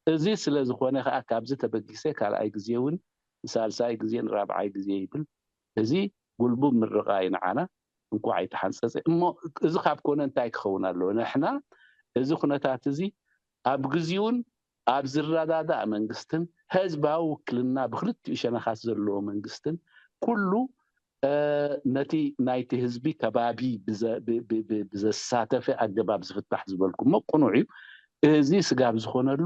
እዚ ስለ ዝኾነ ከዓ ካብዚ ተበጊሰ ካልኣይ ግዜ እውን ንሳልሳይ ግዜ ንራብዓይ ግዜ ይብል። እዚ ጉልቡብ ምርቓ እዩ ንዓና። እንኳዕ ኣይተሓንፀፀ እሞ እዚ ካብ ኮነ እንታይ ክኸውን ኣለዎ? ንሕና እዚ ኩነታት እዚ ኣብ ግዚውን ኣብ ዝረዳዳእ መንግስትን ህዝባዊ ውክልና ብክልቲኡ ሸነኻት ዘለዎ መንግስትን ኩሉ ነቲ ናይቲ ህዝቢ ከባቢ ብዘሳተፈ ኣገባብ ዝፍታሕ ዝበልኩሞ ቅኑዕ እዩ። እዚ ስጋብ ዝኾነሉ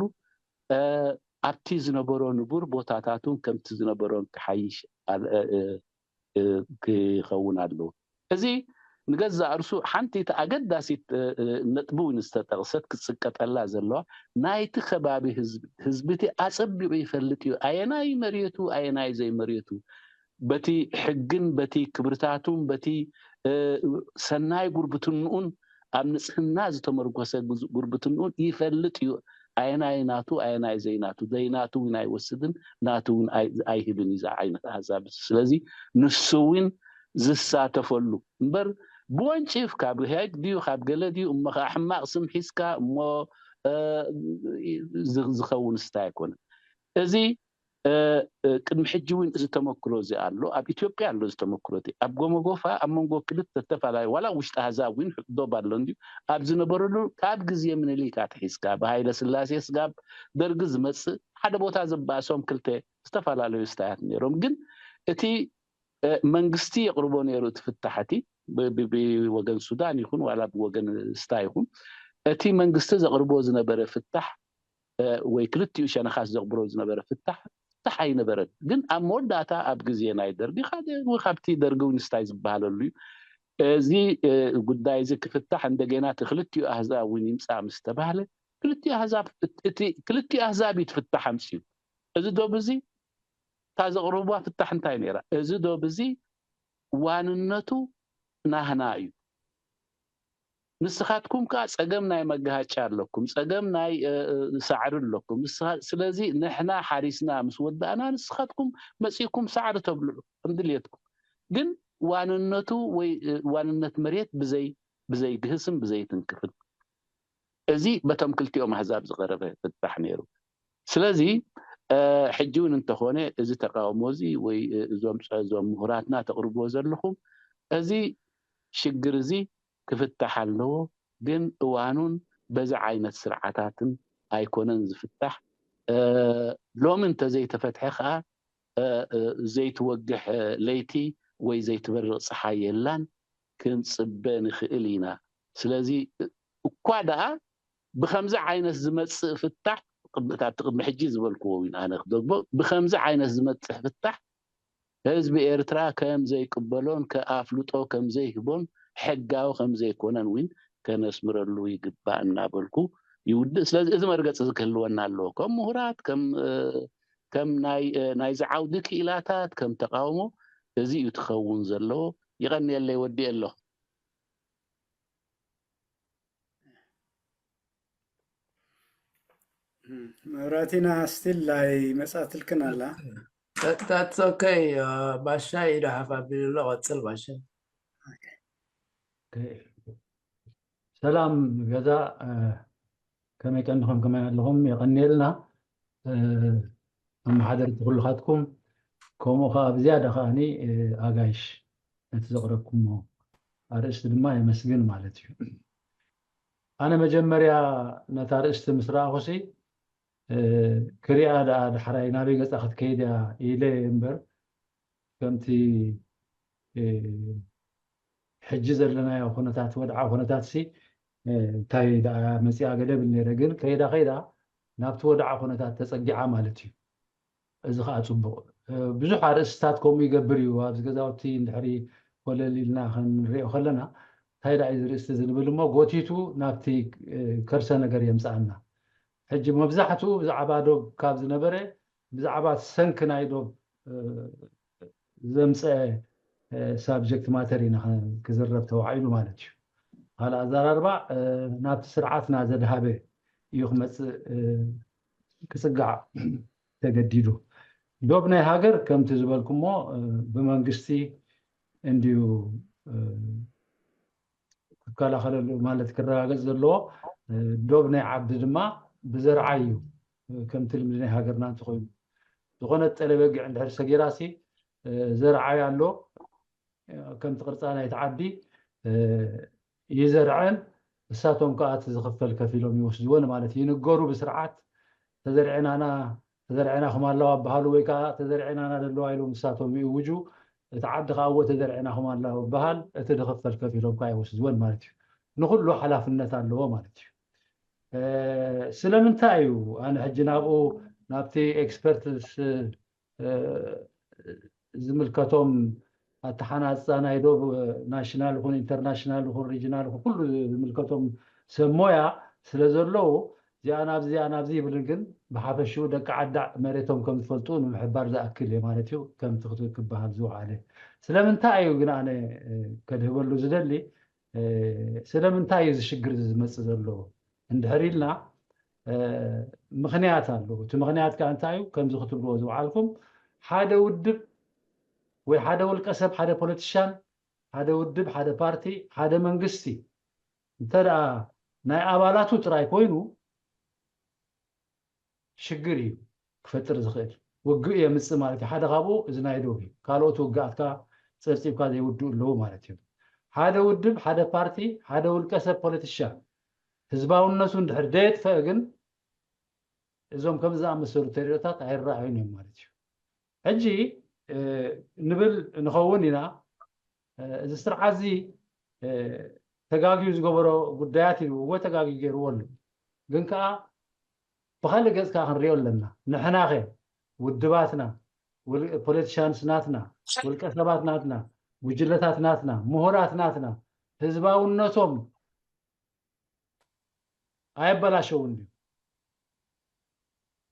ኣብቲ ዝነበሮ ንቡር ቦታታቱን ከምቲ ዝነበሮን ክሓይሽ ክኸውን ኣለዎ። እዚ ንገዛእ ርሱ ሓንቲ እቲ ኣገዳሲት ነጥቢ እውን ዝተጠቕሰት ክፅቀጠላ ዘለዋ ናይቲ ከባቢ ህዝቢ እቲ ኣፀቢቑ ይፈልጥ እዩ። ኣየናይ መሬቱ ኣየናይ ዘይመሬቱ በቲ ሕግን በቲ ክብርታቱን በቲ ሰናይ ጉርብትንኡን ኣብ ንፅህና ዝተመርኮሰ ጉርብትንኡን ይፈልጥ እዩ። ኣየናይ ናቱ ኣየናይ ዘይናቱ ዘይናቱ እውን ኣይወስድን ናቱ እውን ኣይህብን እዩ። እዚ ዓይነት ኣዛብ ስለዚ ንሱ እውን ዝሳተፈሉ እምበር ብወንጭፍ ካብ ሄግ ድዩ ካብ ገለ ድዩ እሞ ከዓ ሕማቕ ስም ሒዝካ እሞ ዝኸውን ስታ ኣይኮነን። እዚ ቅድሚ ሕጂ እውን እዚ ተመክሮ እዚ ኣሎ ኣብ ኢትዮጵያ ኣሎ እዚ ተመክሮ እቲ ኣብ ጎመጎፋ ኣብ መንጎ ክልተ ዝተፈላለዩ ዋላ ውሽጢ ኣህዛብ እውን ዶብ ኣሎ እንድዩ ኣብ ዝነበረሉ ካብ ግዜ ምኒልክ ኣትሒዝካ ብሃይለ ስላሴ ስጋብ ደርጊ ዝመፅእ ሓደ ቦታ ዘባእሶም ክልተ ዝተፈላለዩ ስታያት ነይሮም ግን እቲ መንግስቲ የቕርቦ ነይሩ እቲ ፍታሕ እቲ ብወገን ሱዳን ይኹን ዋላ ብወገን ስታ ይኹን እቲ መንግስቲ ዘቕርቦ ዝነበረ ፍታሕ ወይ ክልቲኡ ሸነኻት ዘቕብሮ ዝነበረ ፍታሕ ፍታሕ ኣይነበረን። ግን ኣብ መወዳእታ ኣብ ግዜ ናይ ደርጊ ሓደ ካብቲ ደርጊ ዊንስታይ ዝበሃለሉ እዩ። እዚ ጉዳይ እዚ ክፍታሕ እንደገና እቲ ክልቲኡ ኣህዛብ እውን ይምፃእ ምስ ተባህለ ክልቲኡ ኣህዛብ ክልቲኡ ኣህዛብ እዩ ትፍታሕ ኣምፅኡ። እዚ ዶብ እዚ እታ ዘቕርብዋ ፍታሕ እንታይ ነይራ? እዚ ዶብ እዚ ዋንነቱ ናህና እዩ። ንስኻትኩም ከዓ ፀገም ናይ መጋሃጫ ኣለኩም፣ ፀገም ናይ ሳዕሪ ኣለኩም። ስለዚ ንሕና ሓሪስና ምስ ወዳእና ንስኻትኩም መፂእኩም ሳዕሪ ተብልዑ ከም ድልየትኩም። ግን ዋንነቱ ወይ ዋንነት መሬት ብዘይ ብዘይ ግህስን ብዘይ ትንክፍን እዚ በቶም ክልቲኦም ኣህዛብ ዝቐረበ ፍታሕ ነይሩ። ስለዚ ሕጂ እውን እንተኾነ እዚ ተቃውሞ እዚ ወይ እዞም እዞም ምሁራትና ተቕርብዎ ዘለኹም እዚ ሽግር እዚ ክፍታሕ ኣለዎ። ግን እዋኑን በዚ ዓይነት ስርዓታትን ኣይኮነን ዝፍታሕ። ሎሚ እንተዘይተፈትሐ ከዓ ዘይትወግሕ ለይቲ ወይ ዘይትበርቕ ፀሓይ የላን ክንፅበ ንኽእል ኢና። ስለዚ እኳ ደኣ ብኸምዚ ዓይነት ዝመፅእ ፍታሕ ኣብቲ ቅድሚ ሕጂ ዝበልክዎ እውን ኣነ ክደግሞ ብኸምዚ ዓይነት ዝመፅእ ፍታሕ ህዝቢ ኤርትራ ከም ዘይቅበሎን ከኣፍልጦ ከም ዘይህቦን ሕጋዊ ከም ዘይኮነን እውን ከነስምረሉ ይግባእ እናበልኩ ይውድእ። ስለዚ እዚ መርገፂ እዚ ክህልወና ኣለዎ። ከም ምሁራት ከም ከም ናይ ናይዚ ዓውዲ ክኢላታት ከም ተቃውሞ እዚ እዩ ትኸውን ዘለዎ። ይቐንየለይ ወዲኤ ኣለኹ። መብራቲና ስቲል ላይ መጻትልክን ኣላ። That's okay. ባሻይ ኢዳ ሓፍ ኣቢሉ ኣሎ። ቀጽል ባሻይ። ሰላም ገዛ ከመይ ቀንኹም ከመይ ኣለኹም የቐንየልና። ኣመሓደርቲ ኩልኻትኩም ከምኡ ከዓ ብዝያዳ ከዓኒ ኣጋይሽ ነቲ ዘቕረብኩሞ ኣርእስቲ ድማ የመስግን ማለት እዩ። ኣነ መጀመርያ ነታ ኣርእስቲ ምስ ረኣኹሲ ክሪኣ ደኣ ዳሕራይ ናበይ ገፃ ክትከይድ እያ ኢለ እምበር ከምቲ ሕጂ ዘለናዮ ኩነታት ወድዓ ኩነታት ሲ እንታይ ደኣ መፅኣ ገለ ብል ነይረ ግን ከይዳ ከይዳ ናብቲ ወድዓ ኩነታት ተፀጊዓ ማለት እዩ። እዚ ከዓ ፅቡቅ ብዙሕ ኣርእስትታት ከምኡ ይገብር እዩ። ኣብዚ ገዛውቲ እንድሕሪ ኮለል ኢልና ክንሪኦ ከለና እንታይ ደኣ እዩ ዝርእስቲ ዝንብል እሞ ጎቲቱ ናብቲ ከርሰ ነገር የምፅኣና። ሕጂ መብዛሕትኡ ብዛዕባ ዶብ ካብ ዝነበረ ብዛዕባ ሰንኪ ናይ ዶብ ዘምፀአ ሳብጀክት ማተር ኢና ክዝረብ ተባሂሉ ማለት እዩ። ካልእ ኣዘራርባ ናብቲ ስርዓትና ዘድሃበ እዩ ክመፅእ ክፅጋዕ ተገዲዱ። ዶብ ናይ ሃገር ከምቲ ዝበልኩሞ ብመንግስቲ እንድዩ ክከላኸለሉ ማለት ክረጋገፅ ዘለዎ ዶብ ናይ ዓዲ ድማ ብዘርዓ እዩ። ከምቲ ልምዲ ናይ ሃገርና እንተኮይኑ ዝኾነት ጠለበጊዕ እንድሕር ሰጊራሲ ዘርዓይ ኣሎ ከምቲ ቅርፃ ናይቲ ዓዲ ይዘርዐን እሳቶም ከዓ እቲ ዝኽፈል ከፊሎም ይወስድወን ማለት ይንገሩ ብስርዓት ተዘርዐናና ተዘርዐናኹም ኣለዋ በሃሉ ወይ ከዓ ተዘርዐናና ዘለዋ ኢሎም እሳቶም ይእውጁ እቲ ዓዲ ከዓ እዎ ተዘርዐናኹም ኣለዋ በሃል እቲ ዝኽፈል ከፊሎም ከዓ ይወስድወን ማለት እዩ። ንኩሉ ሓላፍነት ኣለዎ ማለት እዩ። ስለምንታይ እዩ ኣነ ሕጂ ናብኡ ናብቲ ኤክስፐርትስ ዝምልከቶም ኣተሓናፅፃ ናይ ዶብ ናሽናል ይኹን ኢንተርናሽናል ይኹን ሪጅናል ይኹን ኩሉ ዝምልከቶም ሰብ ሞያ ስለ ዘለዉ እዚኣ ናብዚ እዚኣ ናብዚ ይብልን ግን ብሓፈሽኡ ደቂ ዓዳዕ መሬቶም ከም ዝፈልጡ ንምሕባር ዝኣክል እየ ማለት እዩ። ከምቲ ክት- ክበሃል ዝውዓለ ስለምንታይ እዩ ግን ኣነ ከድህበሉ ዝደሊ ስለምንታይ እዩ እዚ ሽግር እዚ ዝመፅእ ዘሎ እንድሕር ኢልና ምኽንያት ኣለዎ። እቲ ምኽንያት ከዓ እንታይ እዩ? ከምዚ ክትብልዎ ዝውዓልኩም ሓደ ውድብ ወይ ሓደ ውልቀ ሰብ፣ ሓደ ፖለቲሻን፣ ሓደ ውድብ፣ ሓደ ፓርቲ፣ ሓደ መንግስቲ እንተ ደኣ ናይ ኣባላቱ ጥራይ ኮይኑ ሽግር እዩ ክፈጥር ዝኽእል። ውግእ የምፅእ ማለት እዩ። ሓደ ካብኡ እዚ ናይ ዶብ እዩ። ካልኦት ውግኣት ከዓ ፀብፂብካ ዘይውድኡ ኣለዉ ማለት እዩ። ሓደ ውድብ፣ ሓደ ፓርቲ፣ ሓደ ውልቀ ሰብ ፖለቲሻን ህዝባውነቱ እንድሕር ደየጥፈአ ግን እዞም ከምዚ ዝኣመሰሉ ተሪኦታት ኣይረኣዩን እዮም ማለት እዩ። ሕጂ ንብል ንኸውን ኢና። እዚ ስርዓት እዚ ተጋግዩ ዝገበሮ ጉዳያት እዩ። እወ ተጋግዩ ገይርዎ ኣሎ። ግን ከዓ ብካልእ ገፅ ከዓ ክንሪኦ ኣለና። ንሕናኸ ውድባትና፣ ፖለቲሻንስ ናትና፣ ውልቀ ሰባት ናትና፣ ጉጅለታት ናትና፣ ምሁራት ናትና ህዝባውነቶም ኣየበላሸውን ድዩ?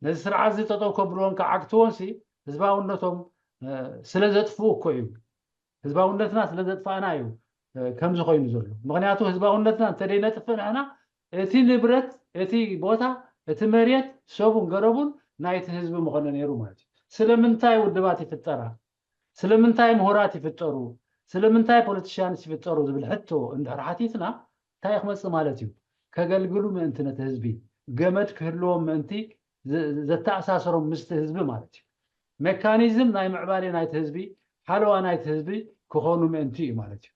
ነዚ ስርዓት እዚ ጠጠው ከብልዎን ክዓግትዎን ሲ ህዝባውነቶም ስለ ዘጥፍኡ እኮ እዩ። ህዝባውነትና ስለ ዘጥፋእና እዩ ከምዚ ኮይኑ ዘሎ። ምክንያቱ ህዝባውነትና እንተደይነጥፍእ ንሕና እቲ ንብረት፣ እቲ ቦታ፣ እቲ መሬት ሰቡን ገረቡን ናይቲ ህዝቢ ምኾነ ነይሩ ማለት እዩ። ስለምንታይ ውድባት ይፍጠራ? ስለምንታይ ምሁራት ይፍጠሩ? ስለምንታይ ፖለቲሽያንስ ይፍጠሩ ዝብል ሕቶ እንድሕር ሓቲትና እንታይ ክመፅእ ማለት እዩ? ከገልግሉ ምእንቲ ነቲ ህዝቢ ገመድ ክህልዎም ምእንቲ ዘተኣሳሰሮም ምስቲ ህዝቢ ማለት እዩ። ሜካኒዝም ናይ ምዕባሌ ናይቲ ህዝቢ፣ ሓለዋ ናይቲ ህዝቢ ክኾኑ ምእንቲ እዩ ማለት እዩ።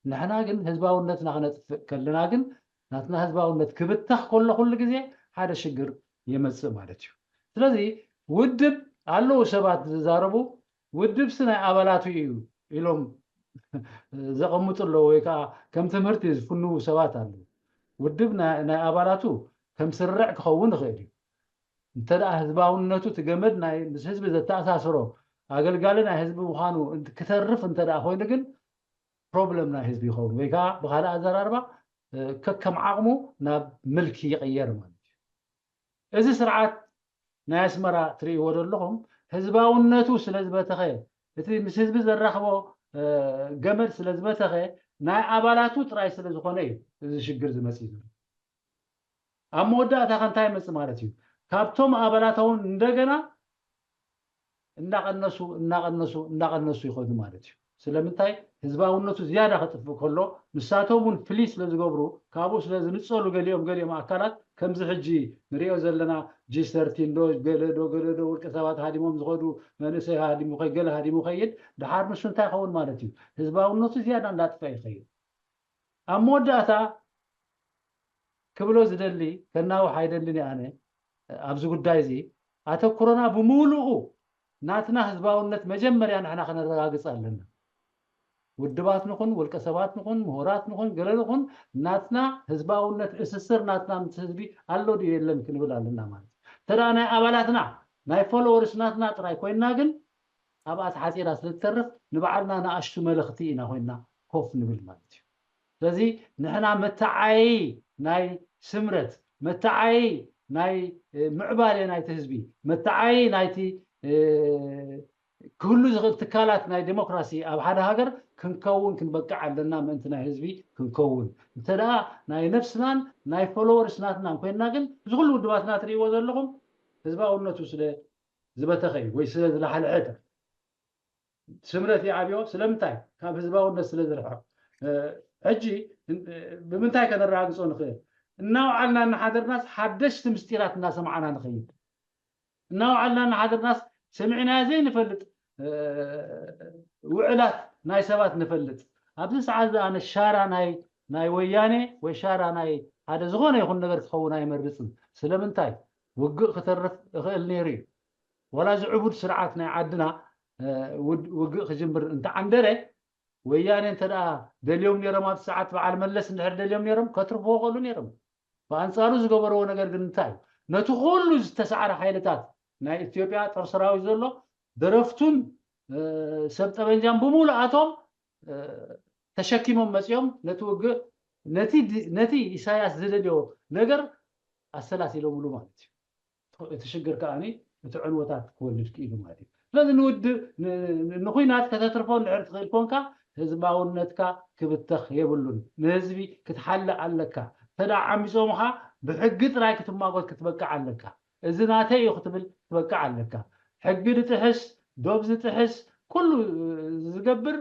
ንሕና ግን ህዝባውነትና ክነጥፍእ ከለና ግን ናትና ህዝባውነት ክብተኽ ከሎ ኩሉ ግዜ ሓደ ሽግር የመፅእ ማለት እዩ። ስለዚ ውድብ ኣለዉ ሰባት ዝዛረቡ ውድብሲ ናይ ኣባላቱ እዩ ኢሎም ዘቐምጡ ኣለዉ ወይ ከዓ ከም ትምህርቲ ዝፍንዉ ሰባት ኣለዉ። ውድብ ናይ ኣባላቱ ከም ስርዕ ክኸውን ይኽእል እዩ። እንተ ደኣ ህዝባውነቱ እቲ ገመድ ናይ ምስ ህዝቢ ዘተኣሳስሮ ኣገልጋሊ ናይ ህዝቢ ምዃኑ ክተርፍ እንተ ደኣ ኮይኑ ግን ፕሮብለም ናይ ህዝቢ ይኸውን ወይ ከዓ ብካልእ ኣዘራርባ ከከም ዓቕሙ ናብ ምልኪ ይቕየር ማለት እዩ። እዚ ስርዓት ናይ ኣስመራ ትርእይዎ ዘለኹም ህዝባውነቱ ስለ ዝበተኸ እቲ ምስ ህዝቢ ዘራኽቦ ገመድ ስለ ዝበተኸ ናይ ኣባላቱ ጥራይ ስለ ዝኾነ እዩ እዚ ሽግር ዝመፅእ ዘሎ። ኣብ መወዳእታ ከ እንታይ ይመፅእ ማለት እዩ? ካብቶም ኣባላት እውን እንደገና እናቐነሱ እናቐነሱ እናቐነሱ ይኸዱ ማለት እዩ። ስለምንታይ ህዝባውነቱ ዝያዳ ክጥፍእ ከሎ ንሳቶም እውን ፍሊ ስለ ዝገብሩ ካብኡ ስለ ዝንፀሉ ገሊኦም ገሊኦም ኣካላት ከምዚ ሕጂ ንሪኦ ዘለና ጂ ሰርቲን ዶ ገለ ዶ ገለ ዶ ውልቀ ሰባት ሃዲሞም ዝኸዱ መንእሰይ ሃዲሙ ከይ ገለ ሃዲሙ ከይድ ድሓር ንሱ እንታይ ይኸውን ማለት እዩ? ህዝባውነቱ ዝያዳ እንዳጥፈ ይኸይድ። ኣብ መወዳእታ ክብሎ ዝደሊ ከናውሕ ኣይደልን ኣነ ኣብዚ ጉዳይ እዚ ኣተኩሮና ብምሉኡ ናትና ህዝባውነት መጀመርያ ንሕና ከነረጋግፅ ኣለና። ውድባት ንኹን ውልቀ ሰባት ንኹን ምሁራት ንኹን ገለ ንኹን ናትና ህዝባውነት እስስር ናትና ምስ ህዝቢ ኣሎ ድዩ የለን ክንብል ኣለና ማለት እዩ። ተዳ ናይ ኣባላትና ናይ ፎሎወርስ ናትና ጥራይ ኮይና ግን ኣብኣ ተሓፂራ ስለ ትተርፍ ንባዕልና ንኣሽቱ መለኽቲ ኢና ኮይና ኮፍ ንብል ማለት እዩ። ስለዚ ንሕና መተዓየዪ ናይ ስምረት መተዓየዪ ናይ ምዕባለ ናይቲ ህዝቢ መተዓየዪ ናይቲ ክህሉ ዝኽእል ትካላት ናይ ዴሞክራሲ ኣብ ሓደ ሃገር ክንከውን ክንበቅዕ ኣለና ምእንቲ ናይ ህዝቢ ክንከውን እንተ ደኣ ናይ ነፍስናን ናይ ፎሎወርስ ናትናን ኮይንና ግን እዚ ኩሉ ውድባትና ትርእይዎ ዘለኹም ህዝባውነቱ ስለ ዝበተኸ እዩ ወይ ስለ ዝለሓልሐ ስምረት ይዓብዮ ስለምንታይ ካብ ህዝባውነት ስለ ዝርሕቕ ሕጂ ብምንታይ ከነረጋግፆ ንኽእል እናውዓልና እናሓደርናስ ሓደሽቲ ምስጢራት እናሰማዕና ንኸይድ እናውዓልና እናሓደርናስ ሰሚዕናዮ ዘይንፈልጥ ውዕላት ናይ ሰባት ንፈልጥ ኣብዚ ሰዓት ዝኣነ ሻራ ናይ ናይ ወያኔ ወይ ሻራ ናይ ሓደ ዝኾነ ይኹን ነገር ክኸውን ኣይመርፅን ስለምንታይ ውግእ ክተርፍ እኽእል ነይሩ እዩ ዋላ ዝዕቡድ ስርዓት ናይ ዓድና ውግእ ክጅምር እንተዓንደረ ወያኔ እንተ ደኣ ደልዮም ነይሮም ኣብ ሰዓት በዓል መለስ እንድሕር ደልዮም ነይሮም ከትርፍዎ ክእሉ ነይሮም ብኣንፃሩ ዝገበረዎ ነገር ግን እንታይ እዩ ነቲ ኩሉ ዝተሰዓረ ሓይልታት ናይ ኢትዮጵያ ጦር ሰራዊት ዘሎ ደረፍቱን ሰብ ጠበንጃን ብምሉኣቶም ተሸኪሞም መፂኦም ነቲ ውግእ ነቲ ኢሳያስ ዝደልዮ ነገር ኣሰላሲሎምሉ ማለት እዩ። እቲ ሽግር ከዓ እቲ ዕንወታት ክወልድ ክኢሉ ማለት እዩ። ስለዚ ንውድብ ንኩናት ከተትርፎ እንድሕር ትኽእል ኮንካ ህዝባውነትካ ክብተኽ የብሉን። ንህዝቢ ክትሓልእ ኣለካ። ተዳ ዓሚፆምኻ ብሕጊ ጥራይ ክትማጎት ክትበቅዕ ኣለካ። እዚ ናተይ እዩ ክትብል ክትበቅዕ ኣለካ። ሕጊ ዝጥሕስ ዶብ ዝጥሕስ ኩሉ ዝገብር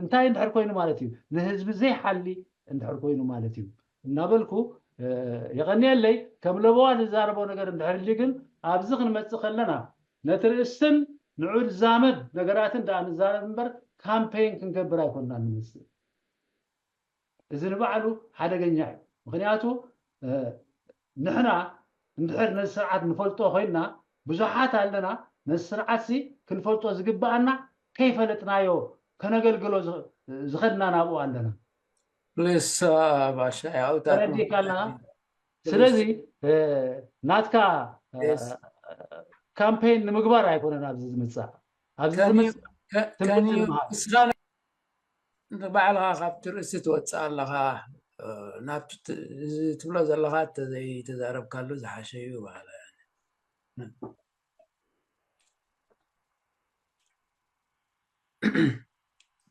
እንታይ እንድሕር ኮይኑ ማለት እዩ? ንህዝቢ ዘይሓሊ እንድሕር ኮይኑ ማለት እዩ እናበልኩ የቐንየለይ። ከም ለበዋ ዝዛረቦ ነገር እንድሕር ግን ኣብዚ ክንመፅእ ከለና ነቲ ርእስን ንዑ ዛመድ ነገራትን ደኣ ንዛረብ እምበር ካምፔን ክንገብር ኣይኮንና ንምስል። እዚ ንባዕሉ ሓደገኛ እዩ። ምክንያቱ ንሕና እንድሕር ነዚ ስርዓት ንፈልጦ ኮይንና ብዙሓት ኣለና። ነዚ ስርዓትሲ ክንፈልጦ ዝግብኣና ከይፈለጥናዮ ከነገልግሎ ዝኸድና ናብኡ ኣለና። ፕሊስ ባሻ ያውጣ ተረዲካ ኣለና። ስለዚ ናትካ ካምፔን ንምግባር ኣይኮነን ኣብዚ ዝምፃእ ኣብዚ ዝምፃእ ባዕልኻ ካብቲ ርእሲ ትወፅእ ኣለኻ። ናብቲ ትብሎ ዘለኻ ተዘይተዛረብካሉ ዝሓሸ እዩ በሃላ።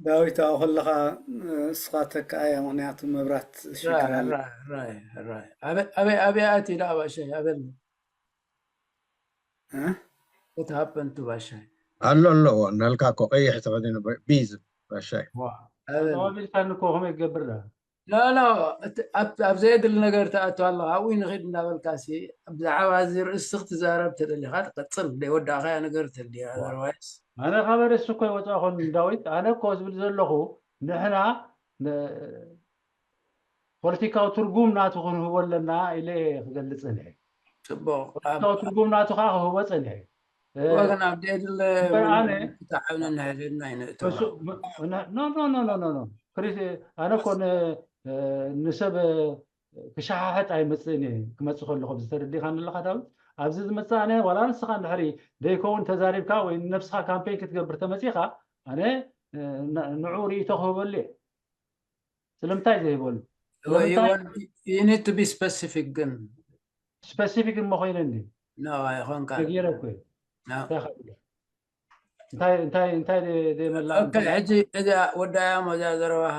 ዳዊት ኣብኡ ከለኻ እስኻ ተካኣያ፣ ምክንያቱ መብራት ሽግር ኣለ። ኣበይ ኣበይ ኣትዩ ደኣ ባሻይ ኣበል እ? What happened to ባሻይ? ኣሎ ኣለዎ እናልካ እኮ ቀይሕ ተኸዲኑ ቢዝ ባሻይ ኣቢልካ ንኮ ከመይ ክገብር ዳ ኖ ኖ፣ ኣብ ዘየድሊ ነገር ትኣቱ ኣለኻ። ኣብኡ ንኺድ እንዳበልካ ሲ ብዛዕባ እዚ ርእሲ ክትዛረብ ተደሊኻ ትቐጽል፣ ዘይወዳእኻያ ነገር ተልያ። ኣዘርዋይስ ኣነ ካብ ርእሲ እኮ ይወፃእኹን ዳዊት። ኣነ እኮ ዝብል ዘለኹ ንሕና ፖለቲካዊ ትርጉም ናቱ ክንህቦ ኣለና ኢለ ክገልጽ እየ። ጽቡቕ። ፖለቲካዊ ትርጉም ናቱ ከዓ ክህቦ ጸኒሐ። ወገን ኣብ ዘየድሊ እምበር ኣነ ተዓብነ ንሕልና ይንእቶ። እሱ ኖ ኖ ኖ ኖ ኖ ኖ ክሪስ ኣነ እኮ ን- ንሰብ ክሸሓሕጥ ኣይመፅእን እየ። ክመፅእ ከለኹ ብዝተረዲኻኒ ኣለኻ ዳዊት። ኣብዚ ዝመፅእ ኣነ ዋላ ንስኻ እንድሕሪ ደይከውን ተዛሪብካ ወይ ንነብስኻ ካምፔን ክትገብር ተመፂኻ ኣነ ንዑ ርእይቶ ክህበሉ እየ። ስለምንታይ ዘይበሉ You need to be specific ግን ስፐሲፊክ እሞ ኮይነ እንዲ ኖ ኣይኾንካ ተጊረ እኮ እዩ። ኖ። እንታይ ከ- እንታይ እንታይ እንታይ ደመላ ኦኬ፣ ሕጂ እዚኣ ወዳያ ሞ እዚኣ ዘረባኻ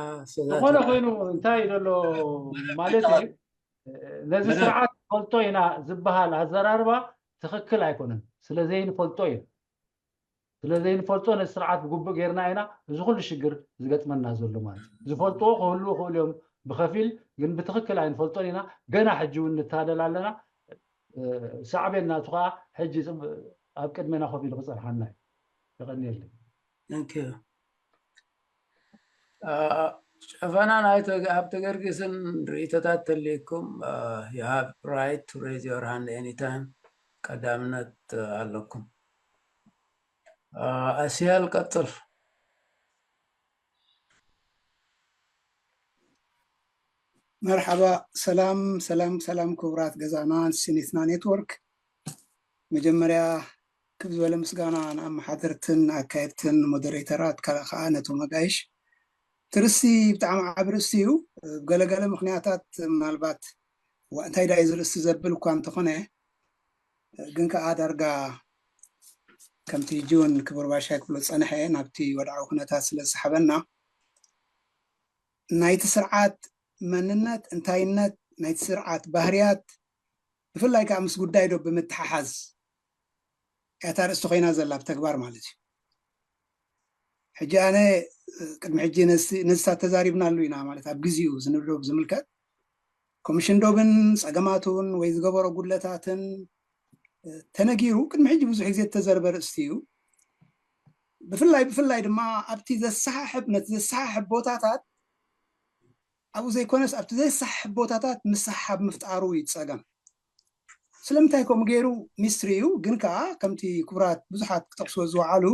ዝኾነ ኮይኑ እንታይ እዩ ዘሎ ማለት እዩ። ነዚ ምንም። ስርዓት ፈልጦ ኢና ዝበሃል ኣዘራርባ ትኽክል ኣይኮነን። ስለ ዘይንፈልጦ እዩ። ስለ ዘይንፈልጦ ነዚ ስርዓት ብግቡእ ጌርና ኢና እዚ ኩሉ ሽግር ዝገጥመና ዘሎ ማለት እዩ። ዝፈልጥዎ ክህልዉ ይኽእሉ እዮም ብኸፊል፣ ግን ብትኽክል ኣይንፈልጦን ኢና። ገና ሕጂ እውን ንታደል ኣለና። ሳዕቤን ናቱ ከዓ ሕጂ ኣብ ቅድሜና ኮፍ ኢሉ ክፀንሓና እዩ። የቐንየለይ። Thank you። ሸፈና ናይ ተገ- ኣብ ተገርጊስን ርእይቶታት ተልይኩም you have right to raise your hand anytime። ቀዳምነት ኣለኩም። ኣስያል ቀጽል። መርሓባ ሰላም ሰላም ሰላም ክቡራት ገዛና ሲኒትና ኔትወርክ። መጀመርያ ክብ ዝበለ ምስጋና ንኣመሓደርትን ኣካየድትን ሞደሬተራት ካልእ ከዓ ነቶም ኣጋይሽ። ትርሲ ብጣዕሚ ዓብ ርእሲ እዩ። ብገለገለ ምክንያታት ምናልባት ዋ እንታይ ዳዩ ዝርእሲ ዘብል እኳ እንተኾነ ግን ከዓ ዳርጋ ከምቲ ጁን ክቡር ባሻይ ክብሎ ዝፀንሐ ናብቲ ወድዓዊ ኩነታት ስለ ዝሰሓበና ናይቲ ስርዓት መንነት እንታይነት ናይቲ ስርዓት ባህርያት ብፍላይ ከዓ ምስ ጉዳይ ዶ ብምትሓሓዝ እታ ርእስቲ ኮይና ዘላ ብተግባር ማለት እዩ። ሕጂ ኣነ ቅድሚ ሕጂ ነዝታት ተዛሪብናሉ ኢና ማለት ኣብ ግዜኡ ዝንብዶብ ዝምልከት ኮሚሽን ዶብን ፀገማቱን ወይ ዝገበሮ ጉድለታትን ተነጊሩ ቅድሚ ሕጂ ብዙሕ ግዜ እተዘርበ ርእስቲ እዩ። ብፍላይ ብፍላይ ድማ ኣብቲ ዘሰሓሕብ ነቲ ዘሰሓሕብ ቦታታት ኣብኡ ዘይኮነስ ኣብቲ ዘሰሓሕብ ቦታታት ምስሓብ ምፍጣሩ እዩ ፀገም። ስለምንታይ ከምኡ ገይሩ ሚስትሪ እዩ። ግን ከዓ ከምቲ ክቡራት ብዙሓት ክጠቕስዎ ዝወዓሉ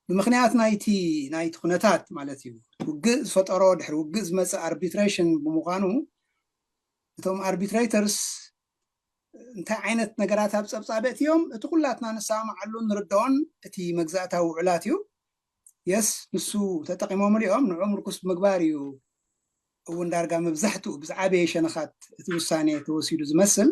ብምክንያት ናይቲ ናይቲ ኩነታት ማለት እዩ ውግእ ዝፈጠሮ ድሕሪ ውግእ ዝመፀ ኣርቢትሬሽን ብምዃኑ እቶም ኣርቢትሬተርስ እንታይ ዓይነት ነገራት ኣብ ፀብፃብ እትዮም እቲ ኩላትና ንሰማማዓሉ ንርድኦን እቲ መግዛእታዊ ውዕላት እዩ። የስ ንሱ ተጠቂሞምሉ እዮም። ንዑ ምርኩስ ምግባር እዩ እውን ዳርጋ መብዛሕትኡ ብዝዓበየ ሸነኻት እቲ ውሳኔ ተወሲዱ ዝመስል።